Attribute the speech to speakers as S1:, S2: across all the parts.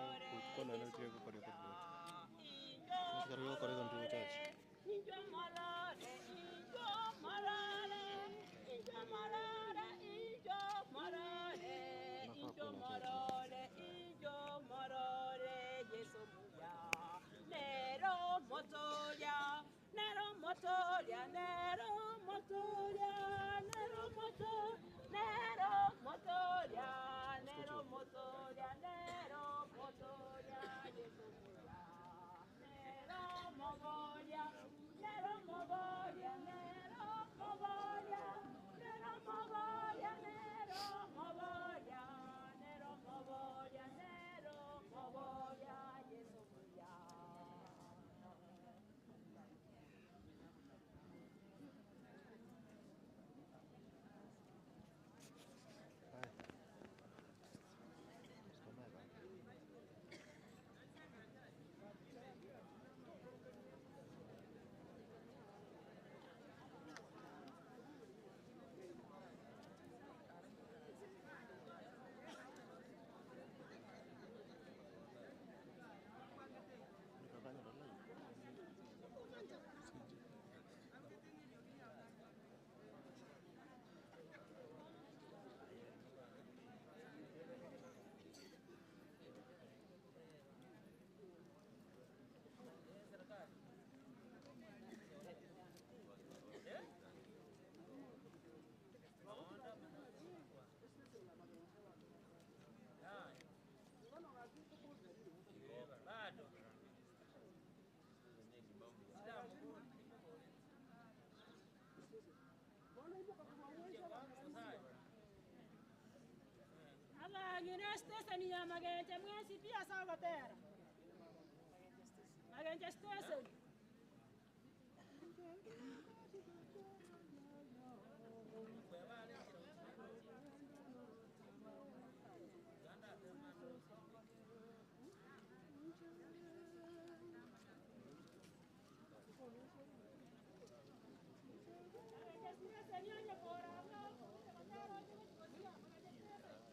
S1: Gokwana nere tiga gokora egento
S2: Ekero gokora egento gochache.
S3: Abang'ina esiteseni ya Magenche mwensi pi ase ogotera. Magenche station. Magenche station onye koranga ogotera oche gochia Magenche station.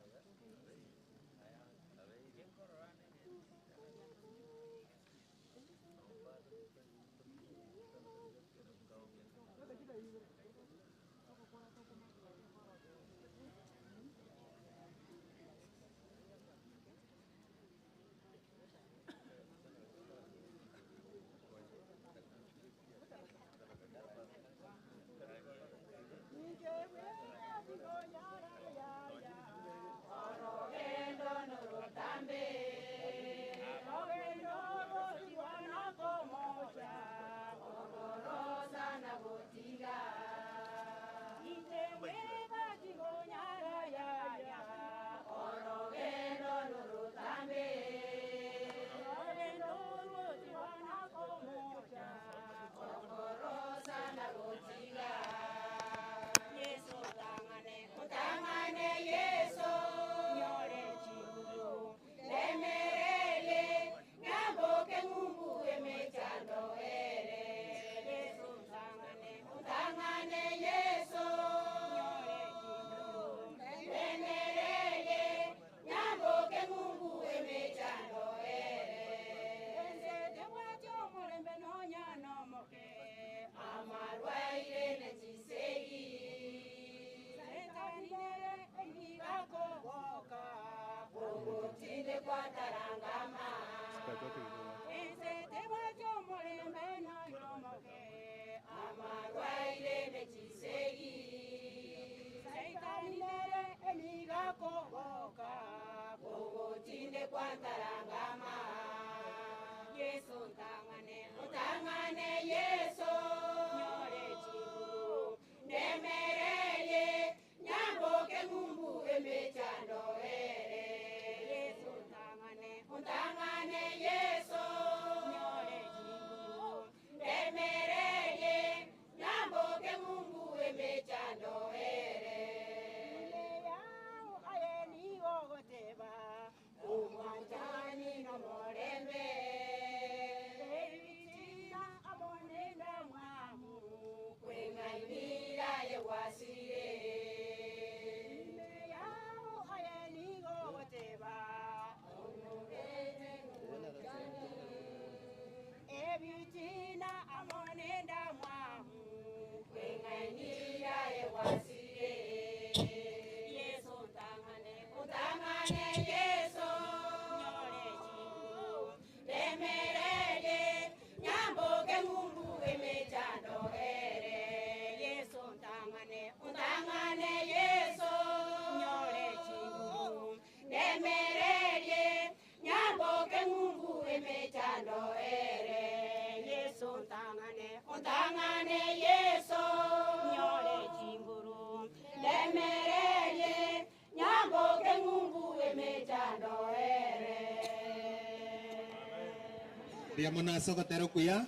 S4: Mbuya mono ase ogotera okuya,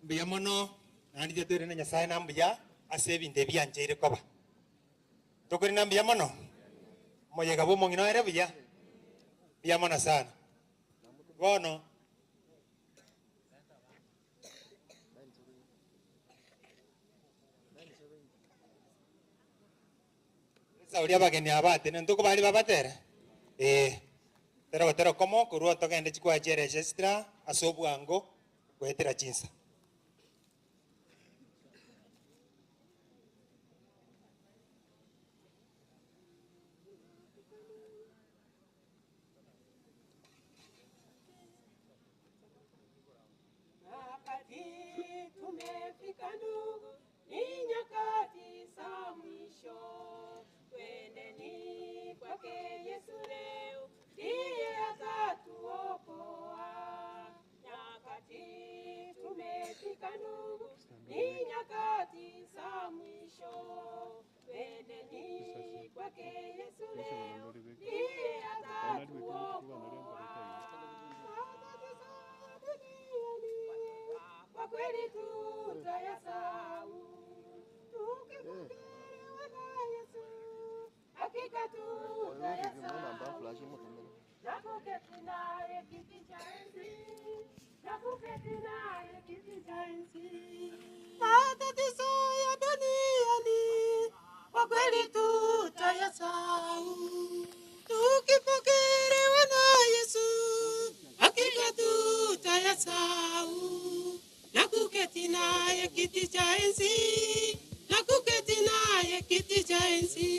S4: mbuya mono naende inche toirane Nyasaye na mbuya ase ebinto ebi biancheire koba. Tokorina mbuya mono? Omoyega bwa omong'ina oere buya? Mbuya mono sana. Bono. Esauri abageni aba atene ntoko baria babatere? Ee. Tera gotera okomo korwa togende chikwaya chia Register ase obwango goetera chinsa.
S3: Wakati tumefika ndugu, ni nyakati za mwisho. Twendeni kwake Yesu leo, ndiye atatuokoa. Nyakati tumefika ndugu, ni nyakati za mwisho. Twendeni kwake Yesu leo, ndiye atatuokoa. Kwa kweli tutayasahau, tukipokelewa na Yesu, hakika tutayasahau. Na kuketi naye kiti cha enzi, na kuketi naye kiti cha enzi. Matatizo ya duniani kwa kweli tutayasahau, tukipokelewa na Yesu, hakika tutayasahau. Na kuketi naye kiti cha enzi, na kuketi naye kiti cha enzi.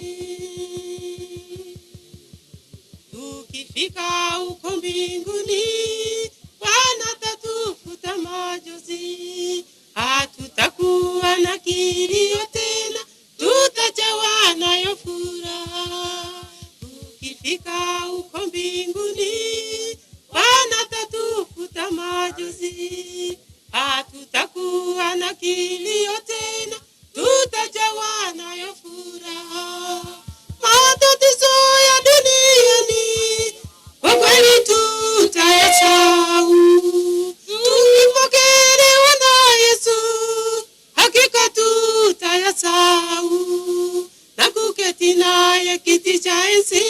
S3: Tukifika huko mbinguni, Bwana tatufuta machozi, hatutakuwa na kilio tena, tutajawa nayo furaha. Tukifika huko mbinguni, Bwana tatufuta machozi, hatutakuwa na kilio tena, tutajawa nayo furaha. Matatizo ya duniani kwa kweli tutayasahau, tukipokelewa na Yesu hakika tutayasahau, na kuketi naye kiti cha enzi,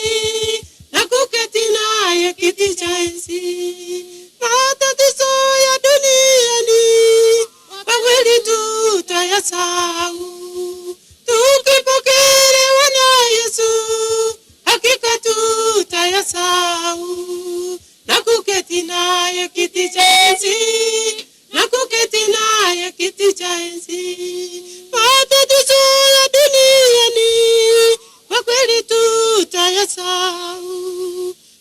S3: na kuketi naye kiti cha enzi. Matatizo ya duniani kwa kweli tutayasahau, tukipokelewa na Yesu hakika tutayasahau, na kuketi naye kiti cha enzi, na kuketi naye kiti cha enzi. Matatizo ya duniani kwa kweli tutayasahau,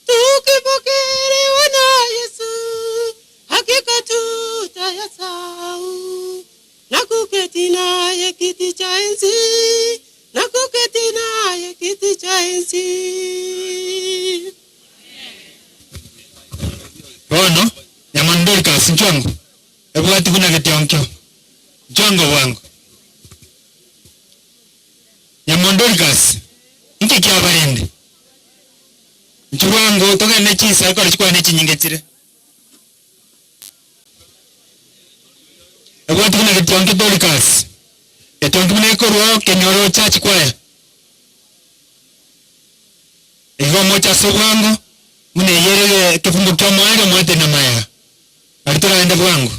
S3: tukipokelewa na Yesu hakika tutayasahau, na kuketi naye kiti cha enzi, na kuketi naye kiti cha enzi.
S4: Bono, Nyamoni Dorcas, nchwango, ebwati buna getionkio. Nchwango bwango. Nyamoni Dorcas, inki kiabarende? Inchu bwango togende chinsa ekero chikwane chinyinge chire. Ebwati buna getionkio Dorcas. Getionkio buna ekorwa kenyoro church choir. Igo omoche ase obwango, buna eyio ere ekefungo ki'omoerio omwate namayega. Aria toragende bwango.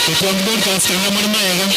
S5: Getwang Dorcas kanga more maega.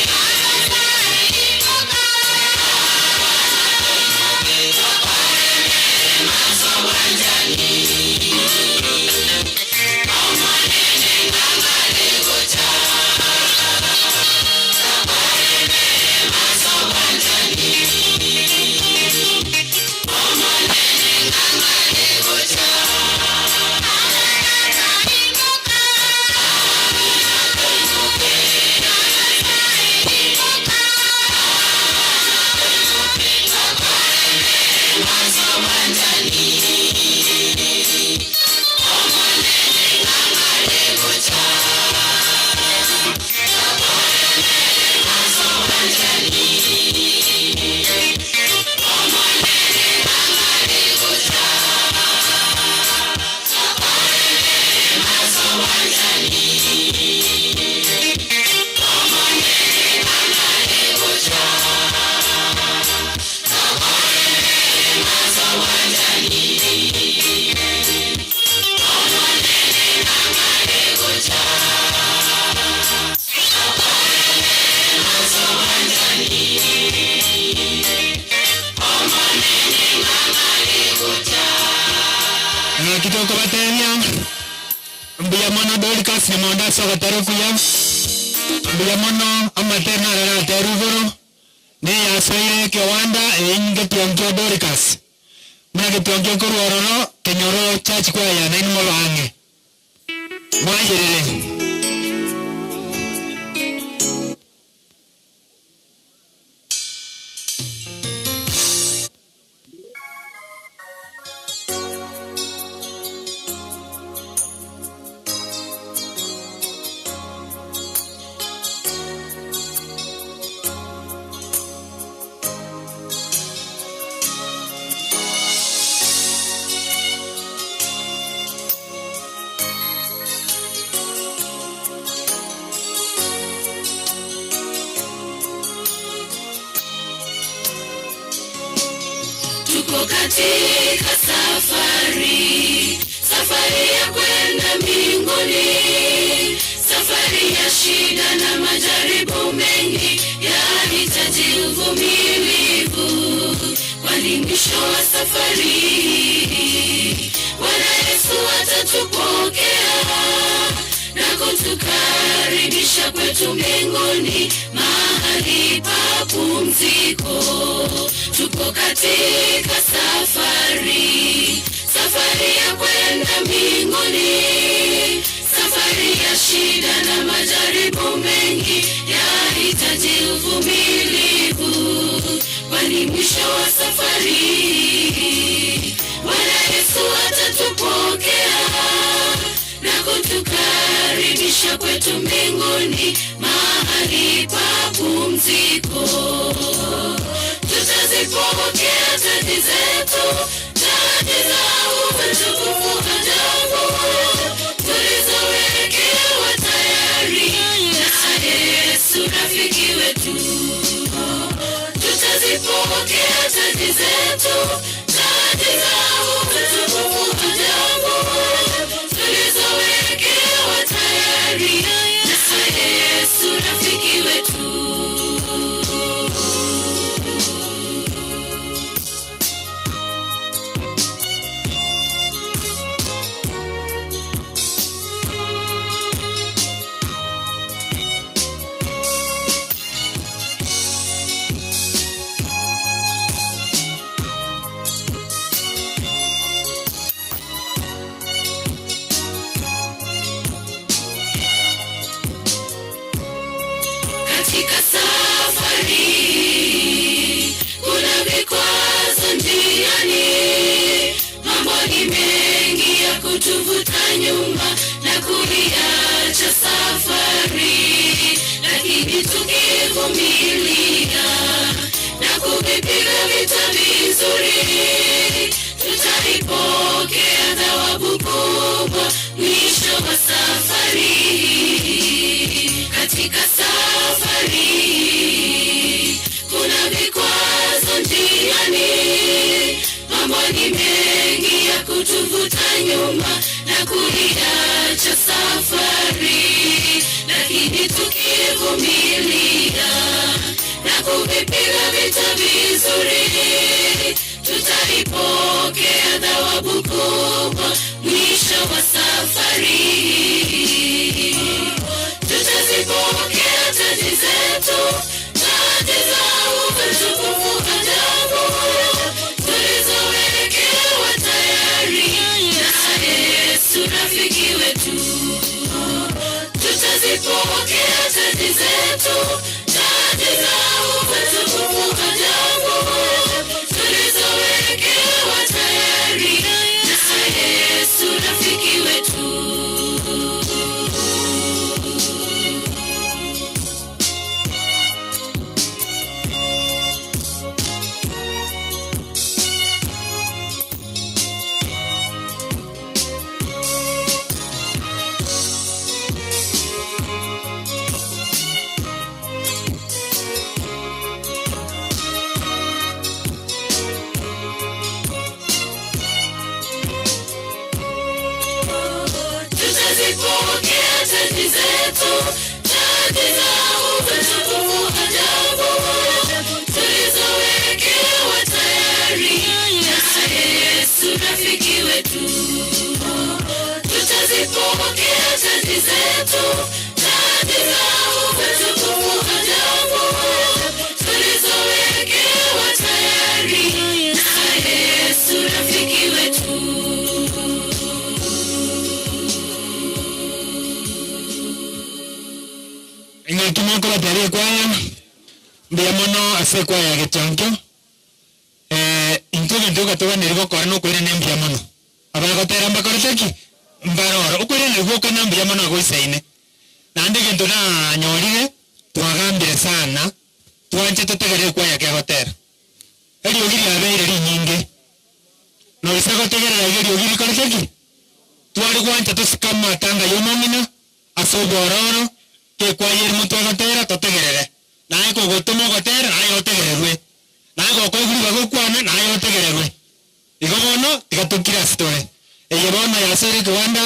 S5: Naki tokobatebia, mbuya mono Dorcas Nyamwanda ase ogotera okuya, mbuya mono amatera naro araterwe igoro, neyasoire ekewanda eye ngetionkio Dorcas, buna getionkio korwa ororo kenyoro church choir ya nainwe mobe ang'e. Mwayerere.
S3: Tuko katika safari, safari ya kwenda mbinguni, safari ya shida na majaribu mengi, yahitaji uvumilivu, kwani mwisho wa safari hii Bwana Yesu atatupokea na kutukaribisha kwetu mbinguni, mahali pa pumziko. Tuko katika safari, safari ya kwenda mbinguni, safari ya shida na majaribu mengi, yahitaji uvumilivu, kwani mwisho wa safari hii Bwana Yesu atatupokea na kutukaribisha kwetu mbinguni, mahali pa pumziko. Tutazipokea taji zetu, taji za utukufu ajabu, tulizowekewa tayari na Yesu rafiki wetu. Tutazipokea taji zetu, taji za utukufu ajabu, tulizowekewa tayari na Yesu rafiki wetu. Katika safari kuna vikwazo njiani, mambo ni mengi ya kutuvuta nyuma na kuiacha safari, lakini tukivumilia na kuvipiga vita vizuri, tutaipokea thawabu kubwa mwisho wa safari. Katika safari kuna vikwazo njiani, mambo ni mengi ya kutuvuta nyuma na kuiacha safari, lakini tukivumilia na kuvipiga vita vizuri, tutaipokea thawabu kubwa mwisho wa safari. Tutazipokea taji zetu, taji za utukufu ajabu, tulizowekewa tayari na Yesu rafiki wetu. Tutazipokea taji zetu, taji za utukufu ajabu, tulizowekewa tayari na Yesu rafiki wetu. Tutazipokea taji zetu, taji za utukufu ajabu, tulizowekewa tayari na Yesu rafiki wetu. Tutazipokea taji zetu, taji za utukufu ajabu, tulizowekewa tayari na Yesu rafiki wetu.
S5: Ing'aki mokobateria ekwaya, mbuya mono ase ekwaya ya Gechonkio, intwe egento gatoganeiri gokora na okoirana mbuya mono. Abagotera mbakorete ki? Mbaroro. Okoiraneri gwoka na mbuya mono agoisaine. Naende egento nanyorire, twagambire sana, twanche totegerere ekwaya kegotera. Eriogi riabeire rinyinge, noisa gotegerera iga eriogi rikorete ki? Tware gwancha tosike amatanga ya omong'ina, ase obwororo, kekwaya ere motwe egotera totegerere. Naye kogotoma ogotera, naye otegererwe. Naye gokoigwa ribaga okwane, naye otegererwe. Igo bono tiga tokire ase tore. Eye bono yasoire ekewanda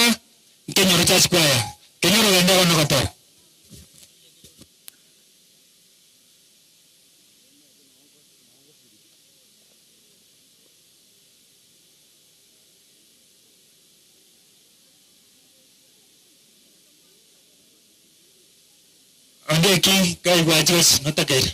S5: nkenyoro church choir. Kenyoro genda bono gotera. Onde eki kaigwa chiosi notakeire.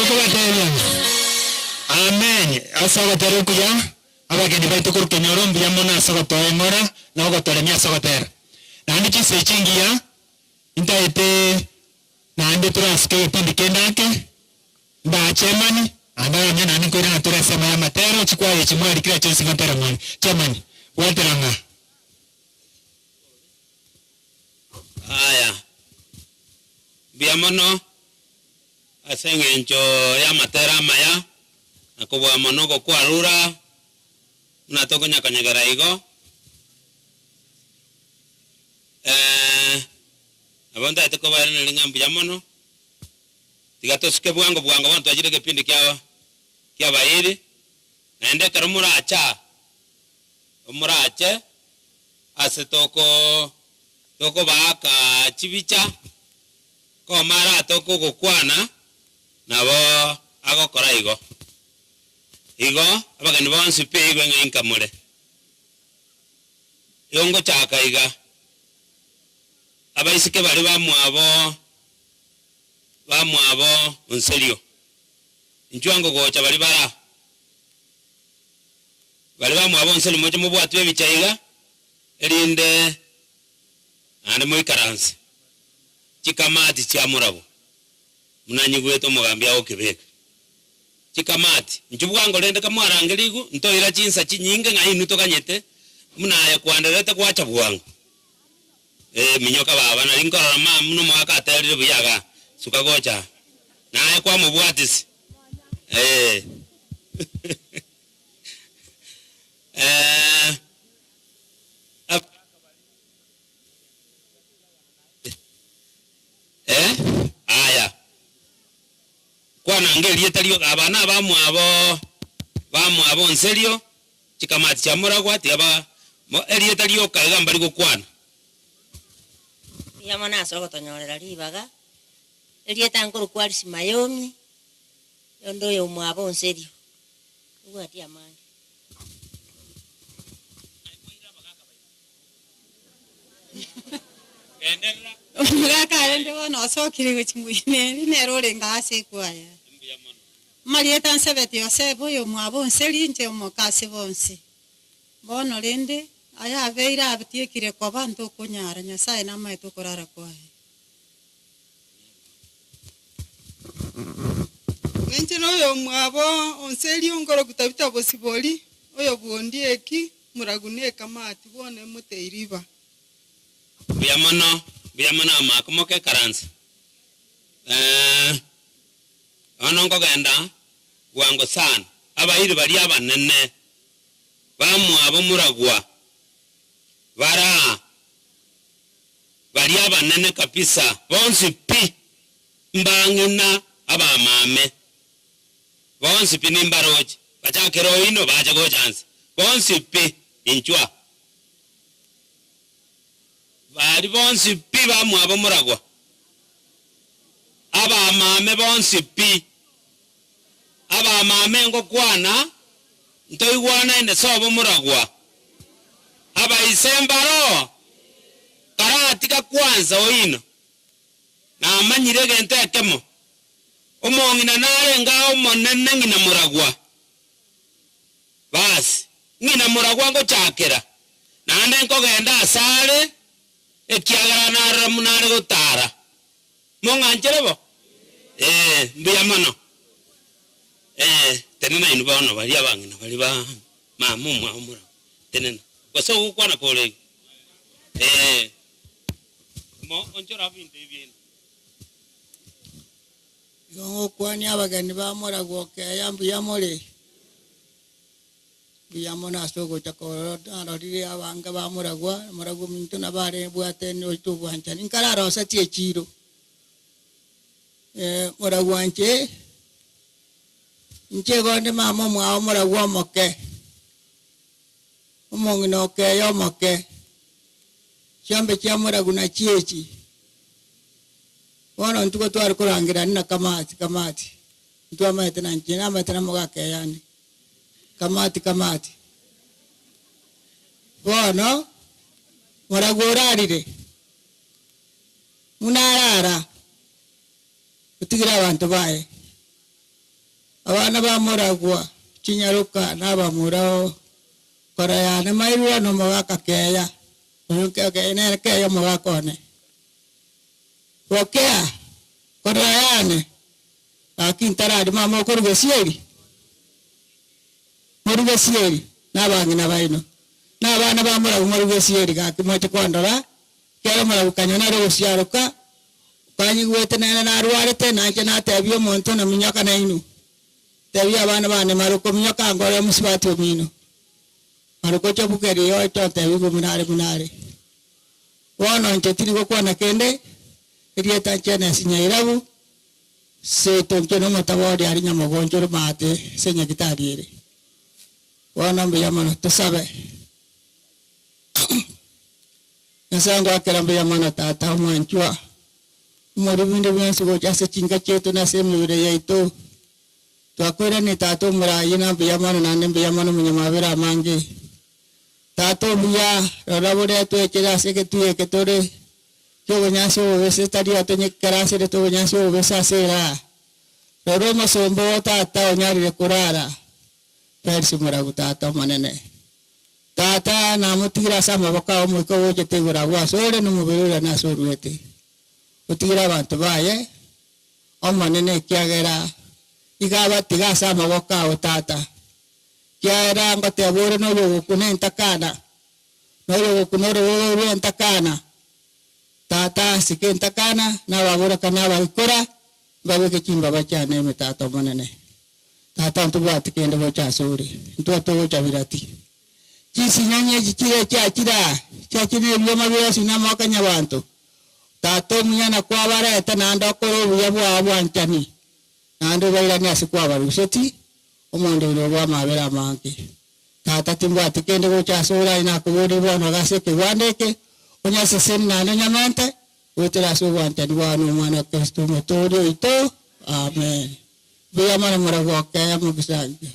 S5: tokobatebia? Amen. Ase ogotera okuya, abageni baito korwa kenyoro mbuya mono ase ogotoa eng'ora na ogotoremia ase ogotera. Naende chinsa echi engiya, ntaete naende torasuke egepindi kende ake, Ndaa chairman, naende aramia naende nkoirana tore ensemo y'amatero, chikwaya echi mwarikire chionsi ngotera more. Chairman, bwatera ng'a.
S6: Aya, mbuya mono ase eng'encho y'amatero amaya, na kobua mono gokwarura buna tokonyakonyegera igo. Nabo ntagete kobairaneria ng'a mbuya mono. Tiga tosuke bwango bwango bono twachire egepindi kia ki'abairi, naende ekero morache aa, morache ase toko tokobaaka chibicha, komara tokogokwana, nabo agokora igo. Igo abageni bonsi pi igwe ng'a inka more. Igo ngochaka iga, abaiseke baria bamwabo. Bamwabo onserio, inchuo ango gocha baria bara baria bamwabo onserio moche mobwatwe ebicha iga, erinde naende moikaranse chikamati chiamorabwo, buna nyigwete omogambi agokebeka. Chikamati, inchuo bwango rende kamwarangerigwe, ntoira chinsa chinyinge ng'a inwe toganyete, buna aye kwandererete gwacha bwango. Ee, minyoka baba, nari nkorora mama buna omogaka aterire buya igaa, suka gocha aa. Naye kwamobwatisi. Ee. Eh, Eh, aya. Kwananga erieta rioka aba nabamwabo, bamwabo nserio. Chikamati chiamoragwa tiga ba mo erieta rioka iga mbari gokwana.
S7: Mbuya mono ase ogotonyorera ribaga, erieta nkorokwa Alice Mayomi, onde oyo omwabo onserio, tobwati amange.
S3: Omogaka arende bono osokire gochia moino nere orenge ase ekwaya. Amarieta nsebeti Yosefu oyomwabo onseri inche omoka ase bonsi. Bono rende, aya abeire atiekire koba ntokonyara, Nyasae namaete okorara kwaye.
S8: Ninche noyomwabo onseri onkorokwa Tabita Bosibori, oyo bw'Ondieki, Muragu na Ekamati, bono emote Iriba.
S6: Mbuya mono, mbuya mono amako moke karanse. Eeh. Bono nkogenda bwango sana, abairi baria abanene bamwabo muragwa baraa baria abanene kabisa bonsi pi, mbang'ina abamame bonsi pi nimbaroche, bachakere oino bache gocha nse bonsi pi, inchwa baria bonsi pi bamwabo muragwa. Abamame bonsi pi, abamame ngokwana, ntoigwanaine sobo moragwa. Abaise mbaro, karatiga kwansa oino, namanyire egento ekemo, omong'ina narenge ao omonene ng'ina moragwa. Basi, ng'ina moragwa ngochakera, naende nkogenda asare, ekiagera narora buna are gotaara. Mong'anchere bo? Ee, mbuya mono. Ee, tenena inwe bono baria abang'ina baria ba mama omwabo morabwo, tenena. Gose ogokwana kore igo? Ee. Mo onchore abinto ebi biaino.
S9: Igo ngokwania abageni ba moragwa okeya mbuya more? Mbuya mono ase ogocha korora narorire abange ba moragwa, moragwa ominto nabo arebwate oito obwanchani, nkararosetie echiiro. Moragwa inche, inche igo nde mama omwao moragwa omoke, omong'ina okeya omoke, chiombe chia moragwa nachio echi. Bono intwe tware korangerania na kamati kamati, ntwamaete na inche namaete na mogaka eyane. Kamati kamati. Bono moragwo orarire, buna arara, otigire abanto baye. Abana bamoragwa chinyaroka na abamura oo, kora yane mairura nomogaka Keya, oyo nere Keya omogaka one. Bokea, kora yane, gaki ntarari mama okoruga esieri? Moruge esieri nabang'ina baino, na abana bamoragwa moruge esieri, gaki moche kondora, ekiagera omoragwa kanywa nare ogosiaroka, Okanyigwete nere narwarete, nainche natebia omonto, Naminyoka nainwe. Tebia abana bane, Maroko minyoka ngore omosubati omino. Maroko oche obukerie oche ontebie buna are buna are. Bono inche tindi gokwana kende, erieta inche Nesi Nyairabu, seito inche nomotabori aria Nyamogoncho ore maate ase Nyagitari ere. Bono mbuya mono, tosabe. Nyasae ngoakera mbuya mono Tata omwanchwa, omorwi binde bionsi gocha ase chinka chiaito na ase emebere yaito. Twakoiranie Tata omorayi na mbuya mono naende mbuya mono omonyamabera amange. Tata omuya, rora boria twechire ase egetuya eke tore, ki'obonyansi obobese tari atonyekeraserete obonyansi obobese ase eraa. Rora omosomba oo Tata onyarire korara, Persi moragu Tata omonene. Tata namotigire ase amaboko ao omoika ogochete igoro agwo asore, na omobere oria nase oruete. Otigire abanto baye, Omonene, ekiagera iga abatiga ase amaboko ao, Tata. Ekiagera ngoteba ore noyo ogokuna entakana, na oyo ogokuna orobebe rw'entakana. Tata, sika entakana, na ababoraka na abaikora, mbabeke chimbaba chiane ime, Tata Omonene. Tata, ntobwati kende gocha asore, intwe togocha birati. Chinsinyani echi chire chiachire aa, chiachire nebioma bionsi na amaokanyabanto. Tata omuya na kwabareta naende okore obuya bwao bwanchani, naende obairanie ase kwabaruseti, omondoire obo amabera amange. Tata, timbwati kende gocha asore aye nakoborie bono iga ase ekegwanda eke, onyaseseni naende onyamente, goetera ase obwanchani bwao na Omwana o Kristo Omotooria oito. Amen. Mbuya mono moragoke mogisange.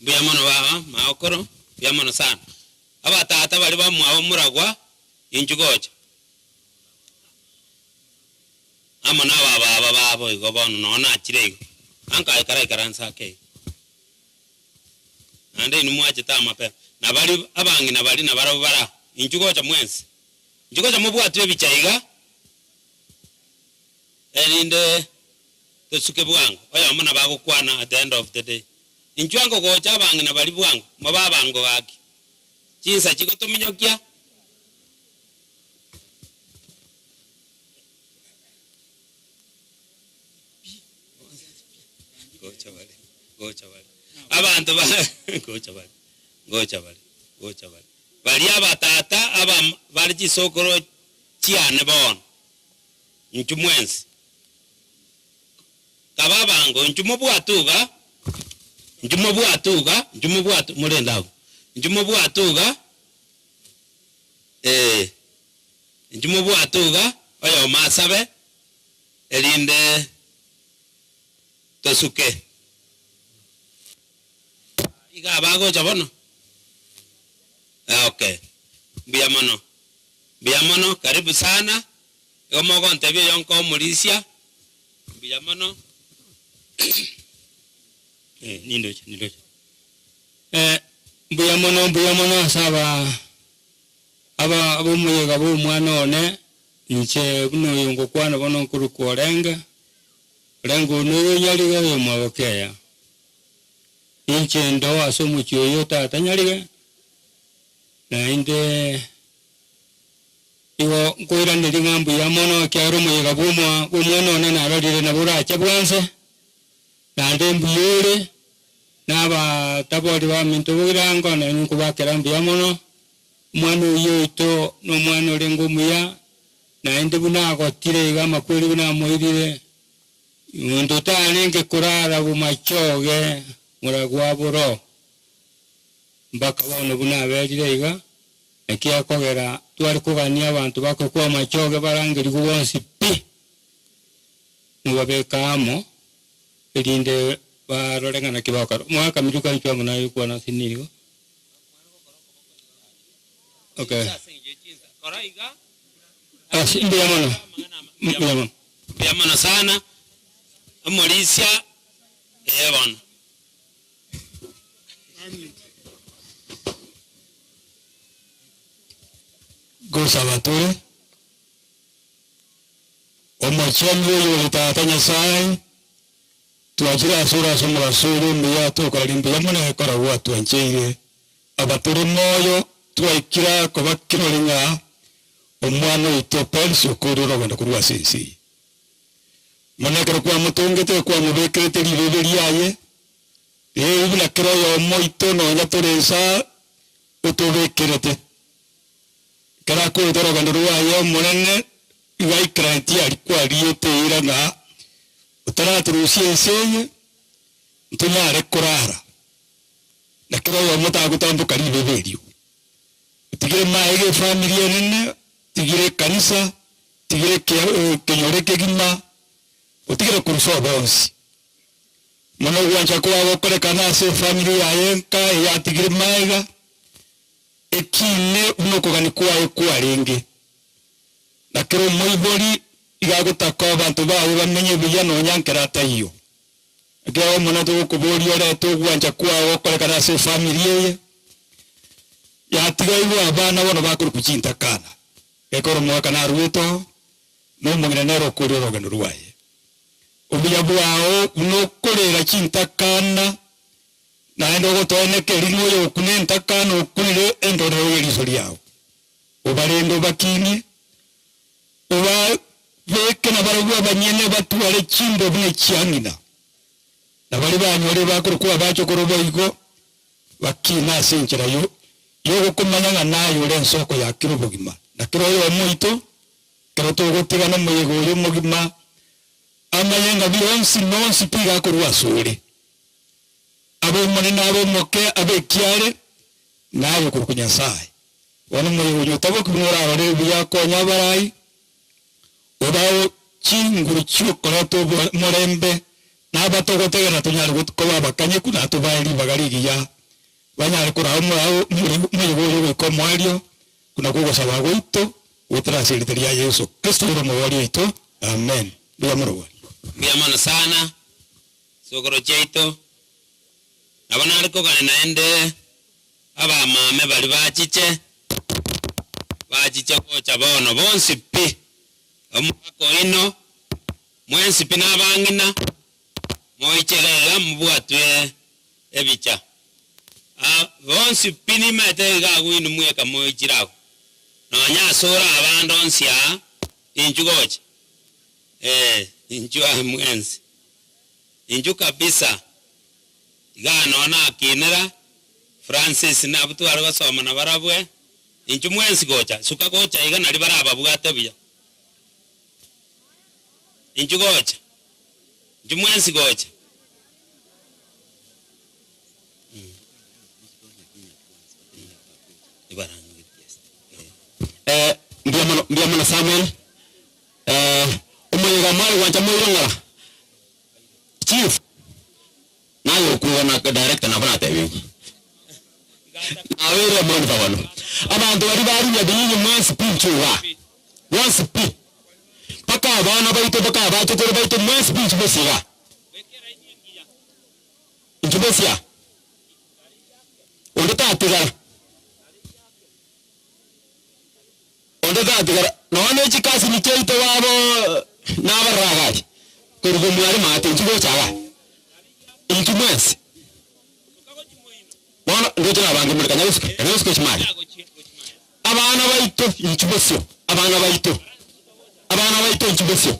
S6: Mbuya mono baba maokoro, mbuya mono sana. Abatata baria bamwabo moragwa inchu gocha. Amo nabababa babo igo bono nonya nachire igo. Anka aikaraikaranse ake igo. Naende inwe mwachete amapera, na baria abang'ina baria nabarabwo bare aa, inchu gocha mwensi. Inchu gocha mobwatwe ebicha iga, erinde tosuke bwango. Oyomo nabo agokwana at the end of the day. Inchuo ango gocha abang'ina baria bwango, mobe abango gaki. Chinsa chigotominyokia. Gocha bare, gocha bare. Abanto ba gocha bare, gocha bare, gocha bare. Baria abatata aba bare chisokoro chiane bono, inchuo mwensi. Kaba abango, inchuo mobwate iga, inchuo mobwate iga, inchuo mobwate, morende abwo. Inchuo mobwate iga, eh, inchuo mobwate iga, oyomo asabe, erinde tosuke. Iga abagocha bono? Okay, mbuya mono, mbuya mono, karibu sana, igo mogontebia oyo nkoe omorisia, mbuya mono.
S1: Eh, nindoche, nindoche. Eh, mbuya mono, mbuya mono ase aba aba ab'omoyega bw'omwana one, inche buna oyo ngokwana bono nkorokwa Orenge, Orenge one oyo Nyarige oyo omwabo Keya. Inche ndoo ase omochie oyo tata Nyarige, naende igo nkoiraneria ng'a mbuya mono ekiagera omoyega bw'omwa bw'omwana one narorire nabo orache bwanse, naende mbuya ore, na abatabori baminto bogirango nainwe nkobakera mbuya mono, omwana oyio oito nomwana orenge omuya, naende buna agotire iga amakweri buna amoirire, monto tarenge korara bomachoge moragwa boro, mpaka bono buna aberire iga. Naki ekogera tware kogania abanto bakwe amachoge barangerigwe bonsi pi, mobabeke amo, erinde barore ng'a naki bagokora. Omogaka Miruka inchuo amo naye okwana ase nigo. Okay. Ase mbuya mono. Mbuya mono.
S6: Mbuya mono sana. Omorisia, ee bono.
S1: Ngosaba tore, Omochenu oyo ore Tata Nyasae, twachire asore ase omogaso ore omuya tokoraria mbuya mono ekero gwatwancheire. Aba tore moyo twaikire aa koba kirori ng'a omwana oito Persi okoorire orogendo korwa ase ense eye. Mono ekero kwamotongete kwamobekerete ribebe riaye, riria buna kera oyomo oito nonya tore inse aa otobekerete. Ekero akoete orogendo rwaye Omonene igo aikeranetie aria kwariete eira ng'a otaratorusia ense eye, ntonyare korara, na kera oyomo tagotamboka ribebe erio. Otigire maega efamiri enene, otigire ekanisa, otigire ekenyoro ekegima, otigire korusa obonsi. Mono ogwancha kwabo gokorekana ase efamiri yaye enka eyatigire maega, Ekiine buna okogania kwaye kwarenge, na kera omoibori iga agotaka abanto baye bamenye buya nonya nkere ataiyo. Ekiagera Omonene togokoboria orete ogwancha kwao gokorekana ase efamiri eye, yatigairwe abana bono bakorokwa chintakana. Gekogera omogaka naruete oo, na omong'ina nere okoria orogendo rwaye. Obuya bwao buna okorera chintakana Naende ogotoeneka erio ng'a oyokuna entakana okunire endorero y'eriso riao. Obarende obakinie, obabeke nabarabwo abanyene batware chimbwa buna echia ng'ina, na baria banyorire bakorokwa abachokoro boigo bakine ase enchera y'ogokomanya ng'a naye ore ensoko ya kera obogima, na kera oyomo oito, ekero togotigana omoyega oyo omogima, amanye ng'a bionsi nonsi pi gakorwa asore. Abe omonene, abe omoke, abe ekiaare, na aye okorokwa Nyasae. Bono omoyega oyo otaboki buna orarore buya akonye abarai, obao chinguru chi'okoreta omorembe, na abatogotegerera tonyare koba abakanyeku na tobae ribaga rigiya, banyare koraa omoyega oyo goika omoerio, buna kw'ogosaba gwaito, goetera ase erieta ria Yeso Kristo ore Omoboria oito. Amen. Mbuya mono bwana.
S6: Mbuya mono sana. Sokoro chiaito, nabo nare kogania naende abamame baria bachiche, bachiche gocha bono bonsi pi, omogaka oino, mwensi pi na abang'ina, moiche iga iga mobwatwe ebicha. Ah, bonsi pi nimaete iga agwo inwe mweka moichire agwo, nonya asore abande onsi aa, ninchu gocha, eh, ninchu aa mwensi. Inchuo kabisa, igaa noo nakinera, Francis nabwo tware gosoma nabarabwe, inchuo mwensi gocha, suka gocha iga naria barababwate buya. Inchuo gocha, inchuo mwensi gocha.
S10: Eh, mbuya mono, mbuya mono Samuel. Eh, omoyega mware gwancha moire ng'ora. Chief, naye okwiga na director nabo natebigwe. Nabeire omonto bono. Abanto baria ba Runyabiyinyi mwensi pi inchuo igaa. Bonsi pi. Mpaka abana baito mpaka abachokoro baito mwensi pi inchuo bosi igaa. Inchuo bosi aa. Onde tatigara. Onde tatigara nonya ne chikasini chiaito babo nabarora iga aria, koruga omware maate inchuo gocha igaa, inchuo mwensi. Bono ndoche nabange more kanya gosuka, kanya gosuka chimari. Abana baito inchuo bosio, abana baito, abana baito inchuo bosio,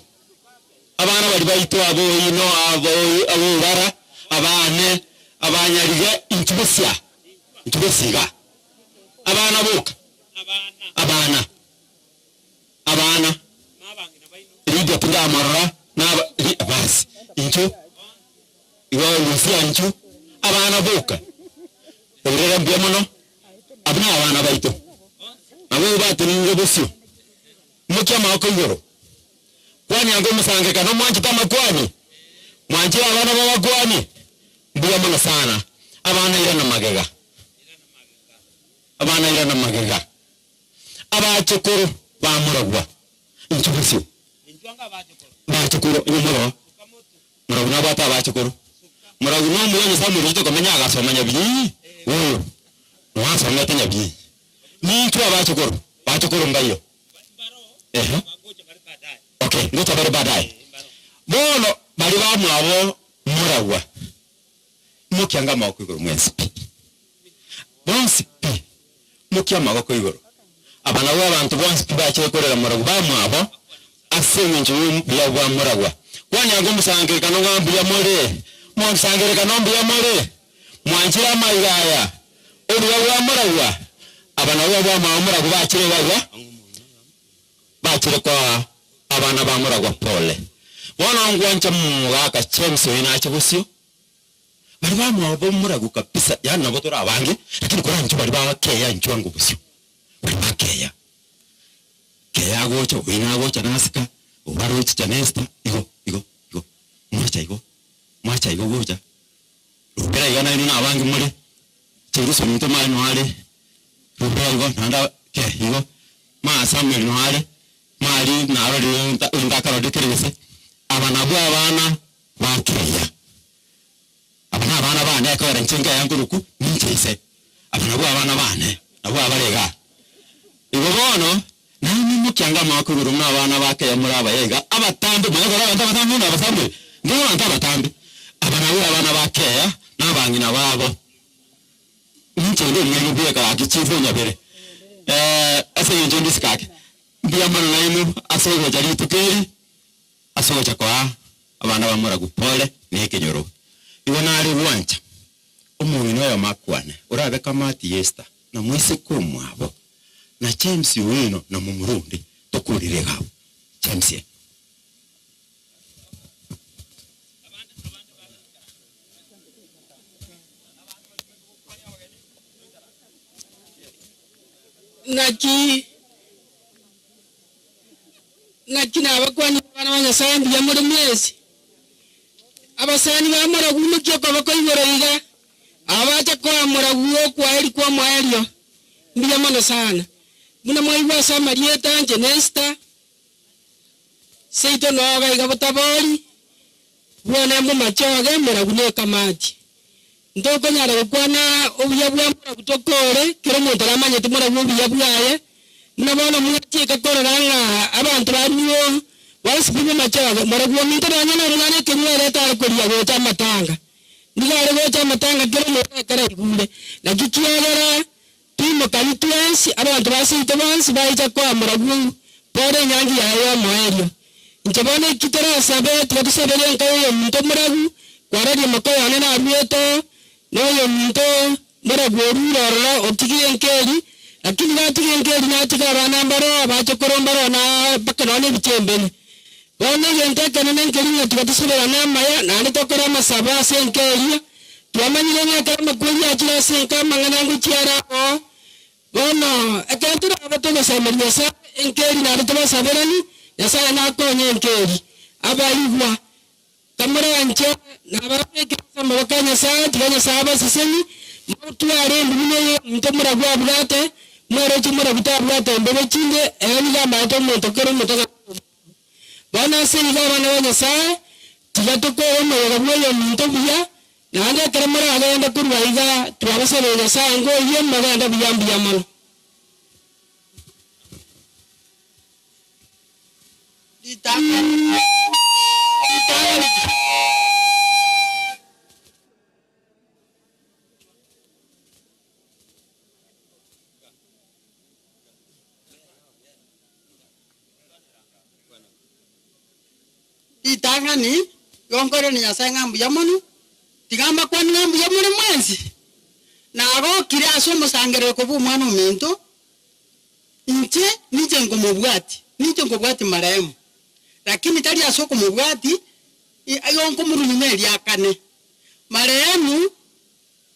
S10: abana baria baito abo oino, abo abo obara, abane, abanyarige inchuo bosio aa, inchuo bosio igaa. Abana boka, abana, abana, Lydia tindamorora, naba, Ly, basi, inchuo, igo Lucia inchuo, abana boka, oirere mbuya mono, abwo na abana baito, nabo batenenire bosio, imokia amaboko igoro, kwania ango omosangekano mwanchete amakwani, mwanchire abana babakwani, mbuya mono sana, abana irana magega. Abana irana magega, abachokoro bamoragwa inchuo bosio. Bachokoro, inwe moroa, moroa. nabwate abachukuru. Moragu na omuya Nyasae omoruchete komenya agasoma nyabinyinyi, oyo noasomete nyabinyinyi. Nintwe abachukuru, bachukuru mbaiyo. Ehe. Okay, ngocha bare baadaye. Bono baria bamwabo moragwa, mokiange amagoko igoro mwensi pi. Bonsi pi, mokie amagoko igoro. Aba nabwo abanto bonsi pi bachire korera moragwa bamwabo ase engencho y'obuya bwa moragwa. Kwanyange omosangererekano ng'a mbuya more, mosangererekano mbuya more, mwanchire amaiga aya, obuya bwa moragwa. Aba nabwo abamwabo moragwa bachire iga iga, bachire koa abana ba moragwa pole. Bono ngwancha mogaka James oyo nache bosio. Baria bamwabo bomoragu kabisa, yaani nabo tore abange, lakini koranche baria bakeya inchwe ango bosio, baria bakeya. Keya agocha, oyio nagocha nasika, obaroche Janesta, igo igo igo, mwacha igo, mwacha igo gocha, rubera iga nainwe nabange more, Jerusalem intwe mare noare, rubera igo naende aba ke igo, maa Samuel noare, mari narorire nta ntakarorire kere gese, aba nabwo abana bakeya. Aba nabana baane, ekogera inche nkeya nkorokwa ninche ise. Aba nabwo abana baane, nabwo abare igaa. Igo bono, nainwe mokiange amagoko igoro buna abana bakeya more abaya iga, abatambe, manya kore abanto abatambe buna aba Samuel, ndire abanto abatambe. Aba nabwo abana bakeya na abang'ina babo. Ninche inde omwenge bweka gaki chifu onyabere, ase eng'encho inde isiko ake. Mbuya mono nainwe ase ogocha rituko eri. Ase ogocha koa abana bamoragu pole na ekenyoro, igo nare gwancha omong'ina oyomo akwane, orabe kamati y'Esther, na moiseke omwabo, na James Owino na momura onde, tokorire iga abwo. James eh.
S1: Naki Naki nabakwanire abana ba Nyasae mbuya more mwensi, abasani ba moragu imokia okoboko igoro iga, abache koa moragu okwaeri kw'omoerio. Mbuya mono sana. Buna mwaigwa ase amarieta inche Nestor, seito noga iga botabori, bwone momache oge moragu nekamati. Ntokonyara gokwana obuya bwa moragu tokore, kera omonto aramanyete moragu obuya bwaye. Buna bono mwatieka korora ng'a abanto baruo bonsi pi b'amachoge, moragu ominto nonya nomwana ekeng'were tare koria gocha amatanga. Nigo are gocha amatanga kera omonto ekero aigure. Naki kiagera twimokani twensi, abanto ba seito bonsi baicha koa moragu pore enyangi yaye y'omoerio. Inche bono eki torasabe, tiga tosabere enka y'oyominto moragu, kwararia mokoyone naruete oo, na oyominto moragu orure ororo otigie enka eri, lakini gatiga enka eri natige abana mbaroo, abachokoro mbaroo na mpaka nonya ebichembene. Bono egento ekenene nkeri ng'a tiga tosaberane amaya, naende tokore amasabo ase enka eria, twamanyire ng'a ekero amakweri achire ase enka amang'ana ngochia are aboo, Bono ekero torabe togosemeria Nyasae enka eria naende tobasaberani, Nyasae nakonye enka eria. Abaigwa, kamoranche nababekire ase amaboko a Nyasae, tiga Nyasae abasesenie, motware embu buna eye omonto omoragwa abwate, moroche omoragwa tabwate embebe chinde, ere nigo amaete omonto kera omonto ng'a nomonto. Bono ase igo abana ba Nyasae, tiga tokore omoyega bw'oyominto buya, naende ekero moragende korwa iga, twabasabire Nyasae ngoyie mogende buya mbuya mono.
S9: Ritang'ani ritang'ani. Ritang'ani, igo nkoirania Nyasae ng'a mbuya mono, tiga mbakwanie ng'a mbuya more mwensi. Nagokire ase omosangerereko bw'omwana ominto, inche ninche nkomobwatia, ninche nkobwatia marehemu, lakini tari ase okomobwatia, igo nkomorwa nyuma eriakane. Marehemu.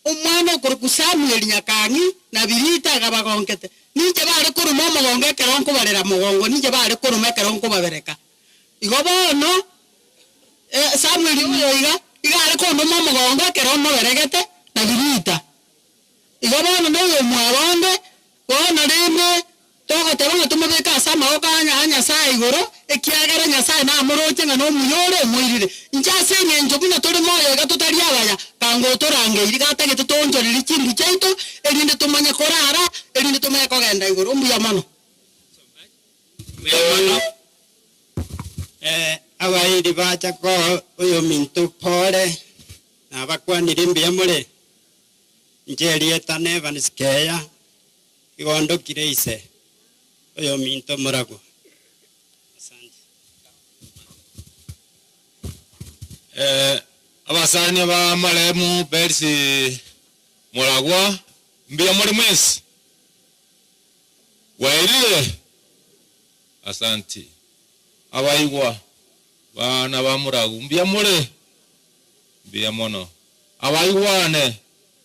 S9: Omwana okorokwa Samueli nyakang'i na Birita akabagonkete. Ninche bare koruma omogongo ekero nkobarera mogongo, ninche bare koruma ekero nkobabereka. Igo bono Samueli oyo iga, iga are kondoma omogongo ekero moberegete na Birita. Igo bono noyomwabo onde, bono rende. Togoteba ng'a tomobeke ase amaboko a Nyasae igoro, ekiagera Nyasae namoroche ng'a nomuya ore omoirire. Inche ase engencho buna tore moyo iga totari abaya, kanga otorangeiri, gatagete toonchorerie chimbu chiaito, erinde tomanye korara, erinde tomanye kogenda igoro. Mbuya mono.
S1: Mbuya mono.
S11: Abairi bacha koa oyominto pole, nabakwanire mbuya more. Inche erieta n'Evans Keya, igo ndokire ise oyominto moragwo. Asante.
S12: Abasani ba maremu Percy Muragwa, mbuya more mwensi? Bwairire? Asanti. Abaigwa, bana ba Muragu, mbuya more? Mbuya mono. Abaigwane,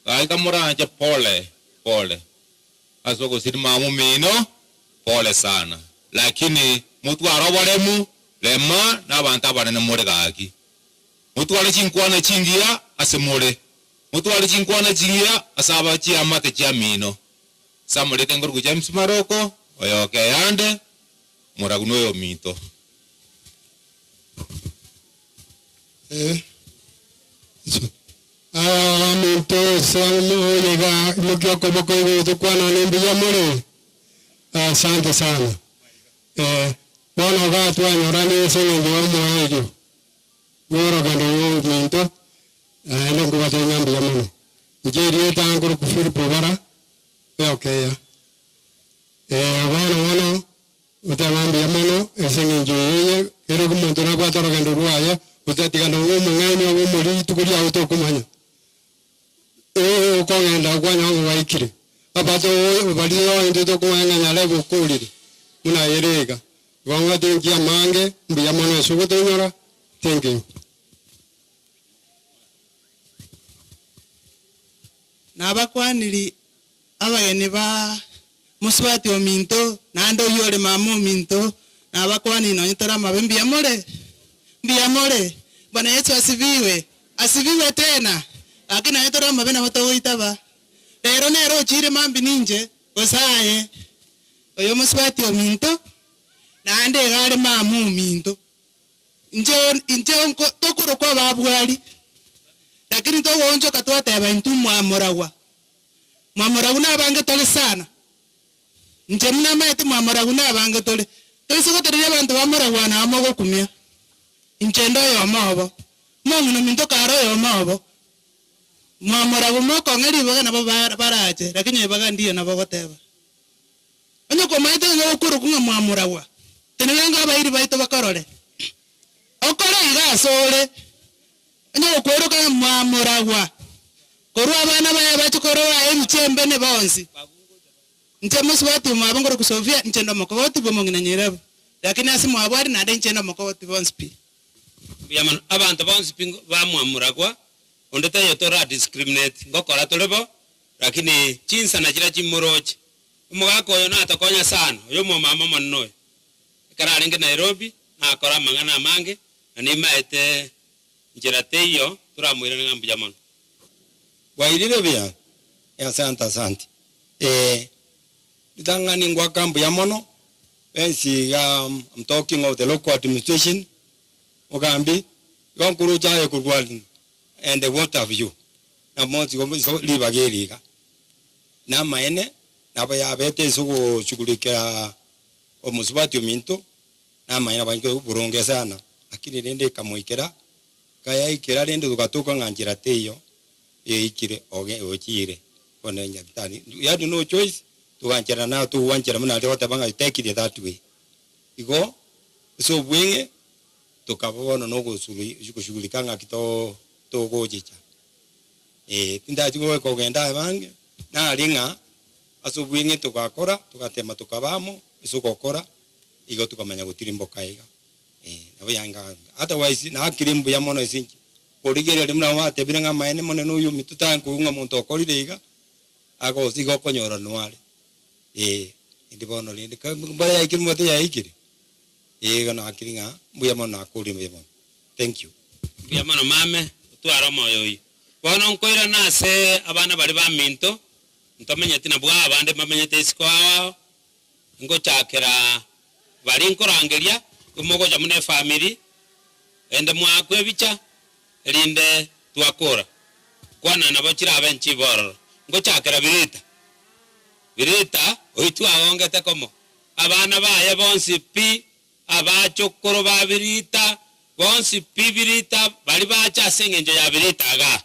S12: gaki moranche pole pole ase ogosirima omino, pole sana. Lakini motware oboremu, rema nabanto abanene more gaki. Motware chinkwana chingiya ase more. Motware chinkwana chingiya ase aba chiamate chiamino. Samorete nkoruku James Maroko, oyoka eyande, Moragu noyominto.
S1: Abaminto ase omoyega imokia okoboko igoro tokwanane mbuya more? Asante sana. Bono iga twanyoranire ase eng'encho y'omoerio bw'orogendo rw'ominto, naende nkobatebia ng'a mbuya mono. Inche erieta nkorokwa Philip Obara, oyokeya. Bono bono Goteba mbuya mono ase engencho eye, kera omonto nabwate orogendo rwaye, gotatiga nonya omong'aini obe omoriri rituko riao tokomanya. Ee, okogenda kwanyora ng'a gwaikire. Abato baria intwe tokomanya ng'a nyarebe okorire, buna ere iga. Igo ng'a thank you amange, mbuya mono ase ogotonyora, thank you.
S13: Nabakwaniri abageni ba mosubati ominto, naende oyio ore mama ominto, nabakwaniri nonye tore amabe, mbuya more? Mbuya more? Bwana Yesu asifiwe! Asifiwe tena! Gaki nonye tore amabe nabo togoitaba. Rero nere ochire mambia ninche, gose aye, oyo omosubati ominto, naende iga are mama ominto. Inche inche nko tokorokwa ababwari, lakini togoonchoka twateba intwe mwamoragwa. Mwamoragwa nabange tore sana. Inche buna amaete mwamoragwa nabange tore. Toise gotereria abanto bamoragwa nao mogokumia. Inche inde oyomo obo. Omong'ina ominto kare oyomo obo. Mwamoragwa mokong'e ribaga nabo barache, lakini ribaga ndiyo nabo ogoteba. Onye komaete ng'a gokorokwa ng'a mwamoragwa, tenena ng'a abairi baito bakorore. Okore iga asore, onye gokweroka ng'a mwamoragwa, korwa abana baye bache korora ebichembe ne bonsi. Inche mosubati omwabo nkorokwa Sofia, inche nde omokogoti bw'omong'ina Nyirebu, lakini ase mwabo aria naende inche nde omokogoti bonsi pi.
S6: Mbuya mono. Abanto bonsi pi bamwamoragwa, onde taiyo tora discriminate, ngokora tore bo, lakini chinsana chiria chimoroche. Omogaka oyo natokonya sana, oyo omomama omonene oyo. Ekero arenge Nairobi, nakora amang'ana amange, na nimaete nchera teiyo toramoirane ng'a mbuya mono.
S11: Bwairire buya? Asante asante. Ee, ritang'ani ngwaka mbuya mono, bensi iga I'm talking of the local administration, ogambi, igo nkorucha aye korwa and what have you, nabo ribaga eri iga. Namaene, nabo yabete ase ogoshughulikera omosubati ominto, namaene abange boronge sana, lakini rende ekamoikera, kayaikera rende togatoka ng'a nchera teiyo yaikire oge ochiire bono nyagetari we had no choice togancherana naro togwanchera buna aria ogoteba ng'a take it that way. Igo ase obweng'e tokaba bono na ogosuru goshughulika ng'aki too togochicha. Ee, tindachi goika kogenda abange, nari ng'a ase obweng'e togakora, togatema tokaba amo ase ogokora, igo tokamanya gotirimboka iga. Ee, nabo yanga otherwise nakire mbuya mono ase inche, korigereria buna gwatebire ng'a amaene monene oyio ominto tari ng'a omonto okorire iga, agosa igo okonyora nware. Ee, indi bono rende ka mbora yaikire mobwate yaikire, ee igo nakire ng'a mbuya mono nakorire mbuya mono. Thank you.
S6: Mbuya mono mame, otware omoyo oyio. Bono nkoirana ase abana baria baminto, ntomenyeti nabwo abande mbamenyete isiko ao ao. Ngochakera baria nkorangeria, mogocha buna efamiri, ende mwaakwa ebicha, erinde twakora. Kwana nabo chirabe nchibe ororo. Ngochakera Birita. Birita oitwe agongete komo, abana baye bonsi pi, abachokoro ba Birita bonsi pi Birita baria bacha ase engencho ya Birita igaa,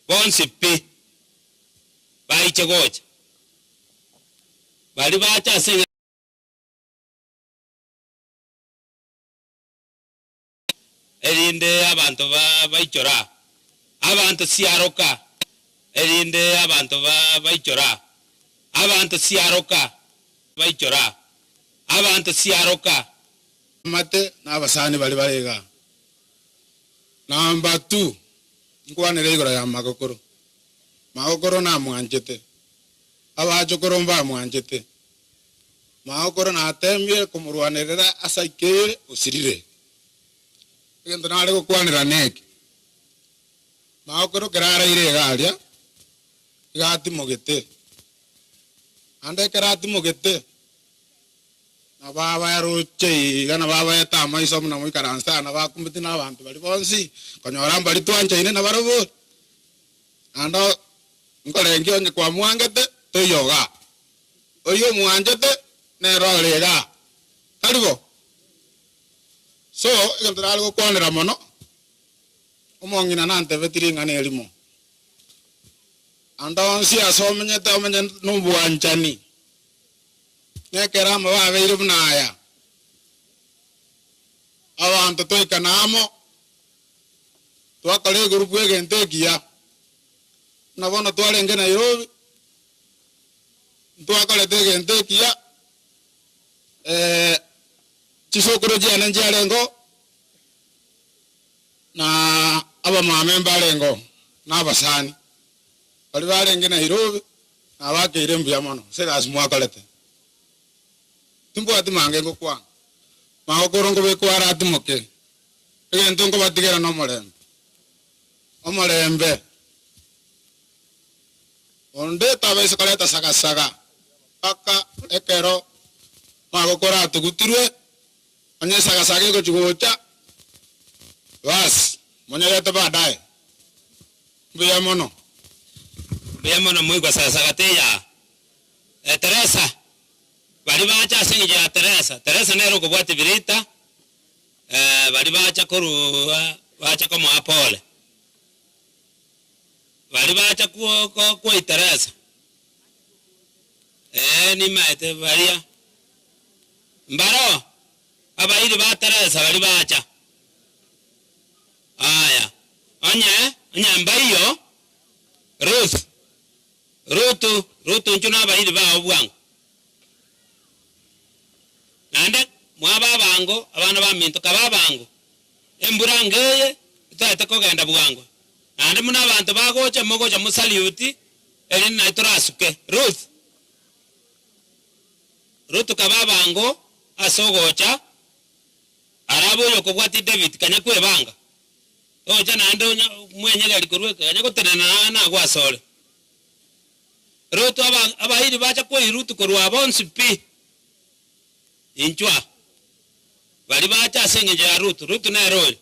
S6: bonsi pi baiche gocha. Baria bacha ase. Erinde abanto baichora abanto siaroka, erinde abanto baichora abanto siaroka, baichora abanto siaroka.
S14: Amate na abasani baria bare igaa. Number two, nkwanere igoro ya magokoro. Magokoro namwanchete, abachokoro mbamwanchete. Magokoro nateemire komorwanerera ase aikeire osirire. Egento nare gokwanera neke, Magokoro ekero araire iga aria, iga atimogete, naende ekero atimogete, nabo abaroche iga, nabo abaete amaiso buna moikaranse aa, nabo akumeti na abanto baria bonsi, konyora mbaria twanchaine nabarobwo. Naende nkorengia onye kwamwangete, toiyo igaa. Oyio omwanchete nere ore igaa. Tari bo? So, egento nare gokwanera mono, omong'ina nantebeti ring'ana erimo, Ande onsi ase omenyete omenye nobwanchani, nekero amabe abeire buna aya, abanto twaikana amo, twakora egurupu egento ekiya, buna bono twarenge Nairobi, ntwakorete egento ekiya, chisokoro chiane nchiarengeo, na abamame mbarengeo, na abasani baria barenge Nairobi nabakeire mbuya mono ase egasi mwakorete. Timbwati mange ngokwana, magokoro nkobekwa are atimoke, egento nkobatigera nomorembe, omorembe. Onde tabaisa koreta sagasaga mpaka ekero magokoro atugutirwe, onye esagasaga egochia gocha, basi monyerete baadaye. Mbuya mono.
S6: Mbuya mono moigwa sagasaga teiyo. Teresa, baria bacha ase engencho ya Teresa, Teresa nere okobwatia Birita, baria bacha korwa bacha komoa pole. Baria bacha kwoiteresa, ee, nimaete baria mbareo abairi ba Teresa baria bacha. Aya, onye, onye mbaiyo, Ruth, Rutu, Rutu inchuo nabairi bao bwango. Naende mwaba abango, abana baminto, kaba abango, Embura ngeye etoete kogenda bwango, naende buna abanto bagocha, mogocha mosaliuti, erinde naye torasuke. Ruth. Ruth kaba abango ase ogocha, arabe oyokobwatia David, kanya kwebanga, tocha naende onya mwenyegeri korwa eke, kanya gotenena na nagwo asore. Ruth aba abairi bacha koi Ruth korwa bonsi pi. Inchwa, baria bacha ase engencho ya Rutu, Rutu nere oyo.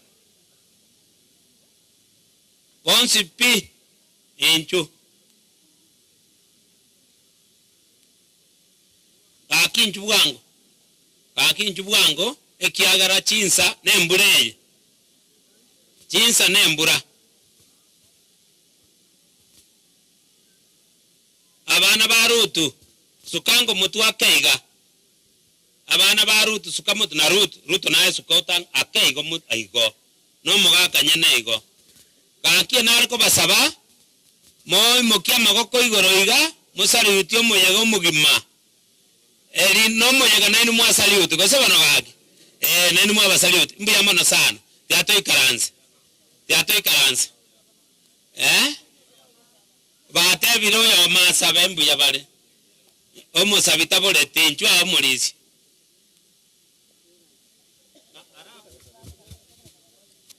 S6: Bonsi pi, inchuo. Gaki inchuo bwango, gaki inchuo bwango, ekiagera chinsa nembura eye, chinsa nembura. Abana ba Rutu, suka ngomotwe ake iga. Abana ba Rutu, suka motwe, na Rutu, Rutu naye suka otang' ake igo motwe igo, nomogaka nyene igo. Gaki nare kobasaba, moimokie amagoko igoro iga, mosariutie omoyega omogima. Eri nomoyega nainwe mwasariuti, gose bono gaki? Ee, nainwe mwabasariuti. Mbuya mono sana. Tiga toikaranse. Tiga toikaranse. Eh? Batebire oyomo asabe mbuya bare, omosabi taboreti, inchuo aye omorisia.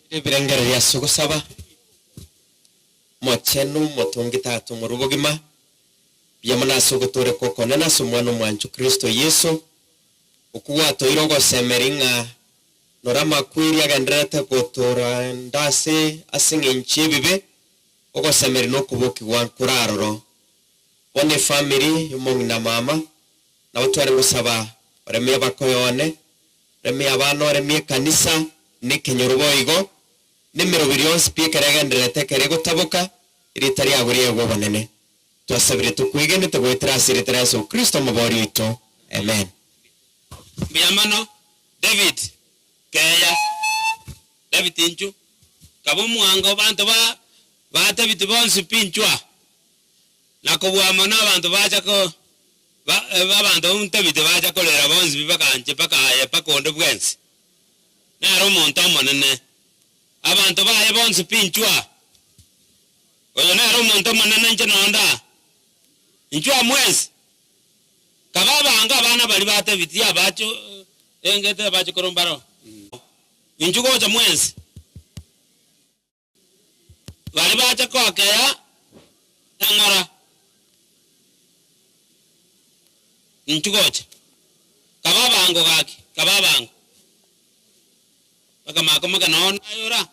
S10: Ebirengererio ase ogosaba, Mochenu, Omotongi Tata omorwa obogima, Mbuya mono ase ogotooreka okonene ase Omwana omwanchu Kristo Yeso, okwo gwatoire ogosemeria ng'a nore amakweri agendererete gotorenda ase ase eng'encho y'ebibe, ogosemeria na okobokigwa nkore aroro. Bono efamiri y'omong'ina mama, nabo tware gosaba oremie abakoyo one, oremie abana, oremie ekanisa, na ekenyoro boigo, na emeroberi yonsi pi ekero egendererete ekero egotaboka, erieta riago riaegwe obonene. Twasabire tokwegenete goetera ase erieta ria Yeso Kristo Omobooria oito. Amen.
S6: Mbuya mono, David, keya. David inchu, kaba omwango abanto ba ba David bonsi pi inchwa. Na kobua mono abanto bacha ko ba abanto David bacha korera bonsi pi baka inche mpaka aye mpaka onde bwensi. Nere omonto omonene. Abanto baye bonsi pi inchwa. Oyo nere omonto omonene inche nonde aa. Inchwa mwensi. Kaba abange abana baria batebitie abacho engete abachokoro mbaro. Inchuo gocha mwensi. Baria bacha koakea eng'ora. Inchuo gocha. Kaba abango gaki, kaba abango. Bakamaka omogeni oo naye ora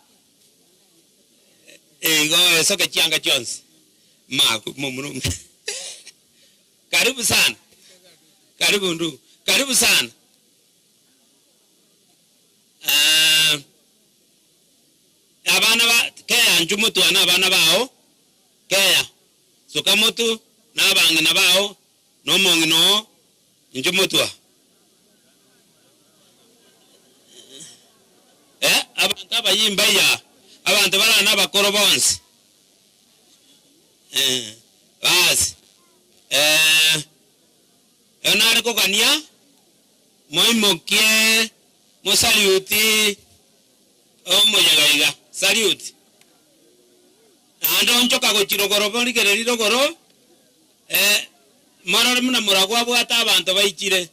S6: igo esoke chianga chionsi maku momura karibu sana karibu ndugu karibu sana abana ba keya nchu motwane abana bao keya suka motu na abang'ina bao na omong'ina oo inche motwa. Eh, abanto abayia mbayia, abanto bare nabakoro bonsi. Eh, basi, eh, ekero nare kogania, moimokie, mosaliuti omoyega iga, salute. Naende onchoka gochia rogoro morigererie rogoro, eh, morore buna moragwo abwate abanto baichire.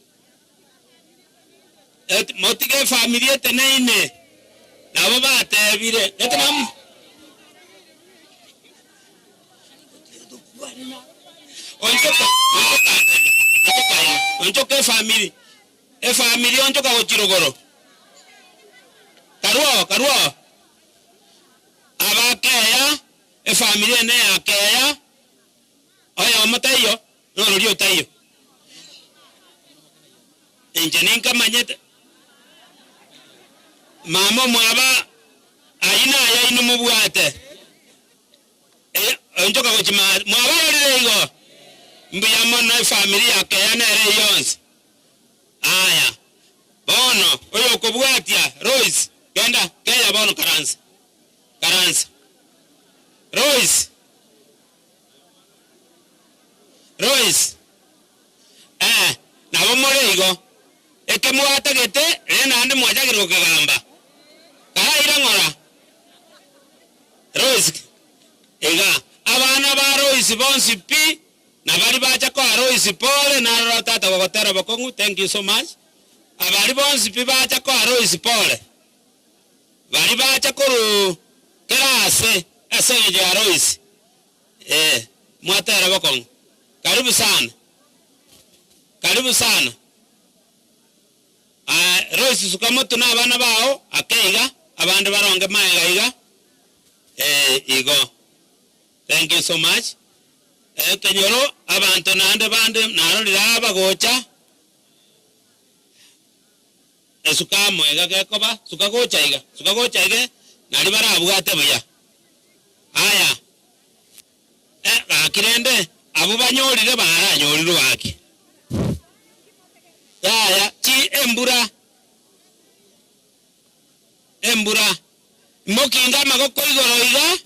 S6: Et motige efamiri eteneine, nabo batebire, gete nam Onchoka, onchoka iga, onchoka iga, onchoka efamiri, efamiri onchoka gochia rogoro. Karwoo, karwoo. Abakeya, efamiri ene yakeya, oyomo taiyo, na ororia otaiyo. Inche ninkamanyete, mama omwabo ayio naye inwe mobwate. Eh, onchoka gochia ma, mwabarorire igo? Mbuya mono efamiri yakeya nere eyio yonsi. Aya, bono oyokobwatia, Lois, genda, keya bono karansa, karansa. Lois, Lois, eh, nabo more igo, eke mwatagete rende naende mwachakire gokegamba. Karaire ng'ora. Lois, iga, abana ba Lois bonsi pi, Na baria bacha koa Loisi pole, narora tata gogotera bokong'u, thank you so much, abaria bonsi pi bacha koa Loisi pole, baria bacha korwa kera aase ase engencho ya Loisi, eh, mwatera bokong'u. Karibu sana, karibu sana. Aye Loisi suka motwe na abana bao ake iga, abande baronge maega iga, eh, igo. Thank you so much. Ekenyoro abanto naende bande narorire aa bagocha, esuka amo iga gekoba, suka gocha iga, suka gocha iga nari barabwate buya. Aya, eh gaki rende abwo banyorire baranyorirwe gaki. Yaya chi embura, embura, imokinge amagoko igoro iga.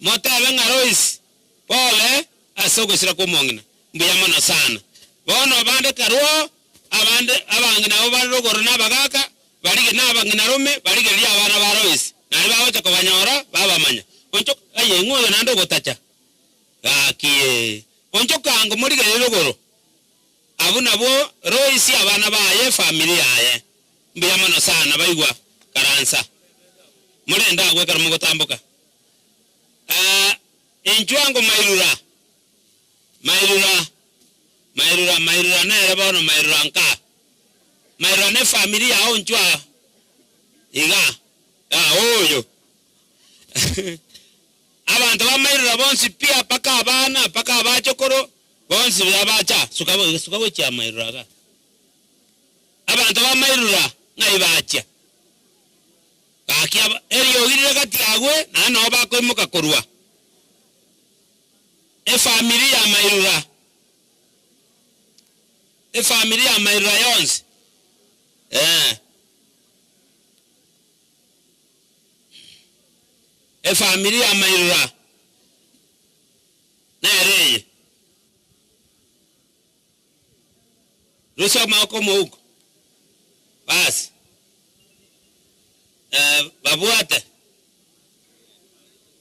S6: Motebe ng'a Loisi, pole ase ogosira kw'omong'ina. Mbuya mono sana. Bono bande karwoo, abande abang'ina abwo bare rogoro na abagaaka, barige na abang'ina rome, barigererie abana ba Loisi, nario bagocha kobanyora, babamanya. Onchoka, aye ing'o oyo naende ogotacha? Gaki ee. Onchoka ango morigererie rogoro. Abwo nabwo Loisi abana baye efamiri yaye. Mbuya mono sana baigwa karansa. Morende agwo ekero mogotamboka. Aa, inchuo ango mairura. Mairura, Mairura, Mairura nere bono Mairura nka. Mairura ne family yao inchwe aa iga, ah oyo. Abanto ba Mairura bonsi pi mpaka abana, mpaka abachokoro, bonsi buya bacha, suka suka gochia Mairura igaa. Abanto ba Mairura ng'ai bachia? Gaki aba, eriogi rire gati agwe, naende nao bakoimoka korwa. Efamiri ya Mairura, efamiri ya Mairura yonsi, eh. Efamiri ya Mairura nere eye. Rusia amaboko omouko. Basi. Eh, babwate.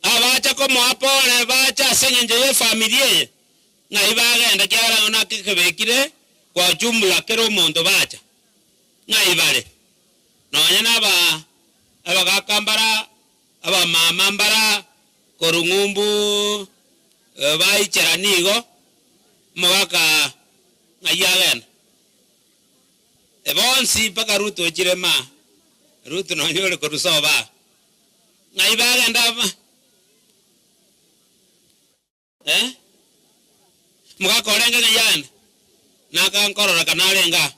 S6: Abacha komoa pole bache ase eng'encho y'efamiri eye, ng'ai bagenda ekiagera ng'a naki kebekire kwa jumla kera omonto bacha. Ng'ai bare? Nonya na aba abagaka mbara, abamama mbara, korwa ng'umbu baichera nigo, omogaka ng'ai agenda? Bonsi mpaka Rutu ochire maa, Rutu nonya ore korwa sobo aa, ng'ai bagenda aba? Eh? Omogaka orenge ng'ai agenda? Nakankorora kana arenge aa.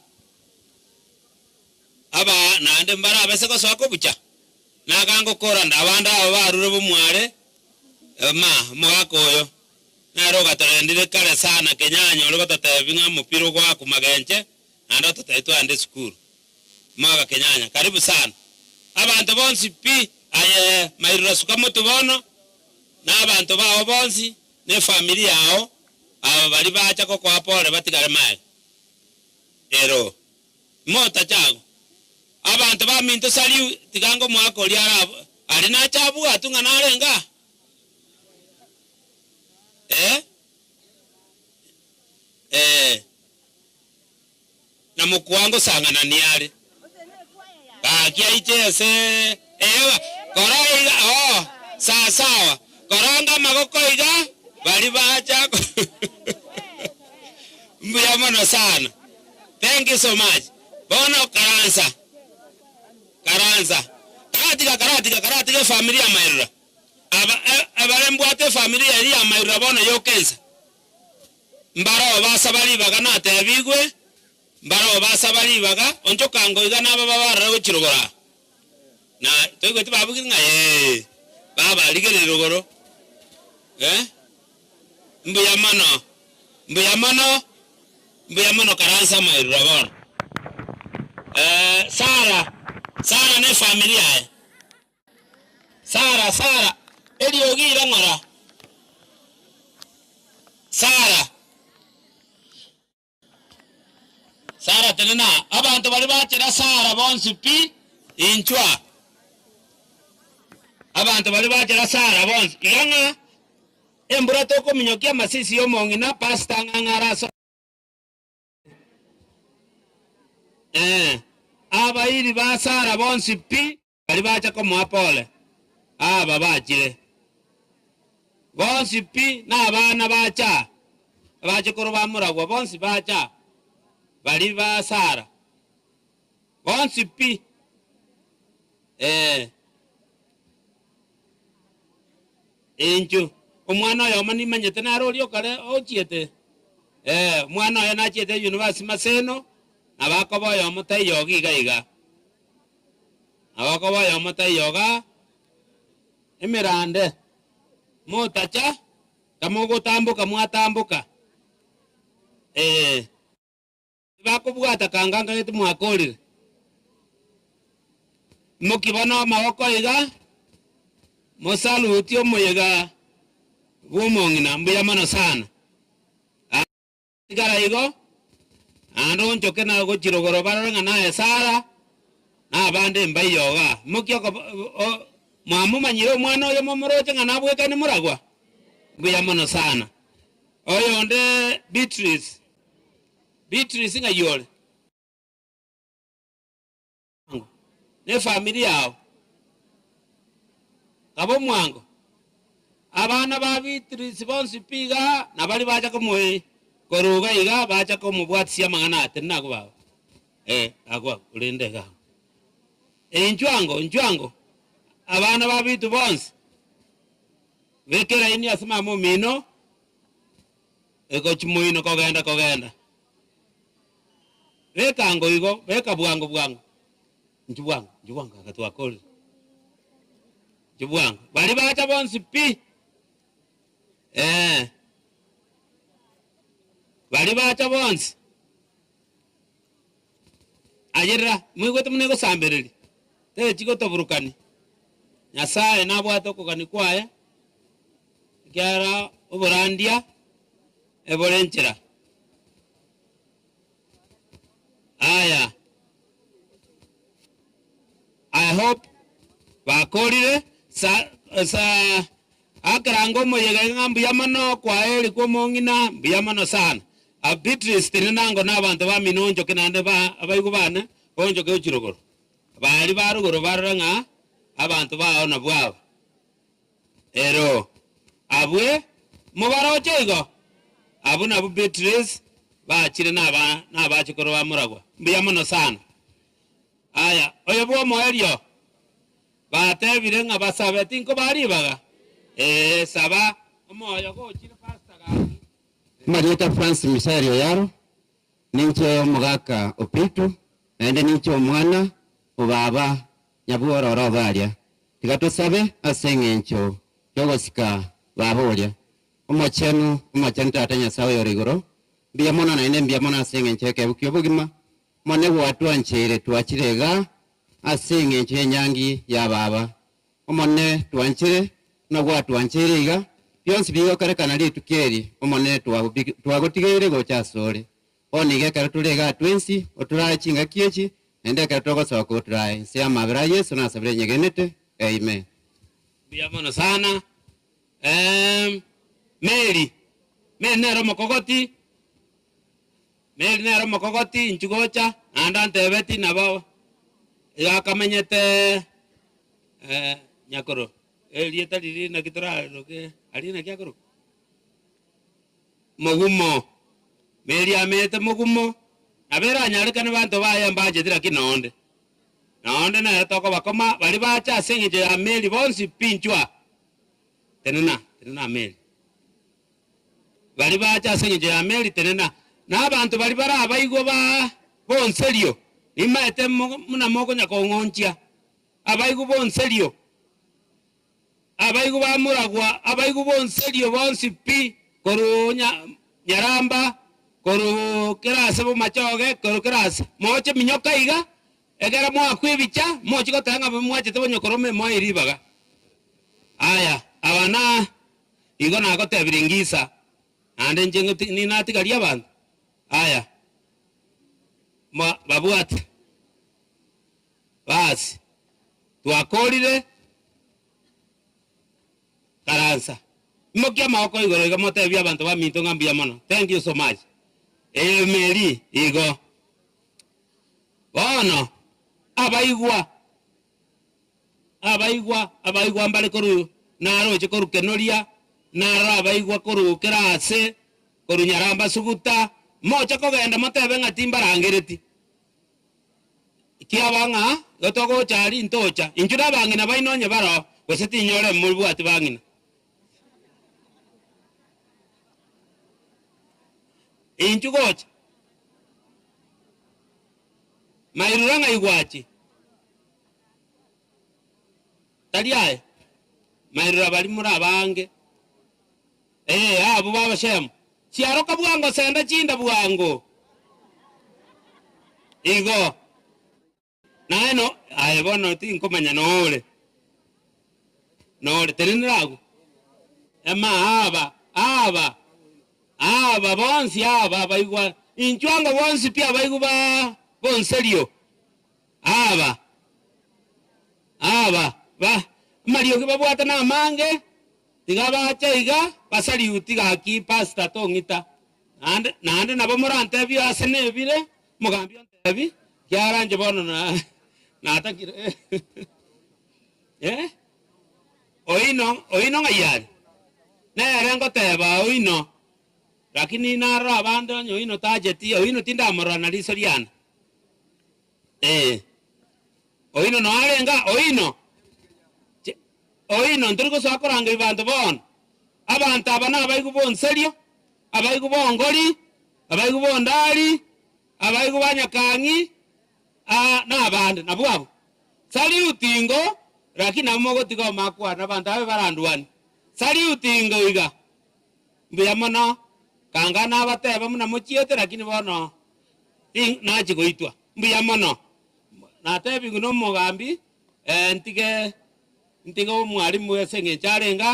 S6: Aba naende mbarabe ase gosoa kobucha? Nakangokora nde abande aba barure bomware, ma, omogaka oyo nere ogatorendire kare sana kenyanya ore gototebi ng'a omopira ogoakwa magenche naende ototebi twagende esukuru. Omogaka Kenyanya, karibu sana. Abanto bonsi pi, aye Mairura suka motwe bono, na abanto bao bonsi, na efamiri yao, aba baria bacha gokoa pole batigare magega. Ero. Motache agwo. Abanto baminto sariu, tiga ngomoaka oria ara aria nache abwatwe ng'a narenge aa. Eh? Eh. Na mokwa ngosang'anania are. Gaki aiche ase ewa, kora iga, oo, sasawa, koranga amagoko iga, baria bacha Mbuya mono sana. Thank you so much. Bono karansa, karansa. Karatiga, karatiga, karatiga efamiri ya Mairura. Aba, ebare mbwate efamiri eria ya Mairura bono yoka ense. Mbaroo basaba ribaga natebigwe, mbaroo basaba ribaga, onchoka ngoiga naba babarore gochia rogoro aa. Na toigweti babugire ng'a ee, baba rigereria rogoro, eh, mbuya mono, mbuya mono, mbuya mono karansa amairura bono. Sarah, Sarah na efamiri yaye. Sara, Sara, eriogi ire ng'ora. Sara, Sara, tenena aa. Abanto baria bachera Sara bonsi pi, inchwo aa. Abanto baria bachera Sara bonsi. Iga ng'a embura tokominyokia amasisi y'omong'ina, pastor ng'a ng'a araso. Ee, abairi ba Sara bonsi pi baria bacha komoa pole, aba bachire. Bonsi pi nabana bacha, abachokoro ba moragwa bonsi bacha, baria ba Sara. Bonsi pi. Ee. Inchuo, omwana oyomo nimanyete nare oria okare ochiete, ee, omwana oye nachiete university Maseno, nabo akoba oyomo taiyo iga iga iga. Nabo akoba oyomo taiyo igaa, emerande, motacha, kamogotamboka mwatamboka, ee. Tibakobwata kanga nkagete mwakorire. Imokia bono amaboko iga, mosalutie omoyega bw'omong'ina, mbuya mono sana. Tigara igo, naende onchoke na gochia rogoro barore ng'a naye Sara, na abande mbaiyo igaa. Imokia okobo mwamomanyire omwana oyo momoroche ng'a nabwekaine moragwa? Mbuya mono sana. Oyonde Beatrice. Beatrice ng'ai ore? Ne efamiri yao. Kaba omwango. Abana ba Beatrice bonsi pi iga, na baria bacha komoe koruga iga, bacha komobwatisia amang'ana aya, tenena agwo baba. Eh, agwo agwo, orende iga agwo. Eh, inchuo ango, inchuo ango, abana ba Bitu bonsi, beka eraini ase mama omino, egochi moino kogenda kogenda. Beka ango igo, beka bwango bwango. Inchuo bwango, inchuo bwango aka twakorire. Inchuo bwango. Baria bacha bonsi pi, eh. Baria bacha bonsi. Ayerera, moigwete buna egosambereria, techi gotoburukania. Nyasae nabwate okogania kwaye, ekiagera oborandia ebore enchera. Aya, I hope bakorire sa sa akerango omoyega ng'a mbuya mono kwaheri kwa omong'ina mbuya mono sana. A Beatrice tenenango na abanto bamino onchoke naende ba abaigwa bane onchoke ochie rogoro. Baria ba rogoro barore ng'a abanto bao nabwo aba. Ero, abwe mobaroche igo, abwo nabwo Beatrice bachire naba nabachokoro ba Muragwa. Mbuya mono sana. Aya, oyo bw'omoerio, batebire ng'a basabe tinkobaa ribaga? Ee, saba. Omoyo gochire pastor gaki.
S15: Amarieta Francis Misael Oyaro, ninche omogaka o Pitu, naende ninche omwana o baba Nyabwororo obe aria. Tiga tosabe ase engencho y'ogosika baba oria. Omochenu, omochenu Tata Nyasae oyore igoro, mbuya mono naende mbuya mono ase engencho y'ekeegwa ki'obogima, Omonene gwatwancheire twachire igaa ase engencho y'enyangi ya baba. Omonene twanchire buna gwatwancheire iga, bionsi bigokorekana rituko eri, Omonene twagotigeire gocha asore. Bono iga ekero tore igaa twensi, otorae chingaki echi, naende ekero togosoka otorae inse y'amabera a Yeso nasabire nyegenete. Amen.
S6: Mbuya mono sana. Eeh Mary, Mary nere omokogoti, Mary nere omokogoti inchu gocha, naende antebeti nabo iga akamenyete nyakoro, erieta riria naki toraroke, aria naki akorokwa? Mogumo. Mary amenyete mogumo, nabo eranyarekane banto baye mbancheti lakini nonde. Nonde nere tokobakoma baria bacha ase engencho ya Mary bonsi pi inchwa. Tenena, tenena Mary. Baria bacha ase engencho ya Mary tenena. Na abanto baria barabaigwe ba bonserio, nimaete buna mokonya kong'onchia. Abaigwa bonserio. Abaigwa bamoragwa, abaigwa bonserio bonsi pi, korwa nyaramba, korwa kera ase bomachoge, korwa kera ase. Moche minyoka iga, ekero mwakwa ebicha, mochie goteba ng'a mwachete bonyokorome moe ribaga. Aya, aba na igo nagotebirie ngisa, naende inche ninatigarie abanto. Aya, babwate. Basi, twakoorire, karansa. Imokia amaboko igoro iga motebie abanto baminto ng'a mbuya mono. Thank you so much. Eye Mary igo. Bono, abaigwa, abaigwa, abaigwa mbare korwa naroche korwa Kenoria, narora abaigwa korwa kera ase, korwa Nyaramba Suguta, moche kogenda motebe ng'a timbarangereti. Kiaba ng'a igo togocha aria intocha, inchuo na abang'ina baino onye baroo, gose tinyore mobwati bang'ina. Inchuo gocha, mairura ng'a igwachi, tari aye, mairura baria more abange, ee, abwo b'Abashemu. Chiaroka bwango senda chinda bwango igo. Naye no aye bono tinkomanya nore nore tenenera agwo ema aba aba aba bonsi aba abaigwa inchuo ango bonsi pi abaigwa ba bonserio aba aba ba amariogi babwate namange. Tiga bache iga basariuti gaki pastor tong'ita naende naende nabo morantebie ase nebire mogambi ontebi kiagera inche bono na natakire eh oino oino ng'ai are? Nere ngoteba oino, lakini narora abande onye oino tacheti, oino tindamorora na riso riane. Ee. Oino noo arenge aa, oino. Che, oino, ntori gosoa korangeria banto bono. Abanto aba nabaigwa b'onserio, abaigwa b'ongori, abaigwa b'ondari, abaigwa ba Nyakang'i, aa, na abande, nabwo abwo. Saliuti ingo, lakini nabo mogotiga omakwana, abanto abe barandwanie. Saliuti ingo iga. Mbuya mono, kanga nabateba buna mochiete, lakini bono ti nachia goitwa. Mbuya mono. Natebigwe nomogambi, ntige ntige omwalimu ase eng'encho arenge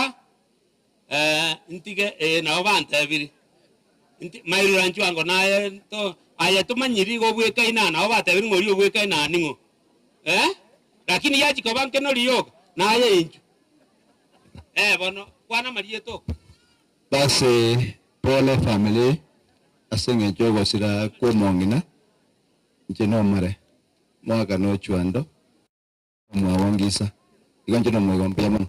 S6: aa, ntige ee nabo bantebirie. Nti mairura nchwango naye to aye tomanyiri igo obwekaine aa, nabo batebirie ng'a oria obwekaine aa ning'o eh? Lakini yachia koba nke nori yoka, naye inchwe. Eh bono, kwana amarieta oka.
S16: Base pole family ase eng'encho y'ogosira kw'omong'ina, inche nomare mwaka nochwando omwabo ngisa, igo inche nomoigo mbuya mono.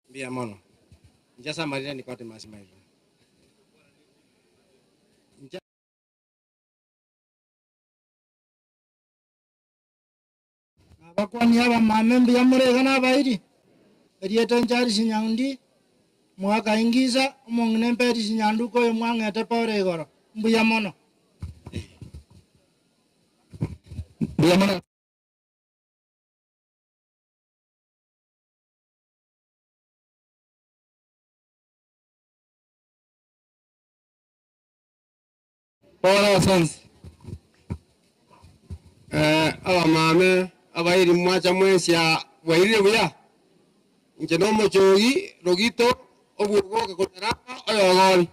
S17: Mbuya mono. Inche ase amarire Nicodemus Mairura. Inche.
S18: Nabakwanie abamama mbuya more iga nabairi, erieta inche Alice Nyaundi, omogaka Ingisa, omong'ina Emperisi Nyanduko oyo mwang'ete pore igoro. Mbuya mono.
S5: Mbuya mono.
S19: Pore ase onsi. Eh, abamame, abairi mwacha mwensi aa, bwairire buya? Inche nomochogi Rogito obwogoke konyaramba oyogori.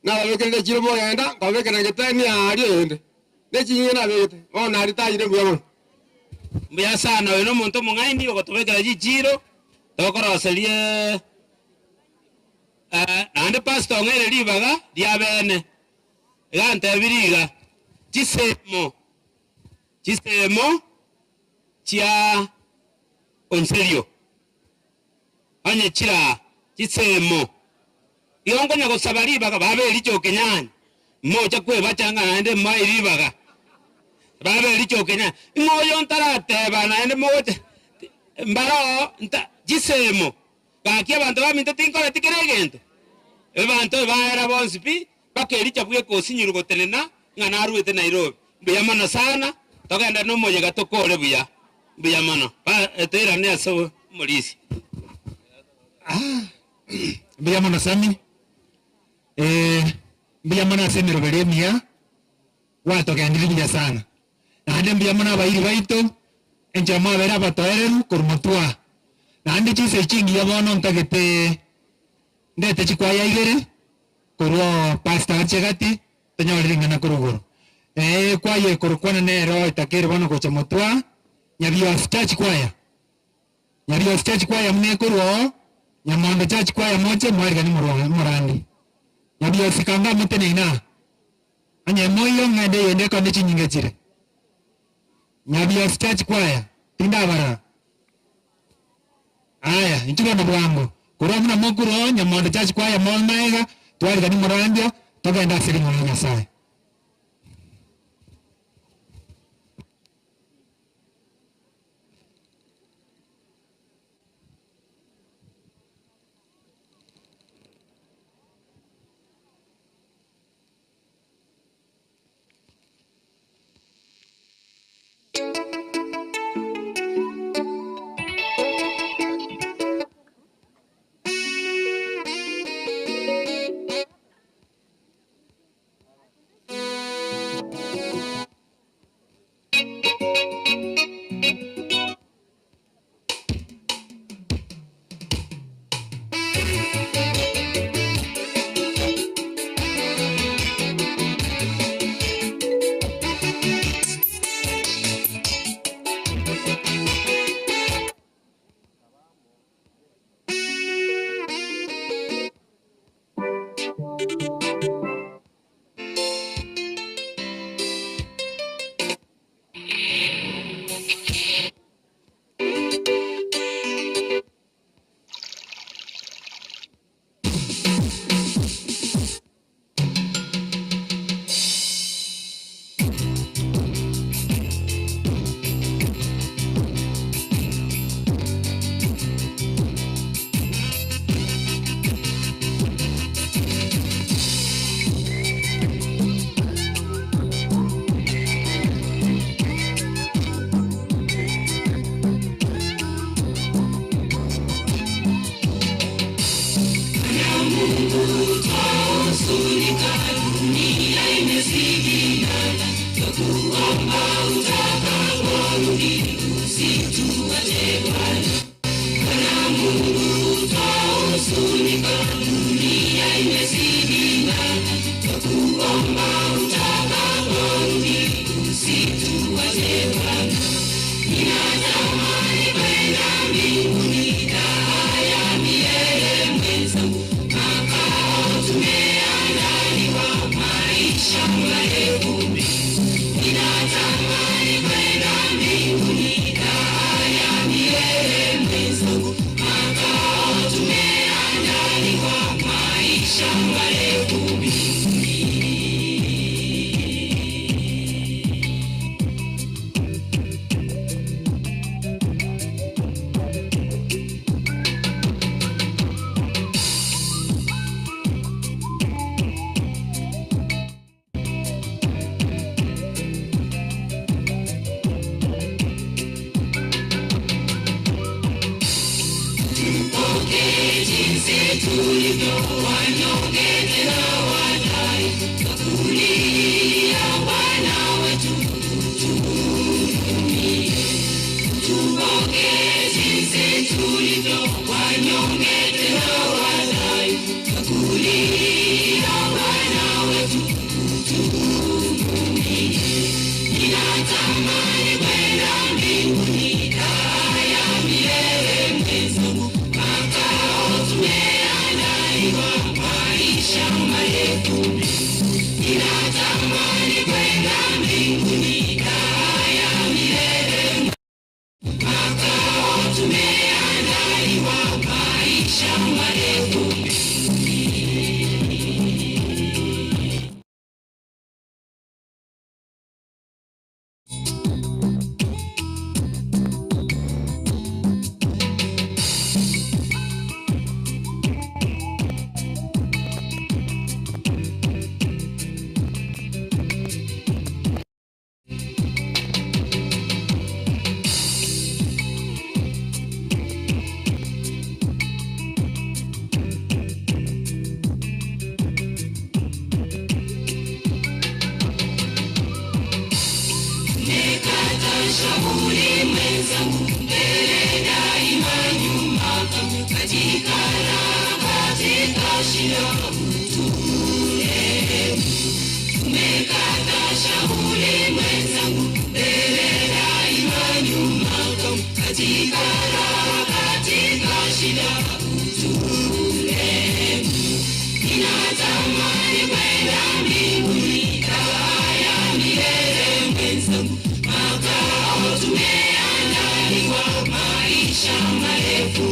S19: Nababekerire chiro mogenda, nkababekera getani aaria eyende. Ne chinyinga nabegete, bono naritayire mbuya mono.
S6: Mbuya sana, oyo nomonto omong'aini ogotobekera chichiiro, tokoroserie Naende pastor ong'eire ribaga ria bene, iga antebirie iga, chisemo, chisemo chia onserio, onye chiraa chisemo, igo nkonya gosaba ribaga babe richoke nyanya, mocha kwebacha ng'a naende moe ribaga, babe richoke nyanya, ng'a oyo ntarateba naende mogocha mbaroo nta chisemo. Gaki abanto baminto tinkoreti kera egento. Abanto baera bonsi pi, bakericha bweka osinyirwe gotenena ng'a naruete Nairobi. Mbuya mono sana, togende nomoyega tokore buya. Mbuya mono. Ba toirane ase omorisia.
S5: Mbuya mono Sammy. Eh, mbuya mono ase emeroberi emiya, gwatogendirie buya sana. Naende mbuya mono abairi baito, enchera mwabere abatoereru korwa motwe aa. Naende chinsa echi chingiya bono ntagete ndete chikwaya ibere korwa oo Pastor ache gati tonyore ring'ana korwa igoro. Ee ekwaya ekorokwana nero etakeire bono gocha motwe aa, Nyabiosi Church Choir. Nyabiosi Church Choir buna ekorwa oo, Nyamondo Church Choir moche mwariganie morandi. Nyabiosi kanga moteneine aa. Onye moiyo ng'ende eyende ekonde chinyinga chire. Nyabiosi Church Choir, tindabarora. Aya, inchuo bono bwango. Korwa buna mokure oo Nyamondo Church Choir more maega, twariganie morandia, togende ase ring'ana ria Nyasae.
S20: Mungu twahuzunika, dunia imezidi nana, twakuomba utakaporudi usituache Bwana. Bwana Mungu twahuzunika, dunia imezidi nana, twakuomba utakaporudi usituache Bwana. Ninatamani kwenda mbinguni, raha ya milele mwenzangu, makao tumeandaliwa, maisha marefu. Ninatamani kwenda mbinguni, raha ya milele mwenzangu, makao tumeandaliwa, maisha marefu mbinguni. Tupokee jinsi tulivyo, wanyonge tena wadhaifu, twakulilia Bwana wetu, utuhurumie. Tupokee jinsi tulivyo, wanyonge tena wadhaifu, twakulilia Bwana wetu, utuhurumie. Ninatamani kwenda mbinguni, raha ya milele mwenzangu, makao tumeandaliwa, maisha marefu. Ninatamani kwenda mbinguni, raha ya milele, makao tumeandaliwa, maisha marefu. Nimekata shauri mwenzangu, mbele daima nyuma, katika raha, katika shida uturehemu. Tumekata shauri mwenzangu, mbele daima nyuma, katika raha, katika shida uturehemu. Ninatamani kwenda mbinguni, raha ya milele mwenzangu, makao tumeandaliwa, maisha marefu.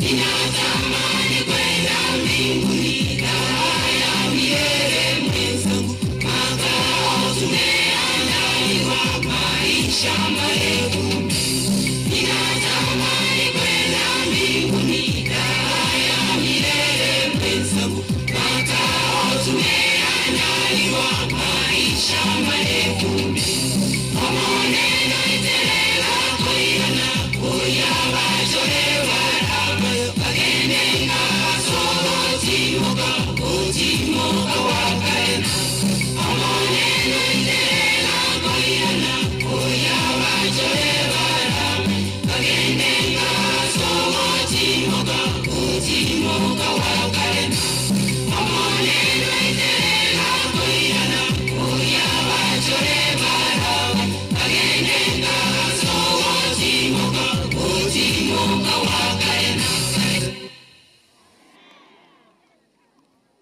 S20: Ninatamani kwenda mbinguni, raha ya milele mwenzangu, makao tumeandaliwa, maisha marefu. Ninatamani kwenda mbinguni, raha ya milele mwenzangu, makao tumeandaliwa, maisha marefu. Omoneno iterera koirana, oya bachore baraba, bagende ngaso gotimoka, gotimoka wakarena. Omoneno iterera koirana, oya bachore baraba, bagende ngaso gotimoka, gotimoka wakarena. Omoneno iterera koirana, oya bachore baraba, bagende ngaso gotimoka, gotimoka wakarena.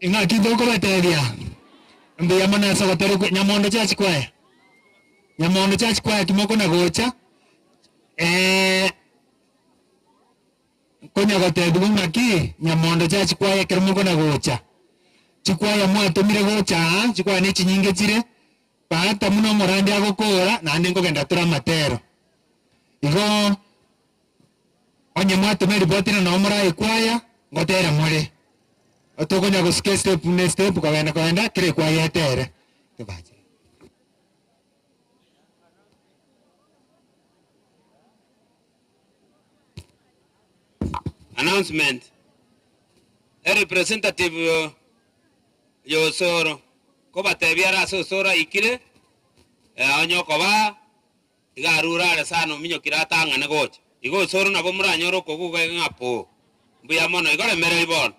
S5: Ing'aki tokobateria mbuya mono ase ogotera okwe Nyamondo Church Choir. Nyamondo Church Choir kimoko na gocha konya gotebiwa ng'aki Nyamondo Church Choir ekero moko na gocha chikwaya mwatomire gocha aa chikwaya na echinyinge chire baata muno omorandi agokora naende nkogenda tore amatero igo onye mwatoma eripoti na nabo morae ekwaya ngotere more otokonya gosuka estep na estep kogenda kogenda kera ekwaya etere. Ebache.
S6: Announcement. Erepresentative ya Osoro, nkobatebia are ase Osoro aikire, onye okobaa, iga arure are sana ominyokire atang'ane gocha. Igo Osoro nabo moranyore okoguga iga ng'a poo. Mbuya mono, igo remereri bono.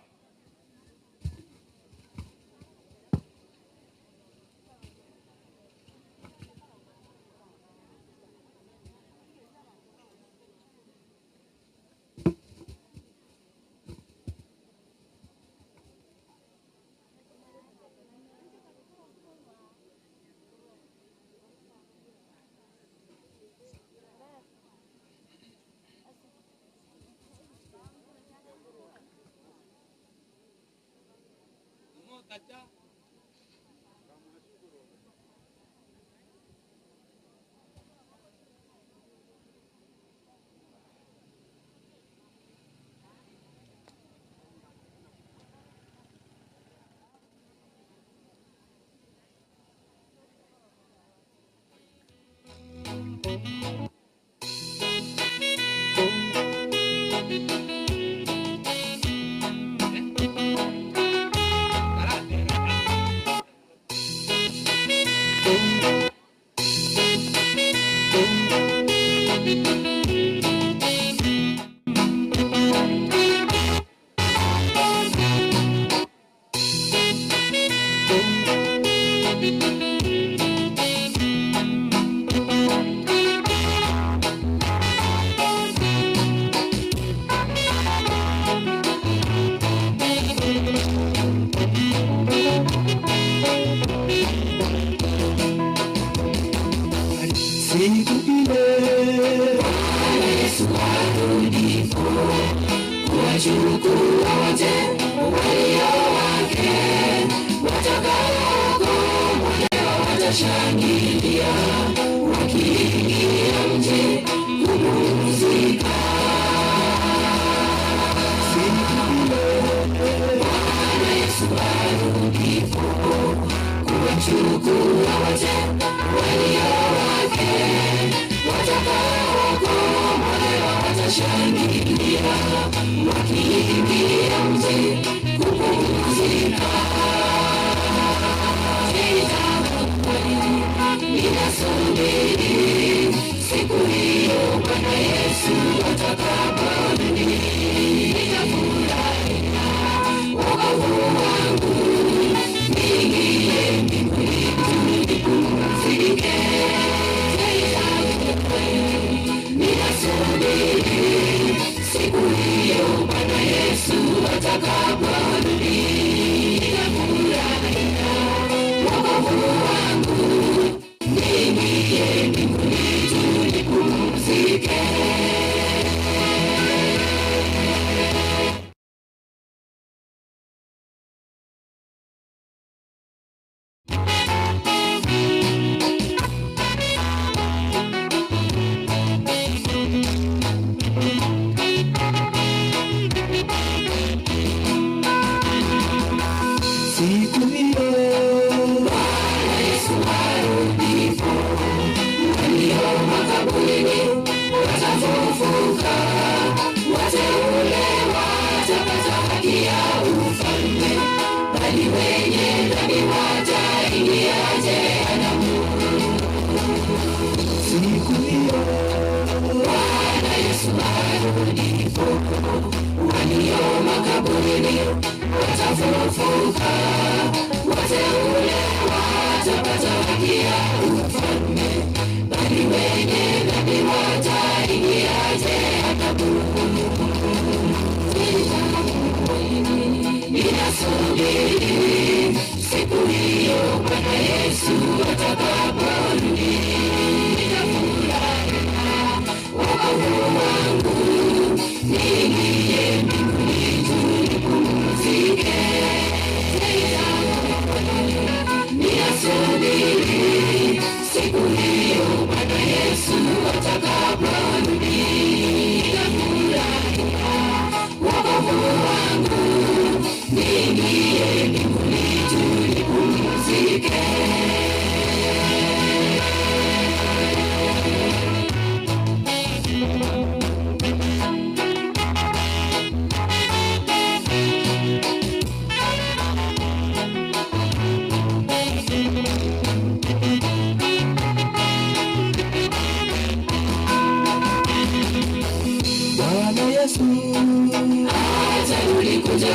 S20: Niingie mbinguni.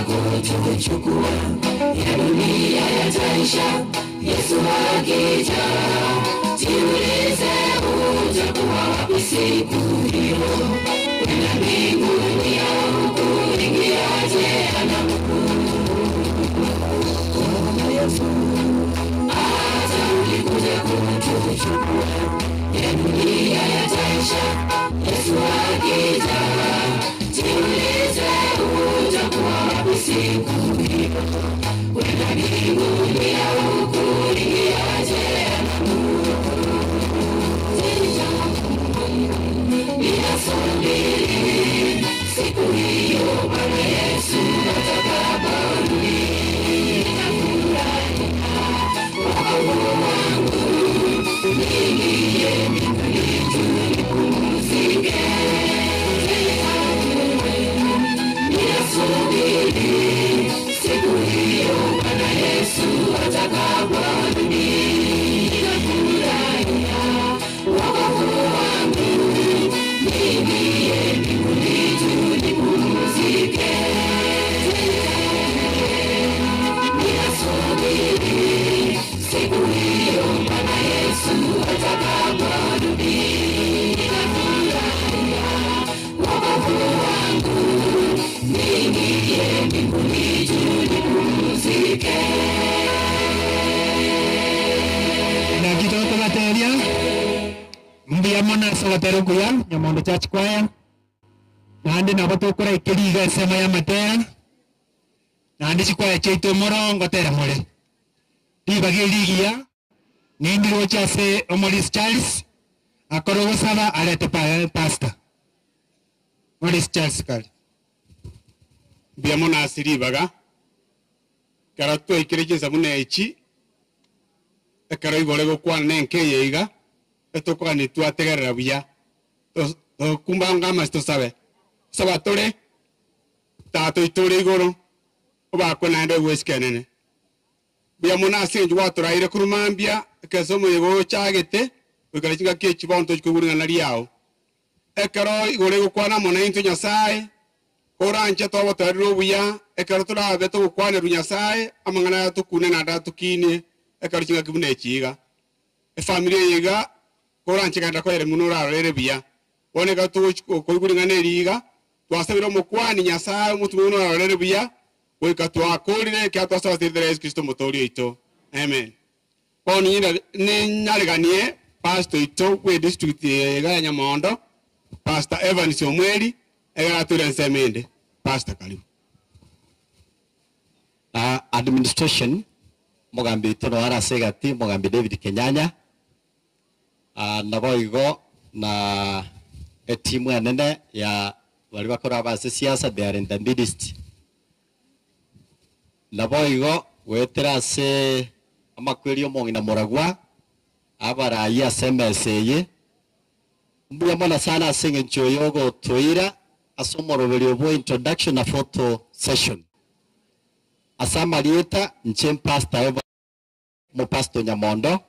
S20: kuja kutuchukua, ya dunia yataisha, Yesu akija. Jiulize utakuwa wapi siku hiyo, kwenda mbinguni au kuingia jehanamu? Bwana Yesu atarudi kuja kutuchukua, ya dunia yataisha, Yesu akija. Jiulize utakuwa wapi siku hiyo, kwenda mbinguni au kuingia jehanamu? Ninasubiri siku hiyo Bwana Yesu atakaporudi, nitafurahi wokovu wangu, niingie mbinguni juu nipumzike. Ninasubiri siku hiyo Bwana Yesu atakaporudi, nitafurahia wokovu wangu, niingie mbinguni juu nipumzike. Ninasubiri siku hiyo Bwana Yesu atakaporudi, nitafurahia wokovu wangu, niingie mbinguni juu nipumzike.
S5: Naki tokobateria mbuya mono ase ogotera okuya Nyamondo Church Choir, naende nabo tokoraikeria iga ensemo ya amatera, naende chikwaya chiaito morongo ngotera more. Ribaga eri rigiya nindi roche ase Omorisi Charles akore ogosaba arete pa pastor. Morisi Charles kare.
S19: Mbuya mono ase ribaga, ekero twaikire chinsa buna echi, ekero igoro egokwana na enka eye iga, etokogania twategerera buya, tos tokumba amasi tosabe. Saba tore, Tata oito ore igoro, obakwe naende oigwe esiko enene. Mbuya mono ase engencho gwatoraire korwa mambia, ekero omoyega oyo ochagete, goikera chingaki echi bono tochi koigwa ring'ana riao. Ekero igoro egokwana amo naintwe Nyasae, koranche tobotoerere obuya, ekero torabe togokwanerwa Nyasae, amang'ana aya tokune naende atokinie, ekero chingaki buna echi iga. Efamiri eye iga, koranche genda koyeremia buna orarore ere buya. Bono ekero togochi koigwa ring'ana eri iga, twasabire Omokuani Nyasae omotume buna orarore ere buya, goika twakorire ekiagera twasaba ase erieta ria Yeso Kristo Omotoori oito. Amen. Bono ninyareganie pastor oito bw'edistrict eye iga ya Nyamondo, Pastor Evans Omweri, egere atoire ensemo ende. Pastor karibu.
S15: Administration, omogambi oito noo are ase egati, omogambi David Kenyanya, naboigo na etimu enene ya baria bakoraba ase siasa, they are in the midst. Naboigo goetera ase amakweri omong'ina moragwa, abarayie ase emesa eye, mbuya mono sana ase eng'encho y'ogotoira ase omoroberio bwa introduction na photo session. Ase amarieta, inche Pastor Eva Omopastor Nyamondo,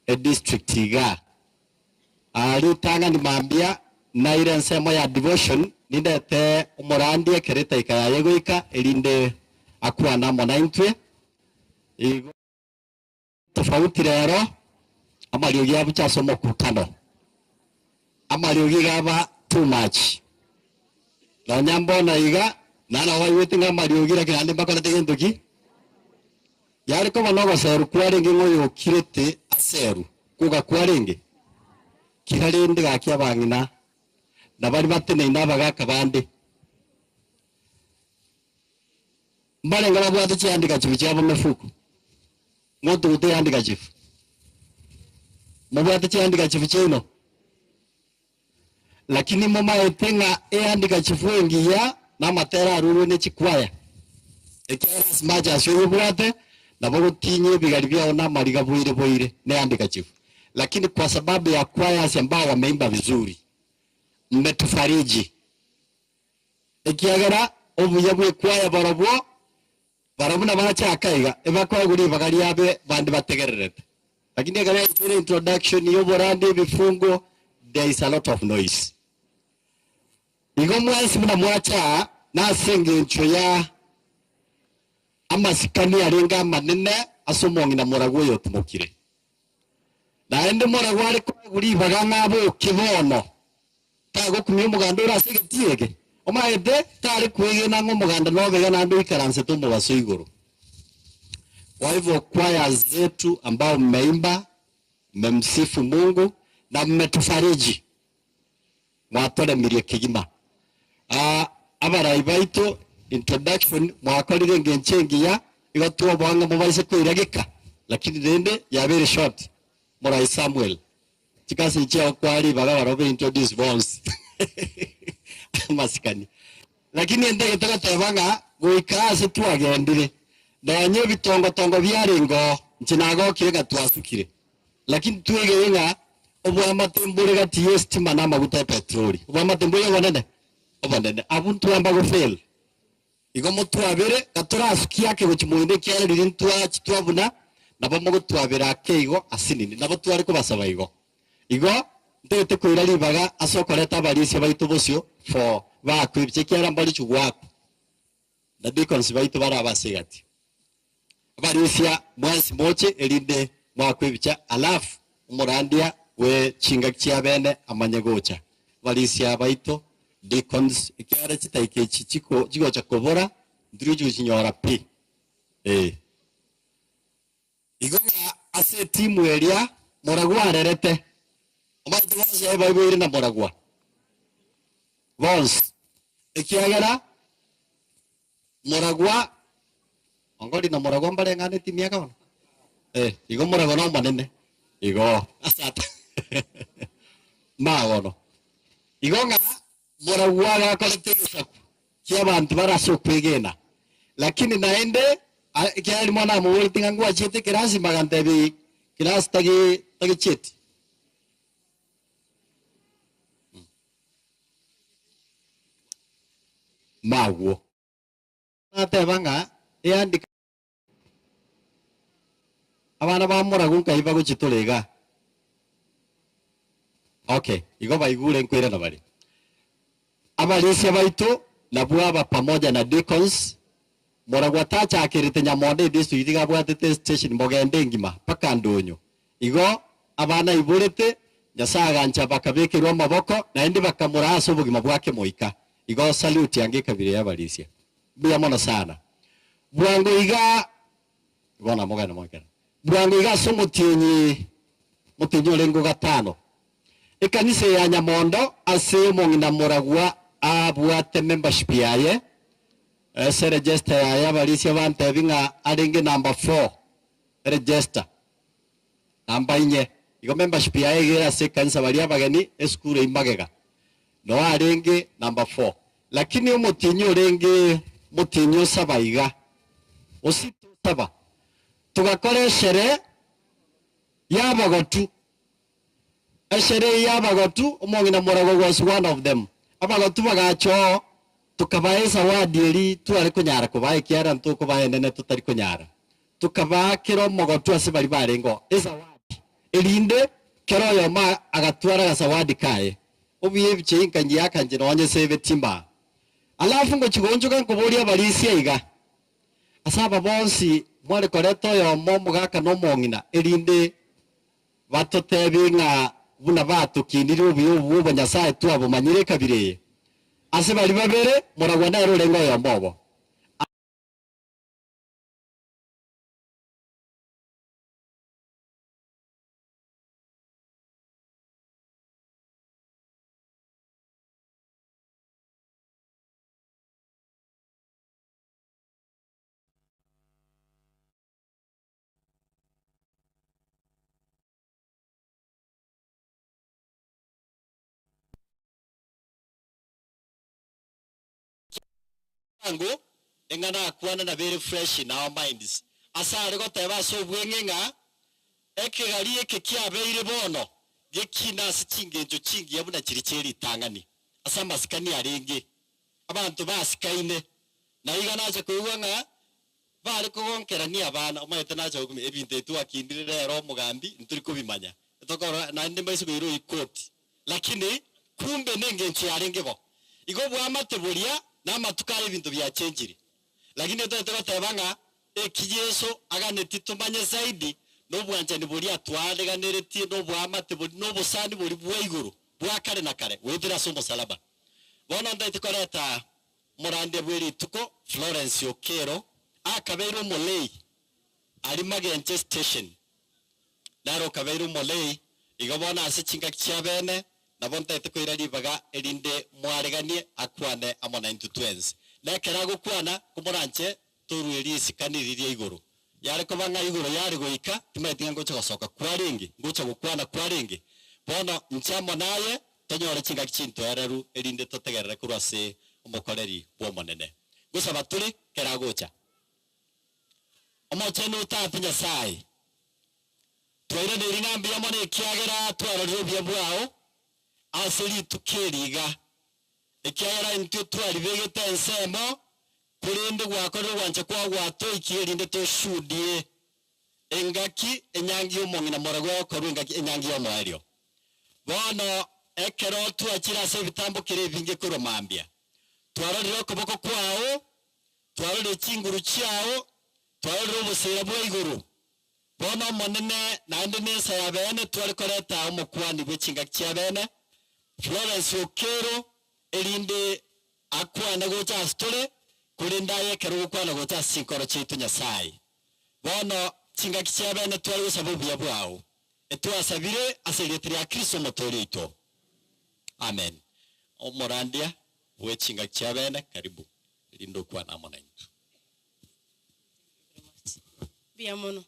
S15: edistrict igaa. Aa ritang'ani mambia naire ensemo ya devotion nindete omorandi ekero etaika yaye egoika erinde akwane amo naintwe. Igo tofauti rero amariogi abuche ase omokutano. Amariogi iga aba too much. Nonya mbono iga naro baigwete ng'a amariogi lakini naende mbakorete gento ki? Yare koba nogoseru kwarenge ng'a oyokirete aseru, koga kwarenge? Kira rende gaki abang'ina, na baria bateneine abagaaka bande, mbarenge babwate chihandikachifu chiabo mefuko. Motugute ehandikachifu. Mobwate chihandikachifu chiaino? Lakini momaete ng'a ehandikachifu engiya namatera arurwe ne chikwaya, ekiagera as much as oyebwate, nabo ogotinyia ebigari biao namariga boire boire ne handikachifu. Lakini kwa sababu ya choirs ambao wameimba vizuri, mmetufariji. Ekiagera obuya bw'ekwaya borobwo, barabwo nabachaka iga, ebakoegwa ribaga riabe bande bategererete. Lakini ekero yaikire introduction y'oborandi ebifungo, there is a lot of noise. Igo mwensi buna mwacha aa, nase engencho ya.
S10: Amasikani arenge amanene ase omong'ina moragwa oyotimokire. Naende moragwa are koegwa ribaga ng'a aboke bono, tagokumia omoganda ore ase egetii eke. Omanyete, tare kwegena ng'a omoganda nobe iga naende oikaransete omobaso igoro. Kwa hivyo kwaya zetu ambao mmeimba, mmemsifu Mungu na mmetufariji, mwatoremirie kegima. Aa, abarai baito, introduction mwakorire engencho engiya, igo twoboa ng'a mobaise koirageka, lakini rende yabeire short. Morai Samuel, chikasi nchiao kwaa ribaga barobwo be introduce bonsi amasikani. Lakini entagete goteba ng'a goika ase twagendire, nonya ebitongotongo biarenge oo, inche nagokire ng'a twasukire. Lakini twegere ng'a oboamate mbore gati y'esitima na amaguta e petroli. Oboamate mboiyo obonene? Obonene. Abwo ntwamba go fail. Igo motwabere, gatorasukie ake gochia moino ekiagera riria ntwachi twabuna, nabo mogotwabera ake igo asinini. Nabo tware kobasaba igo. Igo ntagete koira ribaga ase okoreta abarisia baito bosio for baakwe ebicha ekiagera mbarichwe goakwa na deacons baito bare aba ase egati. Abarisia mwensi moche erinde moakwe ebicha alafu omorandia bwe chingaki chia bene amanye gocha. Abarisia baito, deacons, ekiagera chitaika echi chiko chigocha kobora ntirigochi gochinyora pi. Eh. Igo ng'a ase etimu eria moragwa arerete, omanyete bonsi aye baiboire na moragwa, bonsi, ekiagera moragwa, ongori na moragwa mbareng'aneti emiaka bono? Eh, igo moragwa nomonene, igo ase ata magono. Igo ng'a Moragwa agakorete egesaku ki'abanto bare ase okwegena. Lakini naende, ekiagera rimo namoboretie ng'a ngwachiete ekerasi, bagantebia kerasi tagi tagichieti. Magwo. Nateba ng'a eyandika Abana ba moragu nkai bagochitora iga? Okay, igo baigure nkoirana bare. Abarisia baito nabwo aba pamoja na deacons, moragu atachakerete nyamonda edistrict iga abwatete station mogende engima mpaka ndonyo. Igo abana aiborete, Nyasae agancha bakabekerwa amaboko naende bakamoraa ase obogima bwa kemoika. Igo salute yange ekabira y'abarisia. Mbuya mono sana. Bwango iga bono amogende moikere. Bwango iga ase omotienyi motienyi orenge ogatano, ekanisa ya Nyamondo ase omong'ina Moragwa abwate membership yaye, ase register yaye abarisia bantebi ng'a arenge number four register, namba inye. Igo membership yaye iga ere ase ekanisa baria abageni esukuru eyio magega. Noo arenge number four. Lakini omotienyi orenge motienyi osaba iga, osita osaba, togakora eshere y'abagotu. Eshere eyio y'abagotu, omong'ina Morago was one of them. Abagotu bagacha oo, tokabaa ezawadi eria tware konyara kobaa ekiagera ntokobaa enene totari konyara. Tokabaa kera omogotu ase baria barenge oo ezawadi, erinde kera oyomo agatwara agasawadi kaye. Obuya ebicha eye nkanyiaka inche nonye sebe timbaa. Alafu ngochia goonchoka nkoboria abarisia iga, Ase aba bonsi mware koreta oyomo omogaka na omong'ina, erinde batotebie ng'a buna batokinirie obuya obo bw'obonyasae twabomanyire ekabira eye. Ase baria babere, moragwa nere orenge oyomo obo. Bwango eng'ana akwana nabo ere fresh in our minds ase are goteba ase obweng'e ng'a ekegari eke kiabeire bono gekina ase chingencho chingiya buna chiria chie ritang'ani ase amasikani arenge abanto basikaine na iga nacha koigwa ng'a bare kogonkerania abana omanyete nacha gokumia ebinto ebi twakindire rero omogambi ntori kobimanya tokorora naende mbaise koirwa oyio koti Lakini kumbe nengencho yarenge bo. Igo obwamate boria na amatuko aya ebinto biachenchiri. Lakini etagete goteba ng'a. Eki Yeso aganetie tomanye zaidi nobwanchani boria atwareganeretie na oboamate boria na obosani boria bwa igoro bwa kare na kare goetera ase omosalaba. Bono ntaete koreta omorandia bwe rituko Florence Okero akabeire omolei aria Magenche station naro okabeire omolei igo bono ase chingaki chia bene nabo ntaete koira ribaga erinde mwareganie akwane amo naintwe twensi. Na ekero agokwana komoranche Torue risikani riria igoro. Yare koba ng'a igoro yare goika, timanyeti ng'a ngocha gosoka kwarenge, ngocha gokwana kwarenge. Bono inche amo naye tonyore chingaki chintoereru, erinde totegerere korwa ase omokoreri bw'Omonene. Ngosaba tore kera agocha. Omochenu o Tata Nyasae, twairaneirie ng'a mbuya mono ekiagera twarorire obuya bwao ase rituko eri iga, ekiagera intwe twaribegete ensemo Korende gwakorire ogwancha kwao gwatoikia erinde toshuhudie engaki enyangi y'omong'ina moragwe egokorwa engaki enyangi y'omoerio. Bono ekero twachire ase ebitambokero ebinge korwa mambia, twarorire okoboko kwao, twarorire chinguru chiao, twarorire oboseera bwa igoro. Bono Omonene, naende nensa ya beene tware koreta omokuani bwe chingaki chia beene, Florence Okero, erinde akwane gocha ase tore, korende aye ekero ogokwana gocha ase chinkoro chiaito Nyasae. Bono chingaki chia beene tware gosaba obuya bwao, etwasabire ase erieta ria Kristo Omotoori oito. Amen. Omorandia bwe chingaki chia beene, karibu, erinde okwane amo naintwe.
S3: Mbuya mono.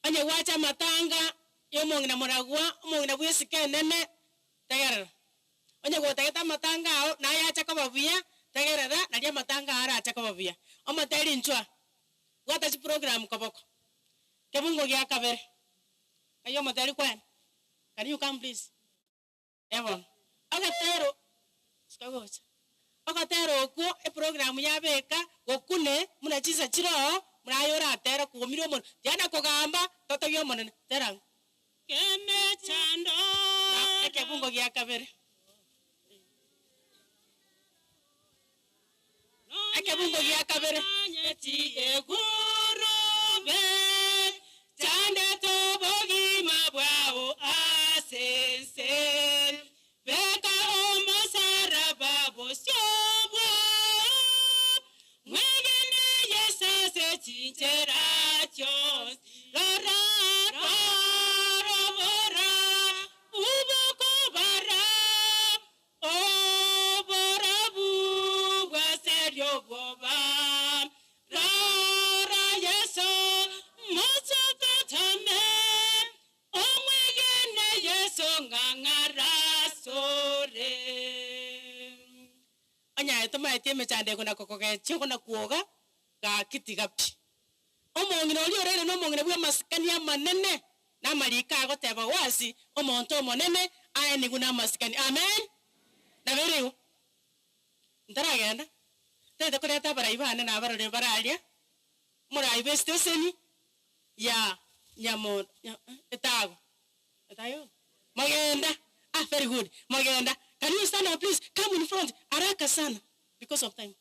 S3: Onye gwacha amatanga y'omong'ina moragwa, omong'ina bw'esiko enene, tegerera. Onye gotagete amatanga ao naye ache koba buya, tegerera nario amatanga ao arache koba buya. Omoteri inchwa, bwata chiprogram koboko, kebungo gia kabere, ng'ai omoteri kwani? Can you come please? Ee bono, ogetero sika gocha, ogotera okwo eprogram yabeka gokune buna chinsa chire oo, buna aye oratere koumire omonwe, tiana kogamba, totogie Omonene, tera ng'o? Kemechando. Na ekebungo gia kabere. Ekebungo gia kabere. Egurube chandete obogima bwao ase ense, beka omosaraba bosio bwao, mwegene Yeso ase chinchera chionsi. Rora, rora, ubokobara Oborabu bw'aseria obwoba, Rora Yeso, mosokotame, Omwegene Yeso ng'ang'ara asore. Onye aye tomaeti emechando eko na kokogechia oko na kwoga, gaki tiga pi. Omong'ina oria orere nomong'ina bw'amasikani amanene, na amariko agoteba gwasi, omonto omonene aenigwe namasikani. Amen. Nabo ere igo. Ntaragenda, ntagete koreta abarai bane na abaroreri bare aria, omorai bw'esiteseni ya Nyamo nya Etago, Etago? Mogenda, ah very good, Mogenda, can you stand up please, come in front, haraka sana because of time.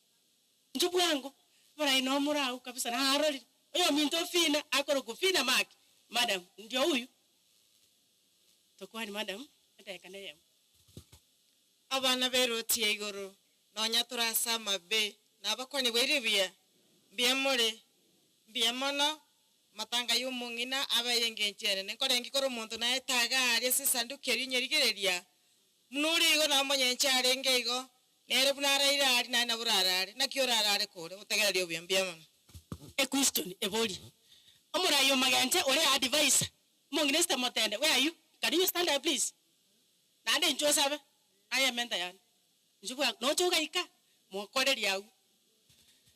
S3: Inchuo bwango, abarai nomoro agwo kabisa narorire, oyominto Fina akorokwa Fina Mark, madam ndio huyu, tokwani madam edageka neyemo.
S21: Abana b'eroti ya igoro, nonya tore ase amabe, nabakwanie bwaire buya? Mbuya more? Mbuya mono, amatanga y'omong'ina abe ay'engencho enene. Nkorenge kore omonto naete iga aria ase esanduki eria onyerigereria, Buna ore igo nabo omonyenche arenge igo, nere buna araire aria naye nabo orarare. Naki orarare kore? Otegererie obuya. Mbuya mono.
S3: Equestion, Ebori, Omorai o magenche ore adviser, omong'ina Esther Motende, where are you? Can you stand up please? Naende inche osabe, aye ementa yane, inche bwango, noche ogaika, mokorerie agwo.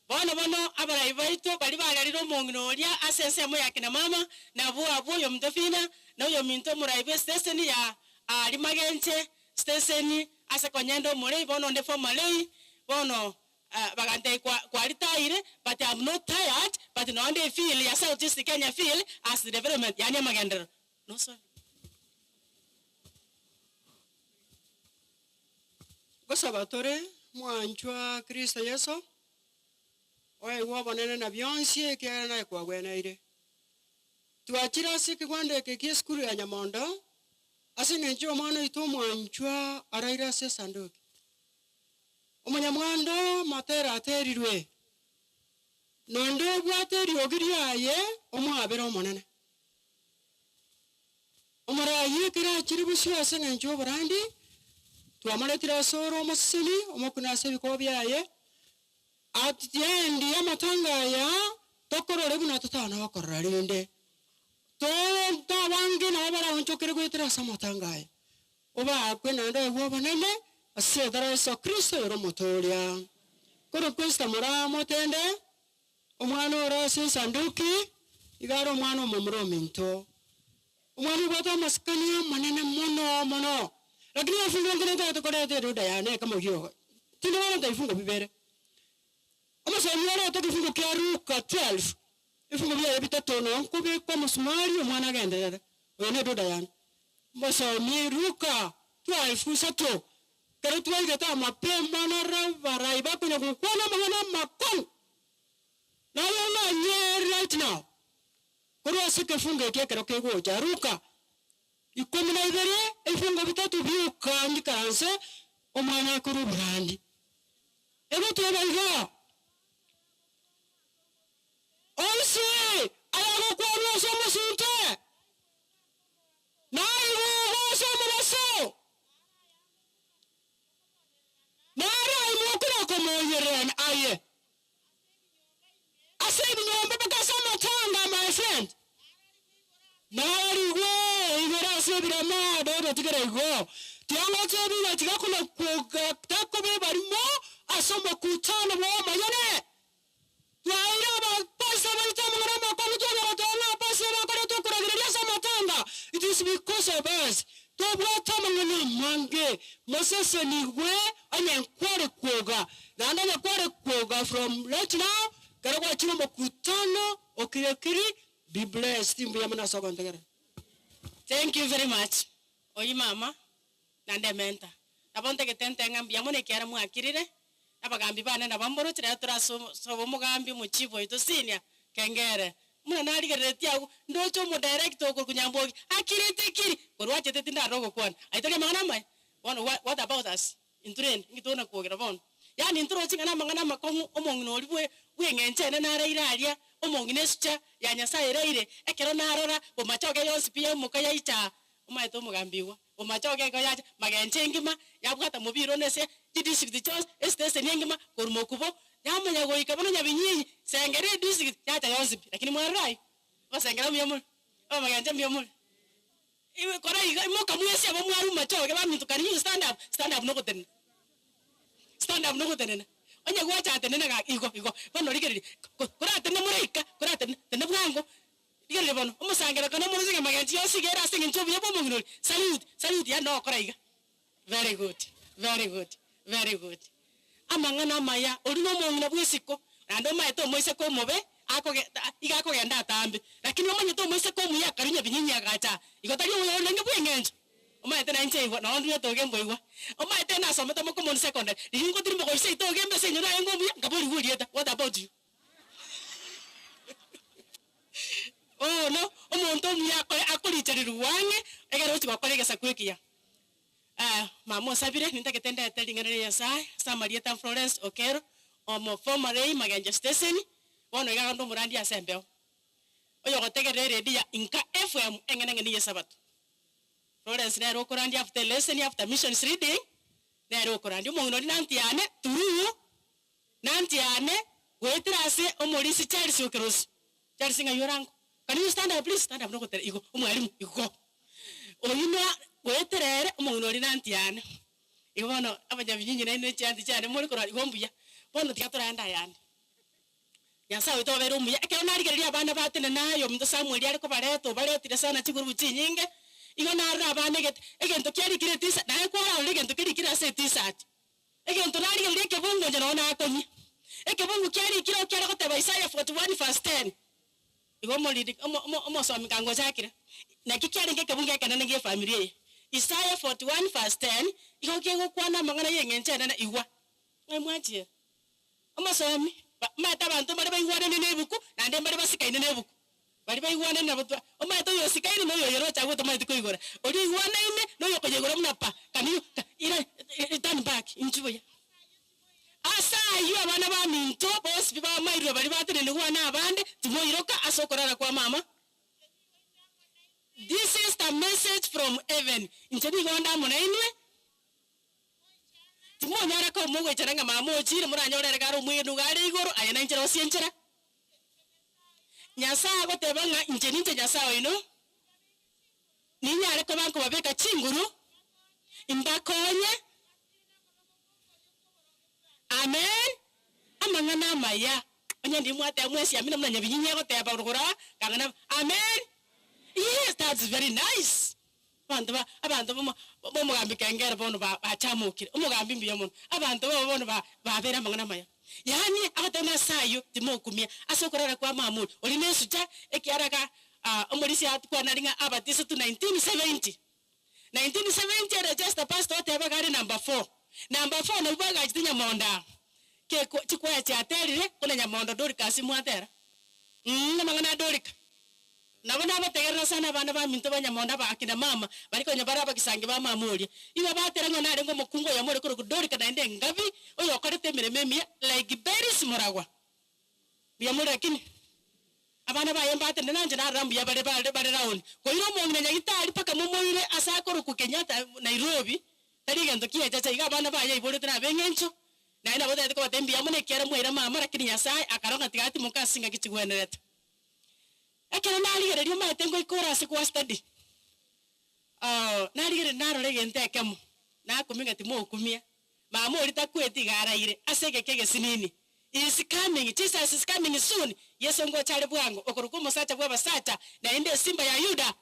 S3: Bono bono abarai baito baria barerire omong'ina oria ase ensemo ya kina mama, nabwo abwo oyominto Fina, na oyominto omorai bw'esiteseni ya aaria magenche siteseni ase konyenda omorei, bono onde former lei, bono bagantebia kwa kwaritaire but am not tired but nonde efeel ya South East Kenya feel as development yaani amagenderero. Nosoe.
S22: Ngosaba tore, mwanchwa Kristo Yeso,
S2: Oegwe obonene na bionsi ekiagera naye kwagweneire. Twachire ase ekegwanda eke gi'esukuru ya Nyamondo ase engencho y'omwana oito omwanchwa araire ase esanduki. Omonyamwando matera aterirwe, na onde obwate eriogi riaye omwabere Omonene. Omoraai ekero achire bosio ase engencho y'oborandi, twamoretire ase ore omoseseni, omokune ase ebikoba biaye, At the end y'amatanga aya tokorore buna totana gokorora rende. Tonto abange nabo baraonchokere goetera ase amatanga aya. Obaakwe naende oegwe obonene ase etara Yeso Kristo oyore Omotooria. Korokwa Esther moraa motende, omwana ore ase esanduki, iga are omwana omomura ominto. Omwana obwate amasikani amanene mono mono. Lakini efungo enke netagete koreta edoda yane ekamogio. Tindi korenta ebifungo bibere. Omosomi orete egefungo kia Luka 12, ebifungo biaye bitato noo nkobeka omosumari omwana agenderere. Oyo nedoda yane. Mosomi Luka 12 isato, Ekero twaigete amapemba naro abarai bakonya gokwana amang'ana amakong'u. Naye ong'anyie right now. Korwa ase ekefungo eke ekero kegocha, Luka 12, ebifungo bitato bioka ngikaranse omwana akore oborandi. Egoteba iga, Onsi ayagokwanwa ase omosunte, naigugwe ase omobaso, naro aimoke na komoyererana aye. Ase ebinyomba mpaka ase amatanga my friend narigwe igoro ase ebirama dodo tigera igo tiangotebi ng'a tiga kona kwoga takoba ebarimo ase omokutano bwa omonyene twaeire abapastor baito amang'ana amakong'u twanyora goteba ng'a abapastor bakorete okoragereria ase amatanga it is because of us tobwate amang'ana amange mosesenigwe onye nkware kwoga Naende onye kware kwoga from right now, ekero gwachire omokutano okire kiri, be blessed mbuya mono ase ogontegerera.
S22: Thank you very much oyio mama naende ementa nabo ntagete nte ng'a mbuya mono ekiara mwakirire abagambi bane nabo mboroche rero tore ase sobo omogambi omochief oito senior kengere buna narigereretie agwo ndoche omodirector okorokwa Nyambogi akirete kiri korwa achete tindarora ogokwana aye tari amang'ana amaya bono what about us Intwe rende inki tona kwogera bono? Yaani ntoroche ng'a namang'ana amakong'u omong'ina oria bwe bw'eng'encho ene naraire aria, omong'ina esucha ya Nyasae eraire, ekero narora bomachoge yonsi pi yaimoka yaicha aa, omaete omogambi igwa, bomachoge igo yacha, magencho engima, yabwata mobiro one ase chidistrict chionsi, esiteseni engima, korwa mokubo, yamanya goika bono Nyabinyinyi, Sengera edistrict, yacha yonsi pi. Lakini mwarora ayio? Abasengera mbuya more? Abamagencho mbuya more? Iwe kora iga, imoka mwensi aba mwaruma choge baminto can you stand up, stand up nogotenena, stand up nogotenena, onye gwacha tenena gaki igo igo, bono rigereria, ko koratenene moraika, koratenene, tenena bwango, rigereria bono, omosangererekano omorose ng'a magencho yonsi iga ere ase eng'encho obuya bwa omong'ina oria, salute, salute yaani nogokora iga, very good, very good, very good. Amang'ana amaya, oria nomong'ina bw'isiko, naende omaete omoiseke omobe, akoge iga akogenda atambe, lakini omanyete omoiseke omuya akarunya ebinyinyi agacha aa, igo tari oyo orenge bw'eng'encho. Omaete nainche igwa, noo ndure etoge mboigwa. Omaete nasomete Mokomoni Secondary, riria ngotirimboka gochia seito ogembe ase enyoro aye ngomuya, nkaborigwa erieta, what about you? Bono, omonto omuya akore akorichererigwa ang'e, egere ochie gokora egesaku ekiya. Mama osabire, nintagete ndete ring'ana ria Nyasae ase amarieta Florence Okero, omo former Rei Magencho Station, bono iga onde omorandia ase embeo, oyogotegerera eredio ya Inka FM eng'enang'eni y'Esabato. Florence nere okorandia after a lesson, after missions reading, nere okorandia. Omong'ina oria nanti yane through nanti yane goetera ase omorisia Charles Okerosi. Charles ng'ai orango? Can you stand up please? Stand up nogotera igo, omwalimu igo. Oyio na goetera ere omong'ina oria na aunty yane. Igo bono abanyabinyinyi nainwe chiaunty chiane more korwa igo mbuya. Bono tiga torande ayande. Nyasaye oito obeire omuya, ekero narigereria abana batenena aye ominto Samuel are kobareta obaretire sana chigurubu chinyinge, igo narora abana egete egento kiarikire etisa naye kwararora egento kerikire ase etisati. Egento narigereria ekebungo inche nabo nakonyia. Ekebungo kiarikire oo kiare goteba Isaiah 41 verse 10. Igo omoriri omo omo omosomi kangochakire, naki kiarenge ekebungo ekenene gie efamiri eye. Isaiah 41 verse 10, igo kegokwana amang'ana y'eng'encho enene igwa. Ng'ai mwanchiera? Omosomi, ba omanyete abanto. na ebuku. Baria baigwanaine nabo twa, omanyete oyo osikaine na oyo oyeroche agwo otamanyeti koigora. Oria oigwanaine na oyo okoyeigora buna pa, can you, ira, turn back, inchuo buya. Ase ayio abana baminto bonsi pi bamairwe baria batenenigwa na abande, timoiroka ase okorara kwa mama. This is the message from heaven, inche nigo nde amo nainwe. Timonyara koba mogoichana ng'a mama ochire, moranyore ere kare omwegenu iga are igoro, aye nainche rosie enchera. Nyasae agoteba ng'a inche ninche Nyasae oino, ninyare koba nkobabeka chinguru, imbakonye. Amen. Amang'ana amaya. Onye ndimwateba mwensi amina buna nyabinyinyi egoteba rogoro aa, kang'ana amen. Yes, that's very nice. Abanto ba abanto bomo bomogambi Kengere bono ba bachamokire, omogambi mbuya mono, abanto babo bono ba babeire amang'ana amaya. Yaani agoteba ng'a ase ayio timokumia ase okorara kwa mama oria, oria na esucha ekiara ga omorisia atukwana aria ng'a abatisetwe 1970. 1970 ere just a pastor oteba iga are number four. Number four nabwo bagachete Nyamondo aa, keko chikwaya chiaterire buna Nyamondo Dorcas mwatera? Mh, amang'ana a Dorika. Nabo nabategerera sana abana baminto ba nyamondo aba akina mama, baria konya bare abagisangi ba mama oria. Igo batera ng'a narenge omokungu oyomo ore korokwa Dorika naende engabi, oyokorete emeremo emiya like Beris Muragwa. Mbuya more lakini? Abana baye mbatenene nanche narora mbuya bare bare bare round. Koira omong'ina nyagitari mpaka momoire ase akorokwa Kenyatta Nairobi, tari egento ki'echeche iga abana baye aiborete nabe eng'encho, naye nabo otagete kobatebia mbuya mono ekiagera mwaira mama lakini Nyasaye akarora ng'a tiga atimoke ase chingaki chigwenerete. Ekero narigereria omanyete ngoika ore ase gwa study, narigereria narora egento ekemo, nakumia ng'a timokumia, mama oria takweti iga araire ase egeka egesinini, he is coming, Jesus is coming soon, Yeso ngocha are bwango, okorokwa omosacha bwa abasacha, naende esimba ya Yuda,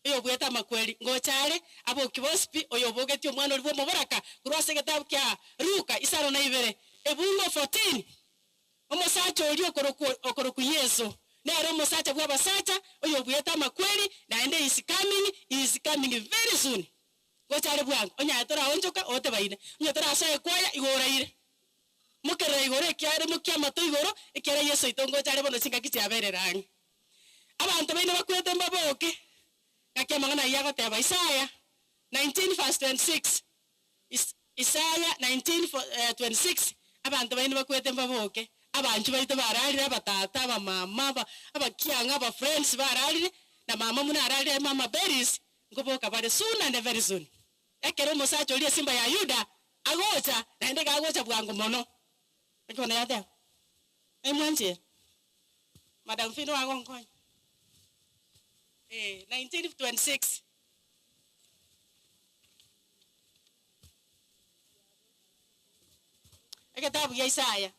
S22: oyobuete amakweri, ngocha are, aboki bonsi pi, oyobogetie omwana oria bw'omoboraka korwa ase egetabu kia Luka isano na ibere, ebungo 14. Omosacha oria okorokwa okorokwa Yeso, nere omosacha bw'abasacha, oyobuete amakweri, naende he is coming, he is coming very soon. Gocha are bwango, onye aye toraonchoka, otebaine, onye torasoe ekwaya, igo oraire. Mokerera igoro ekiagera imokia amato igoro, ekiagera Yeso oito ngocha are bono chingaki chiaberire ang'e. Abanto baino bakwete mbaboke, ngaki amang'ana ayio agoteba Isaya 19 verse 26. Isaya 19:26 Abanto baino bakwete mbaboke, abanchwa baito bararire, abatata, abamama, aba abakiang'a, abafriends bararire, na mama buna ararire aye mama Beris, nkoboka bare soon and very soon. Ekero omosacha oria esimba ya Yuda agocha, naende iga agocha bwango mono. Naki bono yateba, Aye mwanchera, Madam Fee niwagonkonya? Eh, 19:26. Egetabu gia Isaya.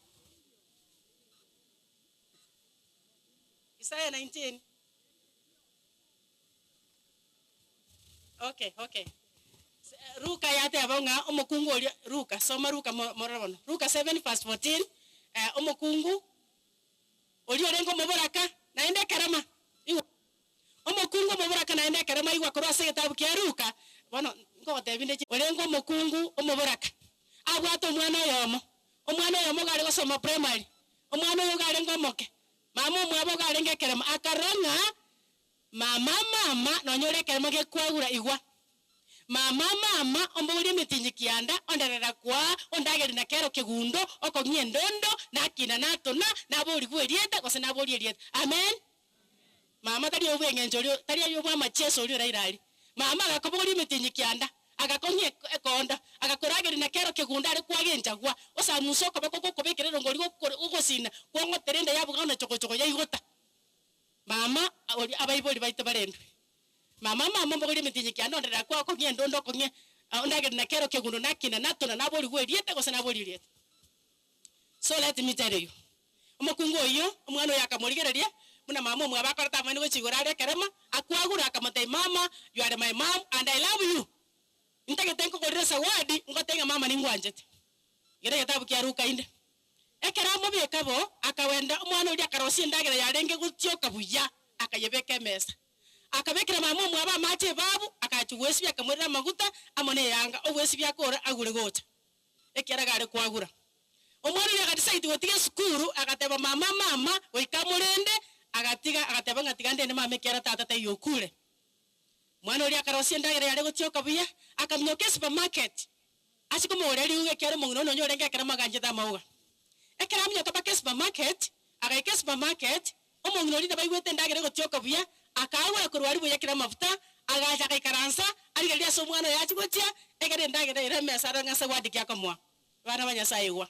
S22: Isaya 19. Okay, okay. Luka yateba ng'a omokungu oria, Luka, soma Luka morore bono. Luka 7 verse 14, omokungu oria orenge omoboraka, naende ekerema. Igwa. Omokungu omoboraka naende ekerema aigwa korwa ase egetabu kia Luka, bono nkogotebia inde chi, orenge omokungu omoboraka, abwate omwana oyomo, omwana oyomo iga are gosoma primary, omwana oyo iga arenge omoke, mama omwabo iga arenge ekerema, akarora ng'a mama mama nonye ore ekerema gekwagura igwa, mama mama ombogorie emitinyi kianda, onderera kwaa, ondageri na kero kegundo, okong'ia endondo, nakina natona, naborigwe erieta gose naborie erieta. Amen. Mama tari obw'engencho oria, tari aye obw'amacheso oria oraire aria. Mama agakobogoria emetienyi kianda, agakong'ia ekonda, agakorageria na kero kegundo are kwaga enchagwa, osamuse okoboko gokobekera erongo oria gogosina, kwong'otera enda yabuga buna chogochogo yaigota. Mama oria abaibori baito barendwe. Mama mama ombogorie emetienyi kianda onderera kwao okong'ia endondo okong'ia ondageria na kero kegundo nakina natona naborigwe erieta gose naborie erieta. So let me tell you, omokungu oyio, omwana oyo akamorigereria, buna mama omwabo akorete amaene gochia igoro aria ekerema, akwagure akamotebia mama, you are my mum and I love you. Ntagete nkogorere zawadi, ngotebie ng'a mama ningwanchete. Ekio negetabu kia Luka inde. Ekero amobeka bo, akagenda omwana oria akarosia endagera yarenge gotioka buya, akayebeka emesa. Akabekera mama omwabo amache ebabu, agachia gwesibia akamorera amaguta amo na eyanga, ogwesibia akore agure gocha. Ekiagera are kwagura. Omwana oria agadecide gotiga esukuru, agateba mama mama goika amorende Agatiga, agateba ng'a tiga ndende mama ekiagera tata taiyo okure. Omwana oria akarosia endagera yare gotioka buya, akaminyoka esupermarket ase komogorera riuga ekiagera omong'ina one onye orenge ekero amaganchete amauga. Ekero aminyoka mpaka esupermarket, agaika esupermarket, omong'ina oria nabaigwete endagera egotioka buya, akaagura korwa aria buya kera amafuta, agacha agaikaransa, arigereria ase omwana oye achia gochia, ekero endagera ere emesa arore ng'a zawadi ki akomoa. Abana ba Nyasaye igwa.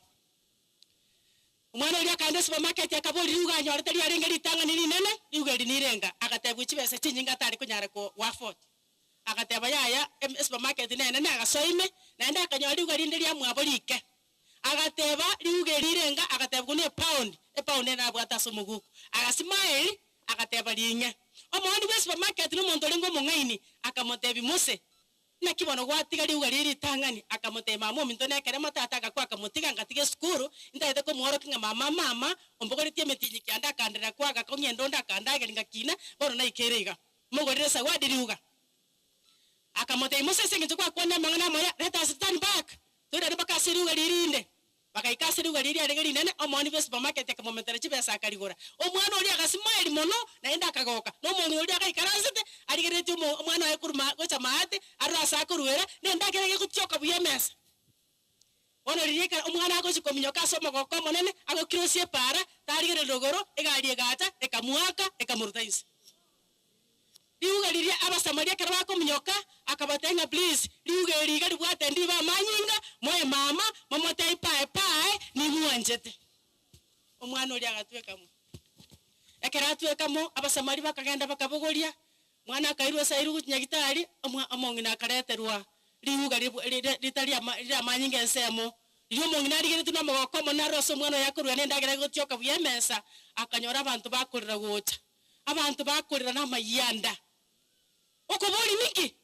S22: Omwana oria akaenda esupermarket akaboria riuga anyorete riarenge ritang'ani rinene, riuga eri nirenga? Agatebigwa chibesa chinyinge atare konyara ko afford. Agateba yaya esupermarket nenene agasoa ime, naende akanyora riuga rinde riamwabo rike. Agateba riuga eri rirenga? Agatebigwa ne epound, epound nere nabwate ase omoguko. Agasmile agateba ring'e. Omooni bwe esupermarket nomonto orenge omong'aini, akamotebia mose, Naki bono gwatiga riuga rie ritang'ani? Akamotebia, Mama ominto nekeremo, tata agakwa akamotiga, ngatiga esukuru, ntagete komworokia ng'a mama mama, ombogoretie emetienyi kianda akanderera kwa agakong'ia endonda akandageria ngakina, bono naikeire iga. Mogorere zawadi riuga. Akamotebia, Musa ase engencho gwakwanire amang'ana amaya, let us turn back, toirane mpaka ase riuga riria rinde. Bagaika ase riuga riria riarenge rinene, omooni bw'esupermarket akamomentera chibesa akarigora. Omwana oria agasmile mono, naende akagoka. Na omong'ina oria agaikaransete, arigereretie omo omwana oye korwa ma gocha maate, arore ase akoruera, na endagera egotioka buya emesa. Bono riria ekero omwana agochia kominyoka ase omogoko omonene, agokirosia epaara, tarigereria rogoro, egari egacha, ekamoaka, ekamoruta inse. Riuga riria Abasamaria ekero bakominyoka, akabatebia ng'a please, riuga eri iga ribwate ndibe amanyinga, moe mama, momotebie pae pae, nimwanchete. Omwana oria agatweka mo. Ekero atweka mo, Abasamaria bakagenda bakabogoria, mwana akairwa ase airwe gochia nyagitari, omwa omong'ina akareterwa riuga ribwa rire ritari ama rire amanyinga ensemo. Riria omong'ina arigeretie nomogoko omonene arore ase omwana oye akorua na endagera egotioka buya emesa, akanyora abanto bakorera gocha. Abanto bakorera namayianda. Okoboria ninki?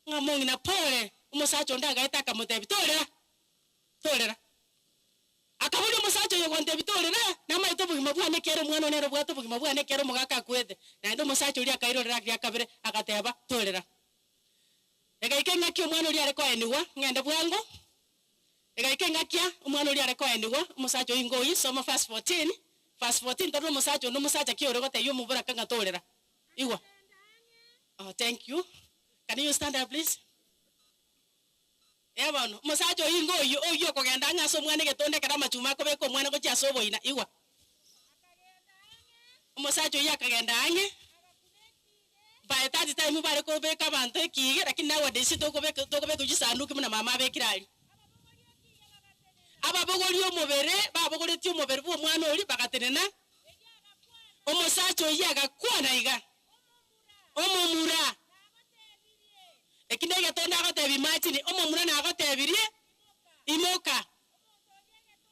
S22: Ng'a mong'ina pore, omosacha onde agaeta akamotebia, Torera, torera. Akaboria omosacha oyo ogontebia, Torera, namaete obogima bwane ekiagera omwana one nere obwate obogima bwane ekiagera omogaka akwete. Naende omosacha oria akairorera riria kabere, agateba, Torera. Egaika engaki omwana oria are koenigwa, ng'ende bwango, Egaika engaki omwana oria are koenigwa, omosacha oingo oyio, soma verse 14, verse 14 torore omosacha onde omosacha ki ore gotebia omoboraka ng'a torera. Igwa. Oh thank you. Can you stand up please? Ee bono, omosacha oingo oyio, oyio okogenda ang'e ase omwana egetonda ekero amachuma akobeka omwana gochia ase oboina, igwa. Omosacha oyio akagenda ang'e, by that time bare kobeka abanto ekiige lakini nowadays tokobeka tokobeka chisanduki buna mama abekire aria. Ababogoria omobere, babogoretie omobere bwa omwana oria bagatenena, omosacha oyio agakwana iga, Omomura, eki negetondo agotebia imagine, omomura nagotebirie, imoka.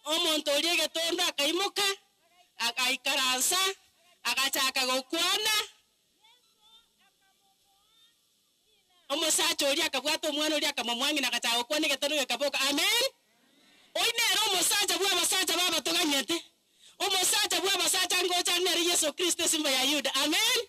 S22: Omonto oria egetondo akaimoka, agaikaransa, agachaka gokwana. Omosacha oria akabwata omwana oria akamomwang'ina ng'ina agachaka gokwana egetondo gekaboka. Amen! Oyio nere omosacha bw'abasacha babatoganyete. Omosacha bw'abasacha ngocha are nere Yeso Kristo esimba ya Yuda. Amen!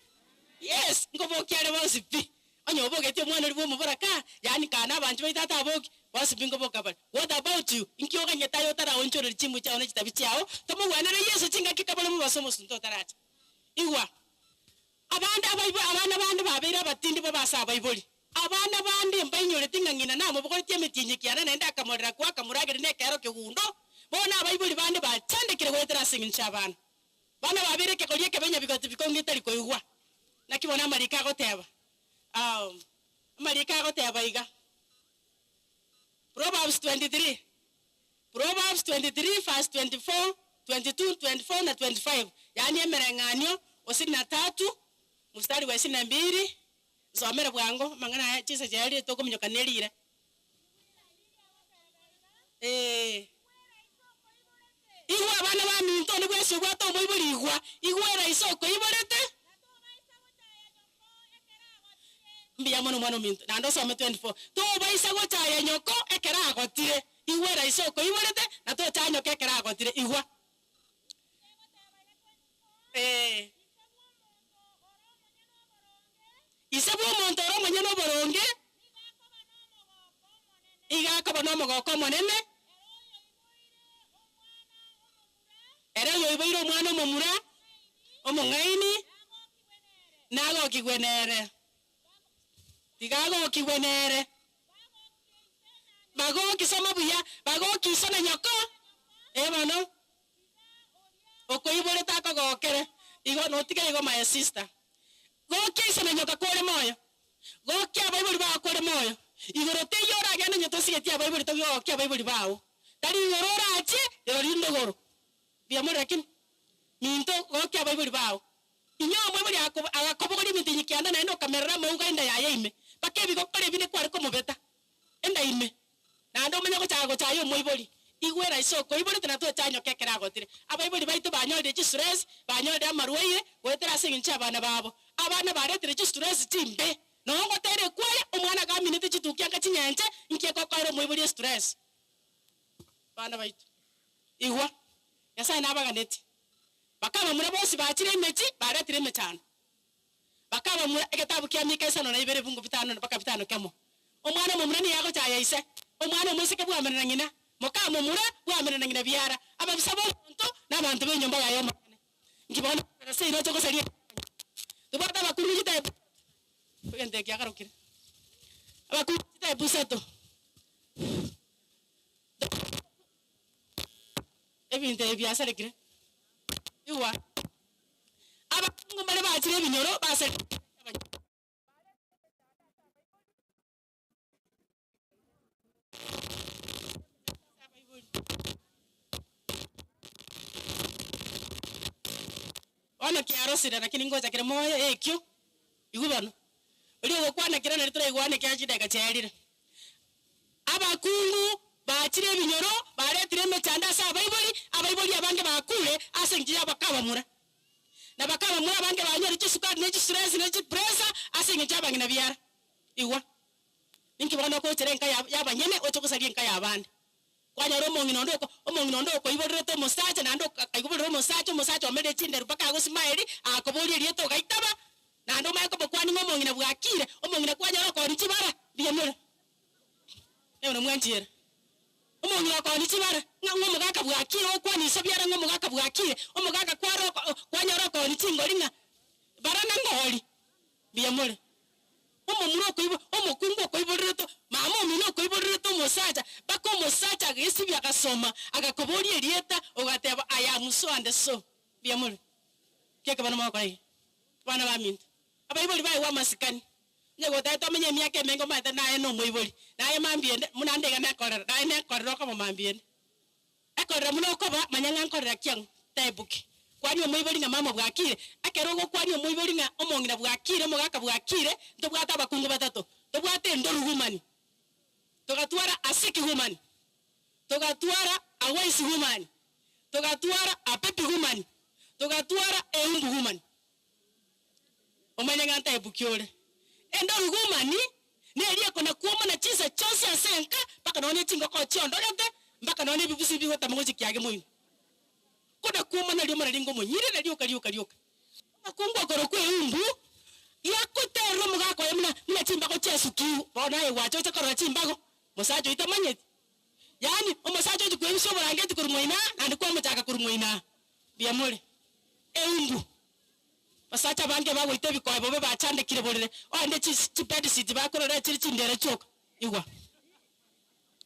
S22: Yes, nkobokia are bonsi pi. Onye obogetie omwana oria bw'omoboraka, yaani kaa nabanchi baito ataboki, bonsi pi nkoboka bare. What about you? Inki oganyete aye otaraonchoreria chimbu chiao ne chitabi chiao, tomogwenere Yeso chingaki kabore mobaso omosunte otaracha? Igwa, abande abaibo abana bande babeire abatindi bobe ase abaibori. Abana bande mbainyoreti ng'a ng'ina namobogoretie emetienyi ekiana naende akamorera kwa akamurageria nekeero kegundo. Bono abaibori bande bachandekire goetera ase engencho y'abana. Bono babeire ekegori ekebe nyabigoti bikonge etari koigwa. Naki bono amariko agoteba? Amariko agoteba iga, Proverbs 23, Proverbs 23 verse 24, 22, 24 na 25, yaani emereng'anio ishirini na tatu mstari wa ishirini na mbili, nsomere bwango amang'ana aya chinsa chiaerire tokominyoka nerire. Ee. Igwa abana baminto, onde bwensi obwate omoibori igwa, igwera ise okoiborete. Mbuya mono omwana ominto, naende osome 24. Tobaisa gochaya nyoko ekero agotire, igwera ise okoiborete, na tochaya nyoko ekero agotire, igwa. Ee. Ise bw'omonto ore omonyene oboronge iga akoba nomogoko omonene, ere oyoiboire omwana omomura omong'aini. Nagokigwe nere. Tiga agokigwe nere. Bagoki soma buya, bagoki iso na nyoko. Ee bono. Okoiborete akogokere. Igo notige igo my sister. Gokia iso na nyoka kore moyo. Gokia abaibori bao kore moyo. Igoro teiyo oragende onye tosigeti abaibori togokia abaibori bao. Tari igoro orachie, rirorio ndogoro. Mbuya more lakini? Minto, gokia abaibori bao. Inyowe omoibori agakobogoria eminto inye kianda naende okamerera amauga enda yaye ime, mpaka ebigokora ebi nikware komobeta enda ime, naende omanye gochaka gochaya omoibori. Igwera ise okoiborete na tochanyoka ekero agotire. Abaibori baito banyorire chistress, banyorire amarwaire goetera ase engencho y'abana babo. Abana baretire chistress chimbe. Nonya ngotera ekwaya, omwana agaminete chitukia anga chinyenche, inki ekokoera omoibori estress? Abana baito, igwa, Nyasaye nabaganetie. Bakabamura bonsi bachire emechie, baretire emechando. Bakabamura egetabu kia Mika isano na ibere ebungo bitano mpaka bitano kemo. Omwana omomura nigo agochaya ise, omwana omoiseke bwamera na ng'ina, moka momura bwamera na ng'ina biara, ababisa b'omonto na abanto b'enyomba yaye omonyene. Inki bono Abafarisai roche gosaria ekemanyererio? Tobwate abakungu chitebu isato, egento eke kiagarokire, abakungu chitebu isato. Ebinto ebi biasarekire. Igwa, abakungu mbare bachire ebinyoro basarekire abanyene. Bono kiarosire, lakini ngocha kere moyo ekio, igwa bono, oria ogokwana kere nario toraigwane ekiagera chidakika chiaerire. Abakungu bachire ebinyoro, baretire emechando ase abaibori, abaibori abange bakure ase engencho y'abakabamura. Na bakabamura abange banyore chisukari ne chistress ne chipressure ase engencho y'abang'ina biara. Igwa, ninki bono okochera enka y'abanyene oche gosaria enka y'abande? Kwanyora omong'ina onde oko omong'ina onde okoiborerete omosacha naende akaiborera omosacha, omosacha omerire chinderu mpaka agosmile, akoboria erieta ogaitaba, naende omanye komokwania ng'a omong'ina bwakire, omong'ina kwanyora okooni chibara, mbuya more? Nere mwanchiera. Omong'ina okooni chibara, ng'a ng'a omogaka bwakire, ogokwania iso biara ng'a omogaka bwakire, omogaka kware oko kwanyora okooni chingori ng'a bara na ngori, mbuya more? Omomura okoibo, omokungu okoiborerete, mama omino okoiborerete omosacha, mpaka omosacha agesibia agasoma, agakoboria erieta, ogateba I am so and so. Mbuya more? Ki ekebano mogokora iga? Abana baminto, abaibori baegwe amasikani, onye gotagete omenye emiaka emenge omanyete naye nomoibori, naye mambia ende, buna ande iga nekorera, naye nekorera okoba mambia ende. Ekorera buna okoba, manya ng'a nkorera ki ang'o? Tebuki. Kwania omoibori ng'a mama bwakire. Ekero ogokwania omoibori ng'a omong'ina bwakire, omogaka bwakire, ntobwate abakungu batato. Tobwate endoru woman, togatwara a sick woman, togatwara a wise woman, togatwara a baby woman, togatwara a umbu woman. Omanye ng'a ntebuki ore. Endoru woman neria ekona kwomana chinsa chionsi ase enka mpaka nonya ne chingoko chiondogete, mpaka nonya ne ebibusi bigotama gochia kiage moino. Kona kwomana riomana ringa omonyirire rioka rioka rioka. Omokungu okorokwa eumbu yakoterera omogaka oye buna buna chimbago chiasukiwu. Bono aye gwacha oche korora chimbago, mosacha oyio tamanyeti. Yaani omosacha ochi kwebisa oborangeti korwa moino aa naende kwamochaka korwa moino aa. Mbuya more. Eumbu. Abasacha abange bagoita ebikoe bobe bachandekire borere, onde chis chibedsit bakorora chire chindere chioka. Igwa.